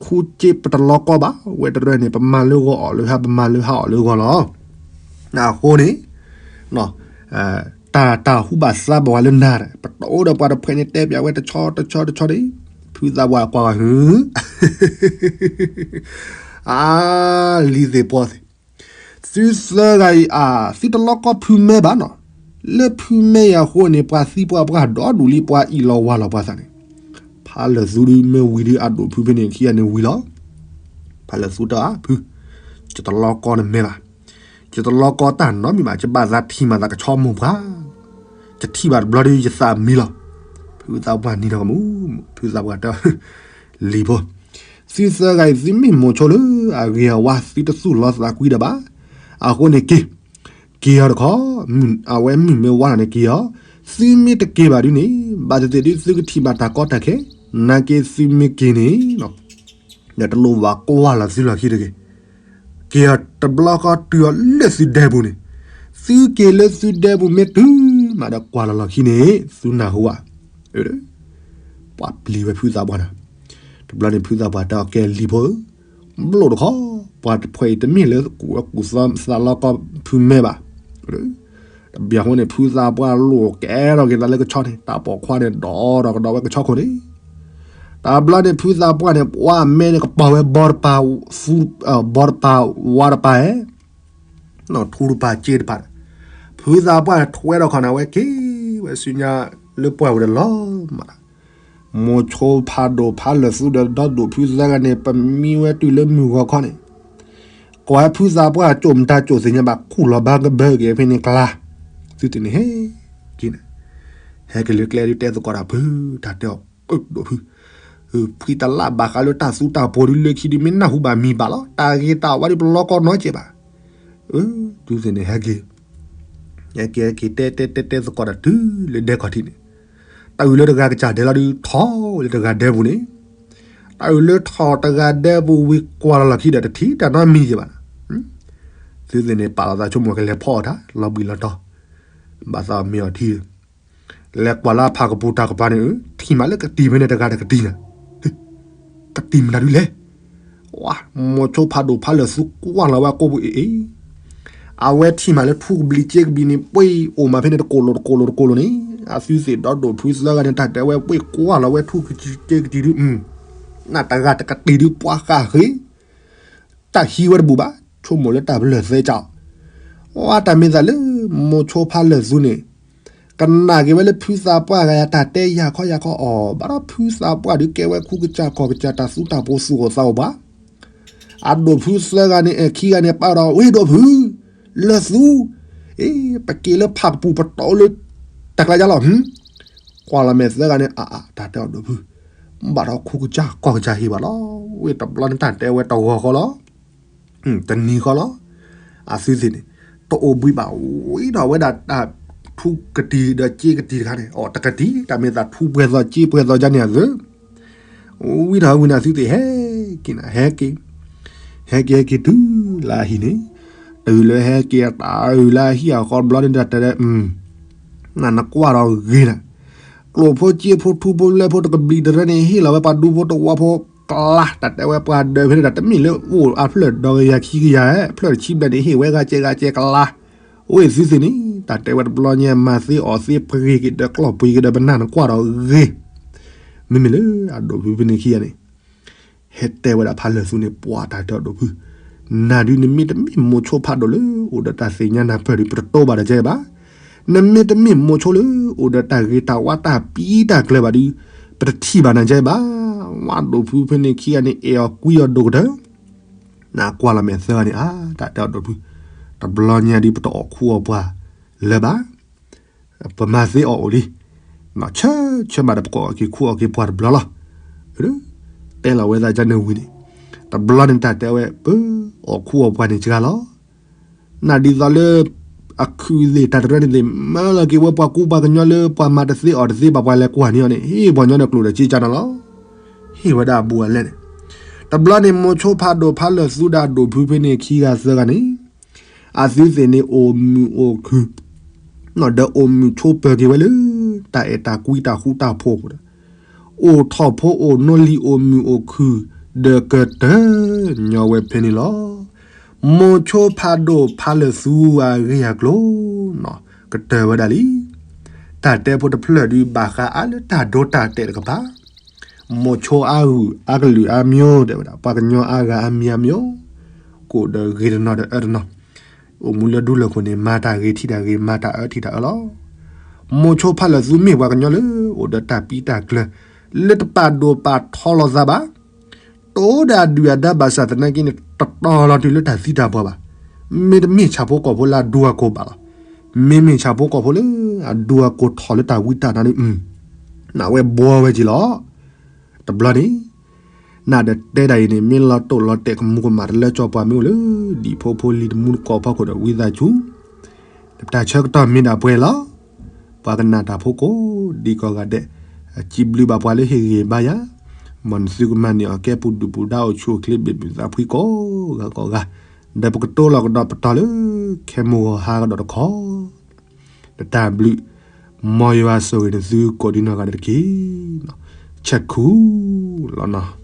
ခူက့ပတလီကီဘၣ်, ဝဲတရၢၢ်န့ၣ် ပမၤလၢဂီၤအီၣ်လၢဟါ, ပမၤလၢဟါအီၣ်လၢဂီၤလီၤ. အဃိန့ၣ် တၢ် တၢ်ဟူဘၣ်သါဘၣ်ဝဲလၢနၤဒီး ပတအိၣ်ဒီးပှၤတဖှဲးန့ၣ် တဲပၠးဝဲတဆီတဆီတဆီန့ၣ်, ဖုသးပှၢ်ကွၢ်ကွၢ်ဟု အါ လံၤသ့ၣ်ပီသ့ၣ်, သုသၢဂၤအံၤ အသုတလီကီဖုမဲဘၣ်နီၤ. လၢဖုမဲအံၤအဃိန့ၣ် ပှၤသံပှၢ်ပှၢ်ဒီဒူၣ်လံ ပှၤအံၣ်လီၤဝၤလီၤပှၤသးန့ၣ်, ဖးလၢာ်သူဒုးမ့ၢ်ဝံၤဒီး အဒိၣ်ဖုဖဲန့ၣ်ခံဂၤန့ၣ်ဝံၤလီၤ. ဖးလၢာ်သူတၢ်ဖု, ယတလီကီနမဲဘၣ်, ယတလီကီတၢ်နီတမံၤဘၣ်, ယဘၣ်သးထံၣ်မၤသးကဆီမိၢ်ပှၢ်, ယထံၣ်ဘၣ်တဘျီဒီးယသးမံလီၤ. ဖုသးပှၢ်နံၤဒီးကမူ, ဖုသးပှၢ်တဲ လံၤဖိ, သုသၢဂၤအံၤ သုမ့ၢ်မိၤဆိလၢအဂ့ၤအဝါ သုတသူၣ်လီသးကွံဒီးဘၣ်. အဃိန့ၣ်က့ၤ, က့ၤအီၤတခီ, အဝဲမုၢ်မ့ၢ်ဝါလီၤန့ၣ်က့ၤအီၤ, သုမ့ၢ်တက့ၤဘၣ်ဒုးန့ၣ် ဘၣ်သ့ၣ်သ့ၣ်ဒုး သုကထံၣ်ဘၣ်တၢ်ကီတၢ်ခဲ, နာ်က့သုမ့ၢ်က့ၤန့ၣ် ဒီးတလိၣ်ဘၣ်ကွၢ်လီၤသုလီၢ်ခံတဂ့ၤ. က့ၤအီၤတဘျီဃီတုၤအီၤလၢသုဒဲပူၤန့ၣ်, သုက့ၤလၢသုဒဲပူၤမ့ၢ်တုၤမးဒီးကွၢ်လီၤလီၢ်ခံန့ၣ် သုနၢ်ဟူဘၣ်. ပှၤပျံၤဝဲဖုသးပှၢ်နၤ, တဘျီန့ၣ်ဖုသးပှၢ်တဲအီၤ ကဲလံၤဖိဧၢ, ဘျိၣ်တခီ, ပှၤတဖှဲးအံၤတမ့ၢ်လၢကူၣ်သီသးလီကီဖုမဲဘၣ်. တဘျီအဃိန့ၣ် ဖုသးပှၢ်လိၣ်ကဲထီၣ်က့ၤသးလၢကဆီန့ၣ် တၢ်ပိာ်ခွါန့ၣ် ဒီးဒီးကဒီးဝဲကဆီခိၣ်န့ၣ်, တဘျီန့ၣ်ဖုသးပှၢ်န့ၣ် ပှၤမဲန့ၣ်ကပီၤဝဲ ဘီတပၤ, ဘီတပၤဝါတပၤဧဲ, ထူတပၤစ့တပၤ, ဖုသးပှၢ်န့ၣ်ထွဲထီၣ်ခီန့ၣ် အဝဲက့ၤဝဲဆူညါလၢပှၢ်ပူၤဒီးလီၤမး, မိၤဆိဖးဒိၣ်ဖးလၢာ်သူဒီးဒီဒိၣ်ဖုသၢဂၤန့ၣ် ပမံဝဲတုၤလၢမုၢ်ဂီၤခီန့ၣ်, ကွၢ်ဖုသးပှၢ်ကၠိၣ်မတၤကၠိၣ်သ့ၣ်ညါဘၣ် ခူၣ်လီၤဘၣ်ကဘၢက့ၤဖဲန့ၣ်ကျါ, သုတန့ၣ်ဟဲက့ၤန့ၣ်, ဟဲက့ၤလၢကျဲဒုးတဲသကိးတၢ်ဖု, တၢ်တဲအီၤဒိၣ်ဖု, ဖှံတၢ်လၢဘၣ်ဃးလၢတၢ်သူတၢ်ပှီၤဒုးလၢခံဒုး မ့ၢ်နၢ်ဟူဘၣ်မံၤဘၣ်လီၤ, တၢ်ဂ့ၤတၢ်ဝါဒုးပလီကီနီကဲးဘၣ်. သုသ့ၣ်န့ၣ်ဟဲက့ၤ, ဟဲက့ၤဟဲက့ၤ တဲတဲတဲတဲသကိးတၢ်တုၤလၢဒဲခီၣ်ထံးန့ၣ်, တၢ်အုၣ်လၢတဂၤကစၢ်ဒဲးလီၤဒုး ထီၣ်ဝဲလၢတဂၤဒဲပူၤန့ၣ်, တၢ်အုၣ်လၢထီၣ်တဂၤဒဲပူၤဝံၤကွၢ်လီၤလီၢ်ခံဒီး တထံၣ်တၢ်နီတမံၤကဲးဘၣ်. သုသ့ၣ်န့ၣ် ပာ်လီၤသးဆိကမိၣ်ကလဲၤဖီအီၣ်တၢ် လီၤဘှံးလီၤတီၤ, ဘၣ်သးမ့ၢ်အီၤထံ လဲၤကွၢ်လၢဖးကပူၤတၢ်ကပၤန့ၣ်, ထံၣ်မးလၢကတံၤဖဲန့ၣ်တဂၤတကတံၤန့ၣ်, ကတံၤမတၤဒုလဲၣ်. မိၤဆိဖးဒိၣ်ဖးလၢာ်သူကွၢ်လီၤဝဲကိာ်ပူၤအ့ၣ်အ့ၣ်, အဝဲထံၣ်မးလၢထူကဘျံးစ့ကဘျံးန့ၣ် ပှ့ၢ်အိၣ်မးဖဲန့ၣ်တကိၢ်လိၤတကိၢ်လိၤတကိၢ်လိၤန့ၣ်, အသုသ့ၣ်ဒီဒိၣ်ဖုသၢဂၤန့ၣ် တၢ်တဲဝဲပှ့ၢ်ကွၢ်လီၤဝဲထူကဘျံးစ့ကဘျံးဒု, နတဂၤတကတံၤဒု ပှၤဃၣ်ဃ့ တၢ်ဟံးဝဲတဘူးဘၣ်, ဆိကမိၣ်လၢတၢ်ပလၢၢ်သဲကၠီ, အတၢ်မ့ၢ်သးလၢ မိၤဆိဖးလၢာ်သူန့ၣ်, ကနၣ်က့ၤဝဲလၢဖုသးပှၢ်ဂၤယၤတၢ်တဲယၤခီယၤခီအီၤ, ဘၣ်ဒီးဖုသးပှၢ်ဒုးကဲဝဲခူကစၢ်ကီၢ်ကစၢ်တၢ်သူတၢ်ပှီၤသူၣ်အိၣ်သးအိၣ်ပှၤ, အဒိၣ်ဖုသၢဂၤန့ၣ် အဲၣ်ခံဂၤန့ၣ် ပာ်ဒီးဝ့ၢ်ဒိၣ်ဖု, လၢာ်သူ, အ့ ပက့ၤလၢဖးကပူၤပတီၢ်လၢ တၢ်ကျါယါလီၤ, ကွၢ်လီၤမဲာ်သၢဂၤန့ၣ် အါအါ တၢ်တဲအီၤဒိၣ်ဖု, ဘၣ်ဒီးခူကစၢ်ကီၢ်ကစၢ်ဟ့ၣ်ဘၣ်လီၤ, ဝ့ၢ်တဘျီန့ၣ်တၢ်တဲဝဲတဂီၤဃီလီၤ, တနံၤဃီလီၤ, အသုသ့ၣ်န့ၣ်, တအိၣ်ဘှံးဘၣ်ဝံၤဒီးဝဲဒၣ်တၢ်ထူကတံၤဒီးစ့ကတံၤတခါန့ၣ်, အတကတံၤ တၢ်မ့ၢ်သးထူပှဲၤသီစ့ပှဲၤသီကန့ၣ်အသု ဝံၤဒီးဝံၤန့ၣ်သုသ့ၣ်ဟဲက့ၤန့ၣ် ဟဲက့ၤ, ဟဲက့ၤဟဲက့ၤတုၤလၢအဟံၣ်န့ၣ်, တုၤလၢဟဲက့ၤအတၢ်အုၣ်လၢအဟံၣ်အဃီတဘျီန့ၣ် တၢ်တဲ, နနကွၢ်ဒီးဂ့ၤနၤ, ကျိၣ်ဖိစ့ဖိထူဖိလဲၢ်ဖိတကဘျံးတရၢန့ၣ် ဟ့ၣ်လီၤဝဲပှၤဒူဖိတဝီဖိကျါ, တၢ်တဲဝဲပှၤဒၢးဖဲန့ၣ် တၢ်တမ့ၢ်လၢအိၣ်အဖျၢၣ်ဒီးကယၤခံကယၤ, ဖျၢၣ်တဆံဘျဲၣ်န့ၣ် ဟ့ၣ်ဝဲဂၤကဲဂၤကဲကျါ ဝ့ၢ်သုသ့ၣ်န့ၣ် တၢ်တဲဝဲတဘျီညါ မၤသ့အီၣ်သ့ပှ့ၤက့ၤဒီးကျီၢ်ပှ့ၤက့ၤဒီးပနၢ်နကွၢ်ဒီးဂ့ၤ, မ့မ့ၢ်လၢအဒိၣ်ဖုဖဲန့ၣ်ခံဂၤန့ၣ်, ဟဲတဲဝဲဒၣ်ဖးလၢာ်သူန့ၣ် ပှၤတၢ်တဲအီၤဒိၣ်ဖု, နၤဒုးနမ့ၢ်တမ့ၢ်မိၤဆိဖးဒိၣ်လၢ အိၣ်ဒီးတၢ်သ့ၣ်ညါနၢ်ပၢၢ်ဒုး ပတတိဘၣ်ဒီးကဲဘၣ်, နမ့ၢ်တမ့ၢ်မိၤဆိလၢ အိၣ်ဒီးတၢ်ဂ့ၤတၢ်ဝါတၢ်ပံတၢ်ကျၢၤဘၣ်ဒုး, ပတထံၣ်ဘၣ်နၤကဲဘၣ်, ဝဲဒိၣ်ဖုဖဲန့ၣ်ခံဂၤန့ၣ် အဲၣ်အီၤကွံအီၤဒိၣ်ကတၢၢ် နကွၢ်လီၤမဲာ်သၢဂၤန့ၣ် အါ တၢ်တဲအီၤဒိၣ်ဖု, တဘျီညါဒုး ပတအီၣ်ခူအီၣ်ပှၤလၢၤဘၣ်, ပမၤသ့အီၣ်အိၣ်လံ, ဆၢဆၢမးဒီးပကအီၣ်က့ၤခူအီၣ်က့ၤပှၤတဘျီလီၤ, တဲလီၤဝဲသးကန့ၣ်ဝံၤန့ၣ်, တဘျီန့ၣ်တၢ်တဲဝဲ ပအီၣ်ခူအီၣ်ပှၤန့ၣ်စှၤလီၤ နဒ်သိးလၢ အခုးသ့ၣ်တၢ်တရၢန့ၣ်သ့ၣ် မၢလီၤက့ၤဝဲပှၤကူပှၤကညီလၢပှၤမၤတသ့အီၣ်တသ့ဘၣ် ပှၤလဲၤကွၢ်န့ၢ်အီၤန့ၣ် ဟ့ၣ်ပှၤကညီဒီးကျိၣ်ဒီးစ့ကၢ်န့ၣ်လီၤ. ဟ့ၣ်ဝဲဒၣ်အဘူးအလဲန့ၣ်, တဘျီန့ၣ် မိၤဆိဖးဒိၣ်ဖးလၢာ်သူဒီးအဒိၣ်ဖုဖဲန့ၣ်ခံဂၤသၢဂၤန့ၣ်, အသုသ့ၣ်န့ၣ်အိၣ်မုာ်အိၣ်ခုၣ် ဒီးအိၣ်မုာ်ဆိးပၢၤက့ၤဝဲလၢ တၢ်အဲၣ်တၢ်ကွံတၢ်ဃူတၢ်ဖိးအပူၤဒီး အိၣ်ထီၣ်ဖိအိၣ်နိလံၤအိၣ်မုာ်အိၣ်ခုၣ် ဒီးကတၢၢ်ညီဝဲဖဲန့ၣ်လီၤ. မိၤဆိဖးဒိၣ်ဖးလၢာ်သူအဂ့ၢ်အကျိၤနီၤ ကတၢၢ်ဝဲဒၣ်လံ. တၢ်တဲဖိတဖျၢၣ်ဒုးဘၣ်ဃးအါလၢတၢ်ဒိတၢ်တဲာ်တကပၤ, မိၤဆိအါဂုာ်အါကလုာ်အါမျိၢ် တဲဝဲဒၣ် ပှၤကညီအါဂၤအါမံၤအါမျိၢ်, ကအိၣ်ဒီးဂ့ၤတနီၤဒီးအၢတနီၤ, အိၣ်မူလၢဒူလၢၢ်ခိၣ်န့ၣ် မၤတၢ်ဂ့ၤထံၣ်တၢ်ဂ့ၤ မၤတၢ်အၢထံၣ်တၢ်အၢလီၤ. မိၤဆိဖးလၢာ်သူမ့ၢ်ပှၤကညီလၢ အိၣ်ဒီးတၢ်ပံတၢ်ကျၢၤ လၢတပာ်ဒိၣ်ပာ်ထီလီၤသးဘၣ် တအိၣ်ဒီးအဒုၣ်အဒါဘၣ်ဆၣ်သနာ်က့န့ၣ် တတီၤလီၤတုၤလၢတၢ်သံတၢ်ပှၢ်ဘၣ်. မ့တမ့ၢ်ဆၣ်ဖိကီၢ်ဖိလၢအဒူအကိၢ်ဘၣ်လီၤ. မ့မ့ၢ်ဆၣ်ဖိကီၢ်ဖိလၢအဒူအကိၢ်ထီၣ်လၢတၢ်ဝံတၢ်နါန့ၣ် နဝဲဘှီဝဲက့ၤလီၤ. တဘျီန့ၣ် နဒီးတဲဒၣ်အံၤန့ၣ် မ့ၢ်လီၤတိၢ်လီၤတဲာ်ကမူၤကမၣ်တလၢကၠီပှၤမ့ၢ်အိၣ်လၢ ဒံၣ်ဖိဖိလံၤတမူတကိးဖီခိၣ်ဒီးဝံသးစူၤ တၢ်ဆၢကတီၢ်မ့ၢ်ဒၣ်ပှဲၤလီၤ. ပှၤကနၣ်တၢ်ဖိကိးဒံကိးဂၤဒဲး စံးဘျုးဘၣ်ပှၤလၢဟ့ၣ်ဂံၢ်ဘါယၤ, မ်နသုကမၤန့ၢ်အီၤကဲပူၤဒုၣ်ပူၤဒါအိၣ်ဆူၣ်အိၣ်ချ့ဘ့ၣ်ဘုၣ်သးဖှံကိးဂၤကိးဂၤ, ဒီးပကတိၤလီၤကဒီးပတီၢ်လၢ ခဲမိၢ်ဂီၤဟါကဒီးတခီ, နတၢ်ဘျုး မ်ယွၤဆိၣ်ဂ့ၤနသုကိးဒံနီၢ်ဂၤဒဲးတက့ၢ်. ဆဲးခူလီၤနီၤ.